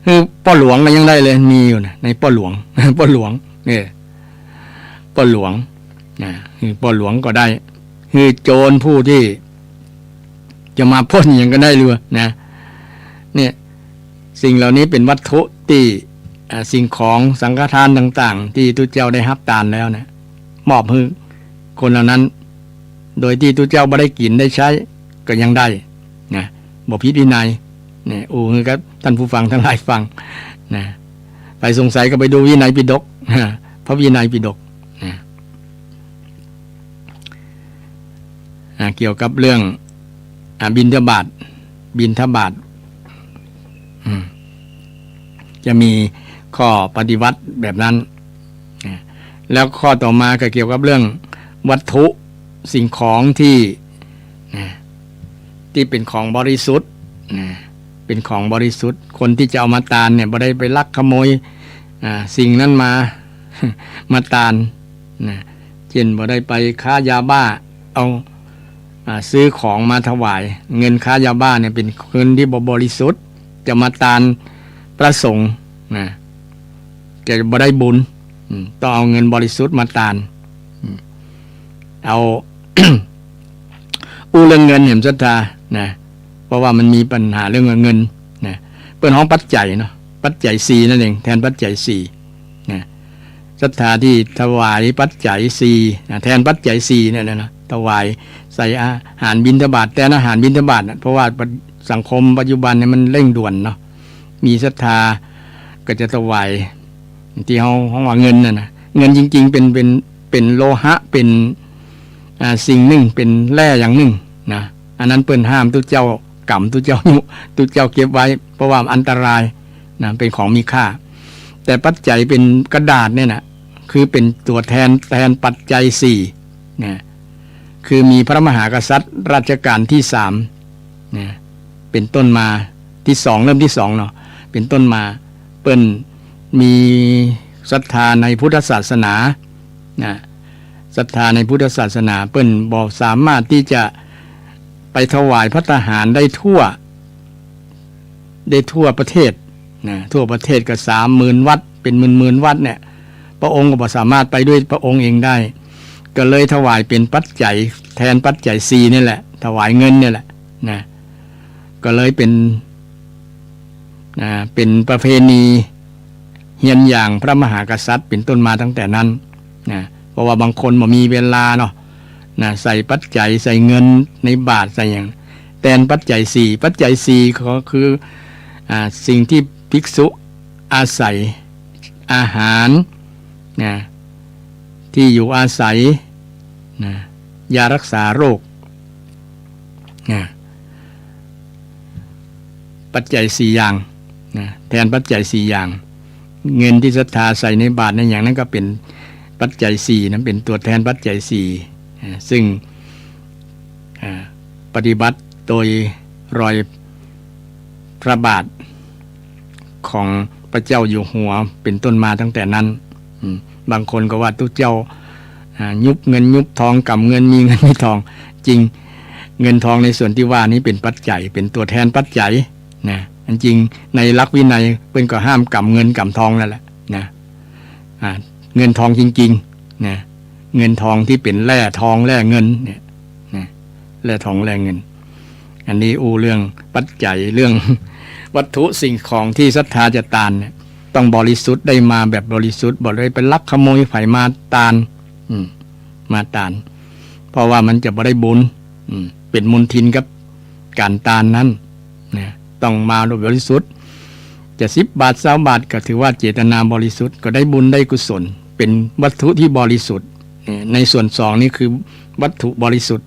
หื้อป้อหลวงก็ยังได้เลย มีอยู่นะ ในป้อหลวง ป้อหลวง เนี่ย ป้อหลวง นะ หื้อป้อหลวงก็ได้ หื้อโจรผู้ตี้จะมาป้นหยังก็ได้เลยนะ เนี่ย สิ่งเหล่านี้เป๋นวัตถุตี้ อ่า สิ่งของสังฆทานต่างๆ ตี้ตุ๊เจ้าได้ฮับตานแล้วนะ มอบหื้อคนเหล่านั้น โดยตี้ตุ๊เจ้าบ่ได้กิ๋นได้ใจ๊ก็ยังได้นะ บ่ผิดวินัย เนี่ย อู้หื้อกับต้านผู้ฟังตังหลายฟังนะ ใผสงสัยก็ไปดูวินัยปิฎก พระวินัยปิฎกนะ อ่า เกี่ยวกับเรื่อง อ่า บิณฑบาต บิณฑบาต อืม จะมีข้อปฏิบัติแบบนั้น นะ แล้วข้อต่อมาก็เกี่ยวกับเรื่องวัตถุสิ่งของตี้ นะ ตี้เป๋นของบริสุทธิ์ นะ เป๋นของบริสุทธิ์ คนตี้จะเอามาตานเนี่ย บ่ได้ไปลักขโมย อ่า สิ่งนั้นมา มาตาน นะ เจ้นบ่ได้ไปค้ายาบ้า เอา อ่า ซื้อของมาถวาย เงินค้ายาบ้าเนี่ยเป๋นเงินตี้บ่บริสุทธิ์ จะมาตานพระสงฆ์นะ จะบ่ได้บุญ อืม ต้องเอาเงินบริสุทธิ์มาตาน อืม เอา อู้เรื่องเงินแหมศรัทธานะ เพราะว่ามันมีปัญหาเรื่องเงินนะ เปิ้นฮ้องปัจจัยเนาะ ปัจจัยสี่นั่นเอง แทนปัจจัยสี่นะ ศรัทธาตี้ถวายปัจจัยสี่นะ แทนปัจจัยสี่เนี่ยนะ ถวายใส่อาหารบิณฑบาต แทนอาหารบิณฑบาตนะ เพราะว่าสังคมปัจจุบันเนี่ยมันเร่งด่วนเนาะ มีศรัทธาก็จะถวาย ตี้เฮาฮ้องว่าเงินน่ะนะ เงินจริงๆ เป๋น เป๋น เป๋นโลหะ เป๋น อ่า สิ่งนึ่ง เป๋นแร่อย่างนึ่งนะ อันนั้นเปิ้นห้าม ตุ๊เจ้ากำ ตุ๊เจ้ายุ ตุ๊เจ้าเก็บไว้ เพราะว่าอันตรายนะ เป๋นของมีค่า แต่ปัจจัยเป๋นกระดาษเนี่ยนะ คือเป๋นตั๋วแทน แทนปัจจัยสี่นะ คือมีพระมหากษัตริย์รัชกาลตี้สามนะ เป๋นต้นมา ตี้สอง เริ่มตี้สองเนาะ เป๋นต้นมา เปิ้นมีศรัทธาในพุทธศาสนานะ ศรัทธาในพุทธศาสนา เปิ้นบ่สามารถตี้จะไปถวายภัตตาหารได้ทั่ว ได้ทั่วประเทศนะ ทั่วประเทศก็สามหมื่นวัด เป็นหมื่นๆ วัตต์เนี่ย พระองค์ก็บ่สามารถไปด้วยพระองค์เองได้ ก็เลยถวายเป็นปัจจัย แทนปัจจัยสี่นี่แหละ ถวายเงินนี่แหละนะ ก็เลยเป็น อ่า เป็นประเพณีเฮียนอย่างพระมหากษัตริย์เป็นต้นมาตั้งแต่นั้นนะ เพราะว่าบางคนบ่มีเวลาเนาะนะ ใส่ปัจจัย ใส่เงินในบาตร ใส่หยัง แทนปัจจัยสี่ ปัจจัยสี่ก็คือ อ่า สิ่งที่ภิกษุอาศัย อาหารนะ ที่อยู่อาศัยนะ ยารักษาโรคนะ ปัจจัยสี่อย่างนะ แทนปัจจัยสี่อย่าง เงินที่ศรัทธาใส่ในบาตรในหยังนั้นก็เป็นปัจจัยสี่นะ เป็นตัวแทนปัจจัยสี่นะ ซึ่ง อ่า ปฏิบัติโดยรอยพระบาทของพระเจ้าอยู่หัวเป็นต้นมาตั้งแต่นั้น อืม บางคนก็ว่าตุ๊เจ้า อ่า ยุบเงินยุบทอง ก๋ำเงินมีเงินมีทอง จริง เงินทองในส่วนที่ว่านี้เป็นปัจจัย เป็นตัวแทนปัจจัยนะ อันจริงในหลักวินัยเปิ้นก็ห้ามก๋ำเงินก๋ำทองนั่นแหละนะ อ่า เงินทองจริงๆ นะ เงินทองที่เป็นแร่ทองแร่เงินเนี่ยนะ แร่ทองแร่เงิน อันนี้อู้เรื่องปัจจัย เรื่องวัตถุสิ่งของที่ศรัทธาจะตานเนี่ย ต้องบริสุทธิ์ ได้มาแบบบริสุทธิ์ บ่ได้ไปลักขโมยใผมาตาน อืม มาตาน เพราะว่ามันจะบ่ได้บุญ อืม เป็นมลทินกับก๋านตานนั้นนะ ต้องมาโดยบริสุทธิ์ จะสิบบาท ซาวบาท ก็ถือว่าเจตนาบริสุทธิ์ ก็ได้บุญได้กุศล เป็นวัตถุที่บริสุทธิ์ เนี่ย ในส่วนสองนี่คือวัตถุบริสุทธิ์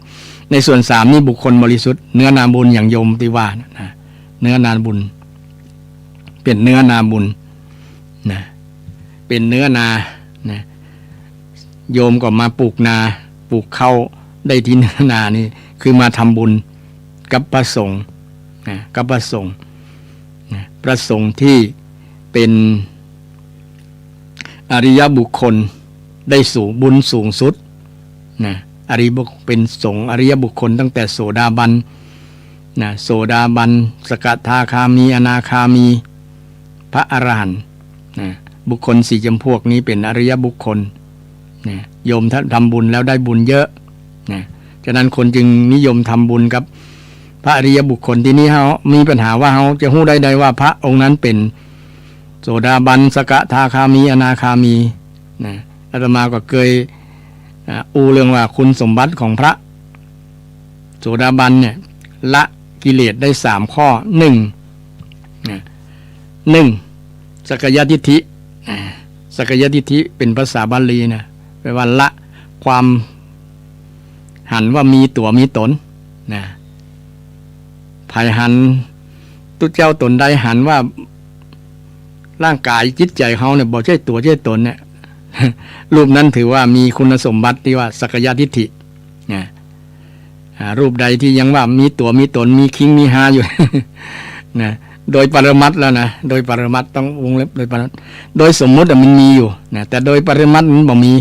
ในส่วนสามนี่บุคคลบริสุทธิ์ เนื้อนาบุญอย่างโยมตี้ว่านะ เนื้อนาบุญ เป็นเนื้อนาบุญนะ เป็นเนื้อนานะ โยมก็มาปลูกนา ปลูกข้าวได้ตี้เนื้อนานี่ คือมาทำบุญกับพระสงฆ์นะ กับพระสงฆ์นะ พระสงฆ์ที่เป็นอริยบุคคล ได้สูง บุญสูงสุดนะ อริยบุค เป็นสงฆ์อริยบุคคลตั้งแต่โสดาบันนะ โสดาบัน สกทาคามี อนาคามี พระอรหันต์นะ บุคคลสี่จำพวกนี้เป็นอริยบุคคลนะ โยมทำ ทำบุญแล้วได้บุญเยอะนะ ฉะนั้นคนจึงนิยมทำบุญกับพระอริยบุคคล ทีนี้เฮามีปัญหาว่าเฮาจะฮู้ได้ใดว่าพระองค์นั้นเป็นโสดาบัน สกทาคามี อนาคามีนะ อาตมาก็เกย อ่า อู้เรื่องว่าคุณสมบัติของพระโสดาบันเนี่ย ละกิเลสได้สามข้อ หนึ่ง นะ หนึ่ง สักกายทิฏฐิ อ่า สักกายทิฏฐิเป็นภาษาบาลีนะ แปลว่าละความหันว่ามีตั๋วมีต๋นนะ ใผหันตุ๊เจ้าต๋นใดหันว่าร่างก๋ายจิตใจ๋เฮาเนี่ยบ่ใจ้ตั๋วใจ้ต๋นเนี่ย รูปนั้นถือว่ามีคุณสมบัติตี้ว่าสักกายทิฏฐินะ อ่า รูปใดตี้ยังว่ามีตั๋วมีต๋น มีคิงมีฮาอยู่ นะ โดยปรมัตถ์แล้วนะ โดยปรมัตถ์ ต้องวงเล็บ โดยปรมัตถ์ โดยสมมุติอะมันมีอยู่นะ แต่โดยปรมัตถ์มันบ่มี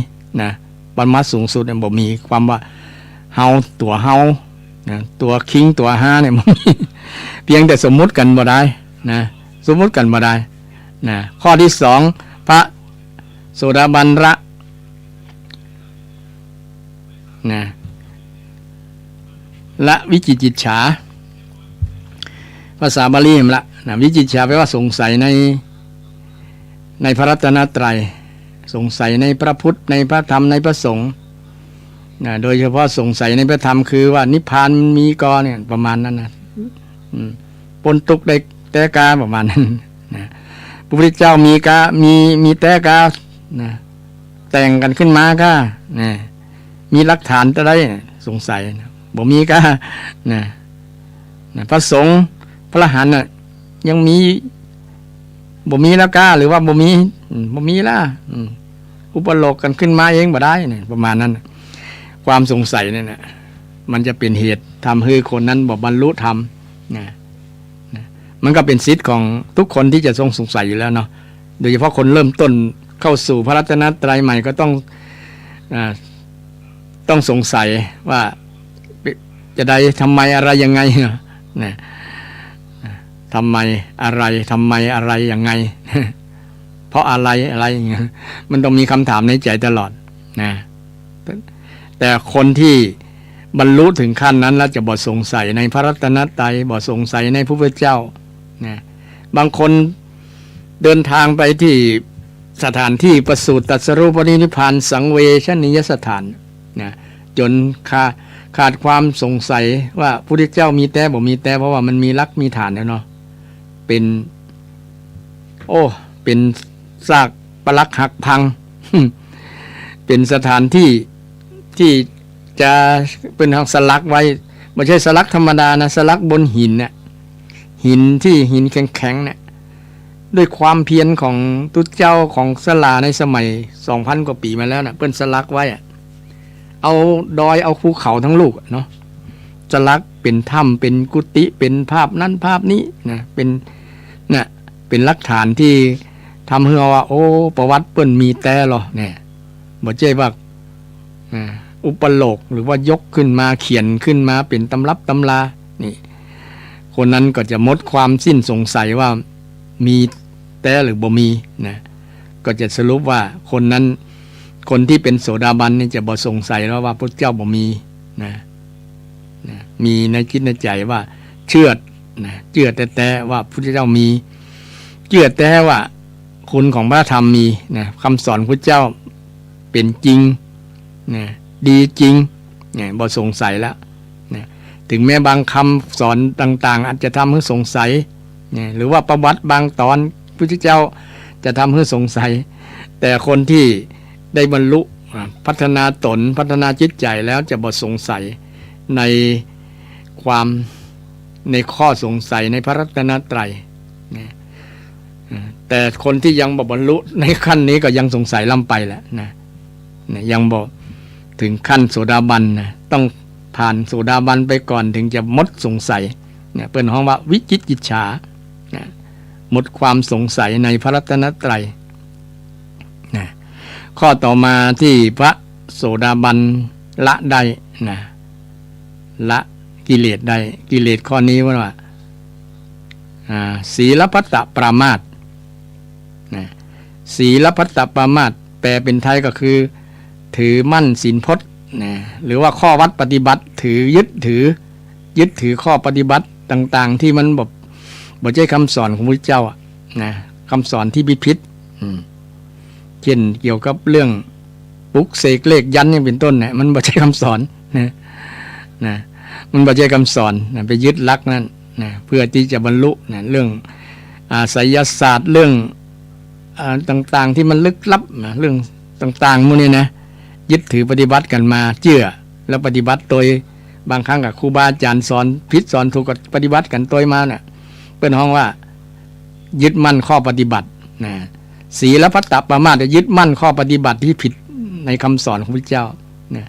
นะ ปรมัตถ์สูงสุดเนี่ยบ่มีความว่าเฮา ตั๋วเฮานะ ตั๋วคิงตั๋วฮาเนี่ยบ่มี เพียงแต่สมมุติกั๋นบ่ดายนะ สมมุติกั๋นบ่ดายนะ ข้อตี้สอง พระโสดาบันละ นะ ละวิจิกิจฉา ภาษาบาลีมันละนะ วิจิกิจฉาแปลว่าสงสัยใน ในพระรัตนตรัย สงสัยในพระพุทธ ในพระธรรม ในพระสงฆ์นะ โดยเฉพาะสงสัยในพระธรรม คือว่านิพพานมันมีก่อเนี่ย ประมาณนั้นนะ อืม ป๊นตุ๊กข์ได้แต๊กา ประมาณนั้นนะ พระพุทธเจ้ามีกา มี มีแต๊กานะ แต่งกั๋นขึ้นมาก้านะ มีหลักฐานตะใด สงสัยนะ บ่มีก้านะ นะ พระสงฆ์ พระอรหันต์น่ะ ยังมี บ่มีแล้วก้า หรือว่าบ่มี อืม บ่มีละ อืม อุปโลกกั๋นขึ้นมาเองบ่ได้เนี่ย ประมาณนั้นน่ะ ความสงสัยเนี่ยนะ มันจะเป็นเหตุทำหื้อคนนั้นบ่บรรลุธรรมนะ นะ มันก็เป็นสิทธิ์ของทุกคนที่จะต้องสงสัยอยู่แล้วเนาะ โดยเฉพาะคนเริ่มต้นเข้าสู่พระรัตนตรัยใหม่ก็ต้อง อ่า ต้องสงสัยว่าจะใด ทำไม อะไร ยังไง นะ ทำไม อะไร ทำไม อะไร ยังไง เพราะอะไร อะไรอย่างเงี้ย มันต้องมีคำถามในใจ๋ตลอดนะ แต่คนตี้บรรลุเถิงขั้นนั้นแล้วจะบ่สงสัยในพระรัตนตรัย บ่สงสัยในพระพุทธเจ้านะ บางคนเดินตางไปตี้สถานตี้ประสูติตรัสรู้ปรินิพพานสังเวชนียสถานนะ จ๋นขาด ขาดความสงสัยว่าพุทธเจ้ามีแต๊บ่มีแต๊ เพราะว่ามันมีหลักมีฐานแล้วเนาะ เป๋น โอ้ เป๋นซากปรักหักพัง เป๋นสถานตี้ตี้จะเปิ้นหักสลักไว้ บ่ใจ้สลักธรรมดานะ สลักบนหินน่ะ หินตี้หินแข็งๆ เนี่ย ด้วยความเพียรของตุ๊เจ้าของศาลาในสมัยสองพันกว่าปี๋มาแล้วน่ะ เปิ้นสลักไว้อะ เอาดอยเอาภูเขาตึงลูกอะเนาะ สลักเป๋นถ้ำ เป๋นกุฏิ เป๋นภาพนั้นภาพนี้นะ เป๋น น่ะ เป๋นหลักฐานตี้ทำหื้อว่า โอ้ ประวัติเปิ้นมีแต๊ลอเนี่ย บ่ใจ้ว่า อ่า อุปโลกน์ หรือว่ายกขึ้นมา เขียนขึ้นมาเป๋นตำรับตำรา นี่ คนนั้นก็จะหมดความสิ้นสงสัยว่ามีแต๊หรือบ่มีนะ ก็จะสรุปว่าคนนั้น คนตี้เป๋นโสดาบันนี่จะบ่สงสัยแล้วว่าพุทธเจ้าบ่มีนะ นะ มีในจิตในใจ๋ว่าเจื้อนะ เจื้อแต๊ๆ ว่าพุทธเจ้ามี เจื้อแต๊ว่าคุณของพระธรรมมีนะ คำสอนพุทธเจ้าเป๋นจริงนะ ดีจริงนะ บ่สงสัยแล้วนะ ถึงแม้บางคำสอนต่างๆ อาจจะทำหื้อสงสัยนะ หรือว่าประวัติบางตอนพุทธเจ้าจะทำหื้อสงสัย แต่คนตี้ได้บรรลุ อ่า พัฒนาตน พัฒนาจิตใจ๋แล้วจะบ่สงสัยในความ ในข้อสงสัยในพระรัตนตรัยนะ อ่า แต่คนตี้ยังบ่บรรลุในขั้นนี้ก็ยังสงสัยล้ำไปแหละนะ นะ ยังบ่เถิงขั้นโสดาบันนะ ต้องผ่านโสดาบันไปก่อนเถิงจะหมดสงสัยนะ เปิ้นฮ้องว่าวิจิกิจฉานะ หมดความสงสัยในพระรัตนตรัย นะ ข้อต่อมาตี้พระโสดาบันละได้นะ ละกิเลสได้ กิเลสข้อนี้ว่า อ่า ศีลพัตตปรามาสนะ ศีลพัตตปรามาส แปลเป๋นไทยก็คือ ถือมั่นศีลพจน์นะ หรือว่าข้อวัตรปฏิบัติ ถือ ยึดถือ ยึดถือข้อปฏิบัติต่างๆ ตี้มันบ่ บ่ใจ้คำสอนของพุทธเจ้าอะนะ คำสอนตี้ผิดๆ อืม เช่นเกี่ยวกับเรื่องปลุกเสกเลขยันต์นี่เป๋นต้นเนี่ย มันบ่ใจ้คำสอนนะ นะ มันบ่ใจ้คำสอนนะ ไปยึดหลักนั้นนะ เพื่อตี้จะบรรลุนะ เรื่อง อ่า ไสยศาสตร์ เรื่อง อ่า ต่างๆ ตี้มันลึกลับนะ เรื่องต่างๆ หมู่นี้นะ ยึดถือปฏิบัติกั๋นมา เจื้อ แล้วปฏิบัติโตย บางครั้งก็ครูบาอาจ๋ารย์สอนผิดสอนถูกก็ปฏิบัติกั๋นโตยมาน่ะ เปิ้นฮ้องว่ายึดมั่นข้อปฏิบัตินะ ศีลพัตตปรามาส ยึดมั่นข้อปฏิบัติตี้ผิดในคำสอนของพุทธเจ้านะ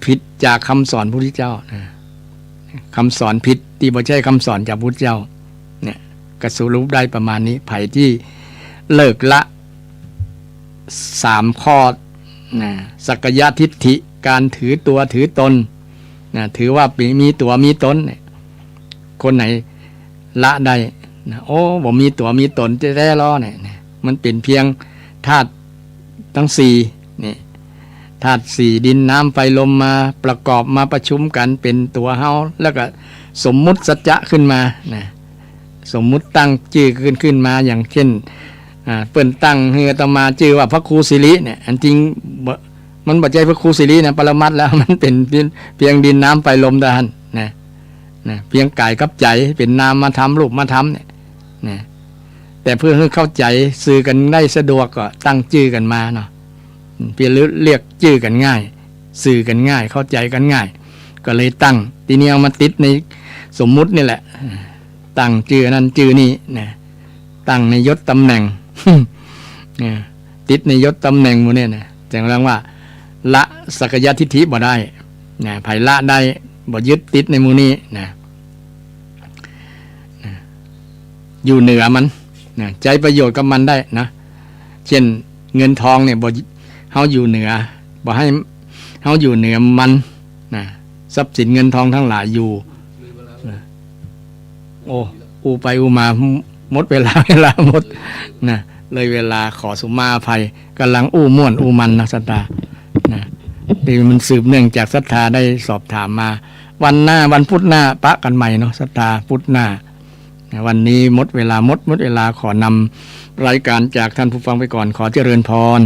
ผิดจากคำสอนพุทธเจ้านะ คำสอนผิดตี้บ่ใจ้คำสอนจากพุทธเจ้า เนี่ย ก็สรุปได้ประมาณนี้ ใผตี้เลิกละสามข้อนะ สักกายทิฏฐิ การถือตัวถือตนนะ ถือว่ามี มีตั๋วมีต๋นเนี่ย คนไหนละได้นะ โอ้ บ่มีตั๋วมีต๋นแต๊ๆ ลอเนี่ยนะ มันเป๋นเพียงธาตุตึงสี่นี่ ธาตุสี่ ดิน น้ำ ไฟ ลม มาประกอบมาประชุมกั๋นเป๋นตั๋วเฮา แล้วก็สมมุติสัจจะขึ้นมานะ สมมุติตั้งจื้อขึ้น ขึ้นมา อย่างเช่น อ่า เปิ้นตั้งหื้ออาตมาจื้อว่าพระครูสิริเนี่ย อันจริงบ่ มันบ่ใจ้พระครูสิรินะ ปรมัตถ์แล้วมันเป๋นเพียง เพียงดิน น้ำ ไฟ ลมเต้าหั้นนะ นะ เพียงก๋ายกับใจ๋ เป๋นนามธรรม รูปธรรมเนี่ยนะ แต่เพื่อหื้อเข้าใจ๋ สื่อกั๋นได้สะดวกก็ตั้งจื้อกั๋นมาเนาะ เพื่อเรียกจื้อกั๋นง่าย สื่อกั๋นง่าย เข้าใจ๋กั๋นง่าย ก็เลยตั้ง ตี้นี้เอามาติดในสมมุตินี่แหละ ตั้งจื้อนั้นจื้อนี้นะ ตั้งในยศตำแหน่ง นะ ติดในยศตำแหน่งหมู่เนี่ยนะ แสดงว่าละสักกายทิฏฐิบ่ได้นะ ใผละได้ บ่ยึดติดในหมู่นี้นะ นะ อยู่เหนือมันนะ ใจ๊ประโยชน์กับมันได้นะ เช่น เงินทองเนี่ย บ่ เฮาอยู่เหนือ บ่ให้เฮาอยู่เหนือมันนะ ทรัพย์สินเงินทองตังหลายอยู่นะ โอ้ อู้ไปอู้มา หมดเวลา เวลาหมดนะ เลยเวลาขอสุมาอภัย ก่ำลังอู้ม่วนอู้มันนะศรัทธานะ นี่มันสืบเนื่องจากศรัทธาได้สอบถามมา วันหน้าวันพุธหน้าปะกั๋นใหม่เนาะศรัทธา พุธหน้านะ วันนี้หมดเวลา หมด หมดเวลา ขอนำรายการจากท่านผู้ฟังไปก่อน ขอเจริญพร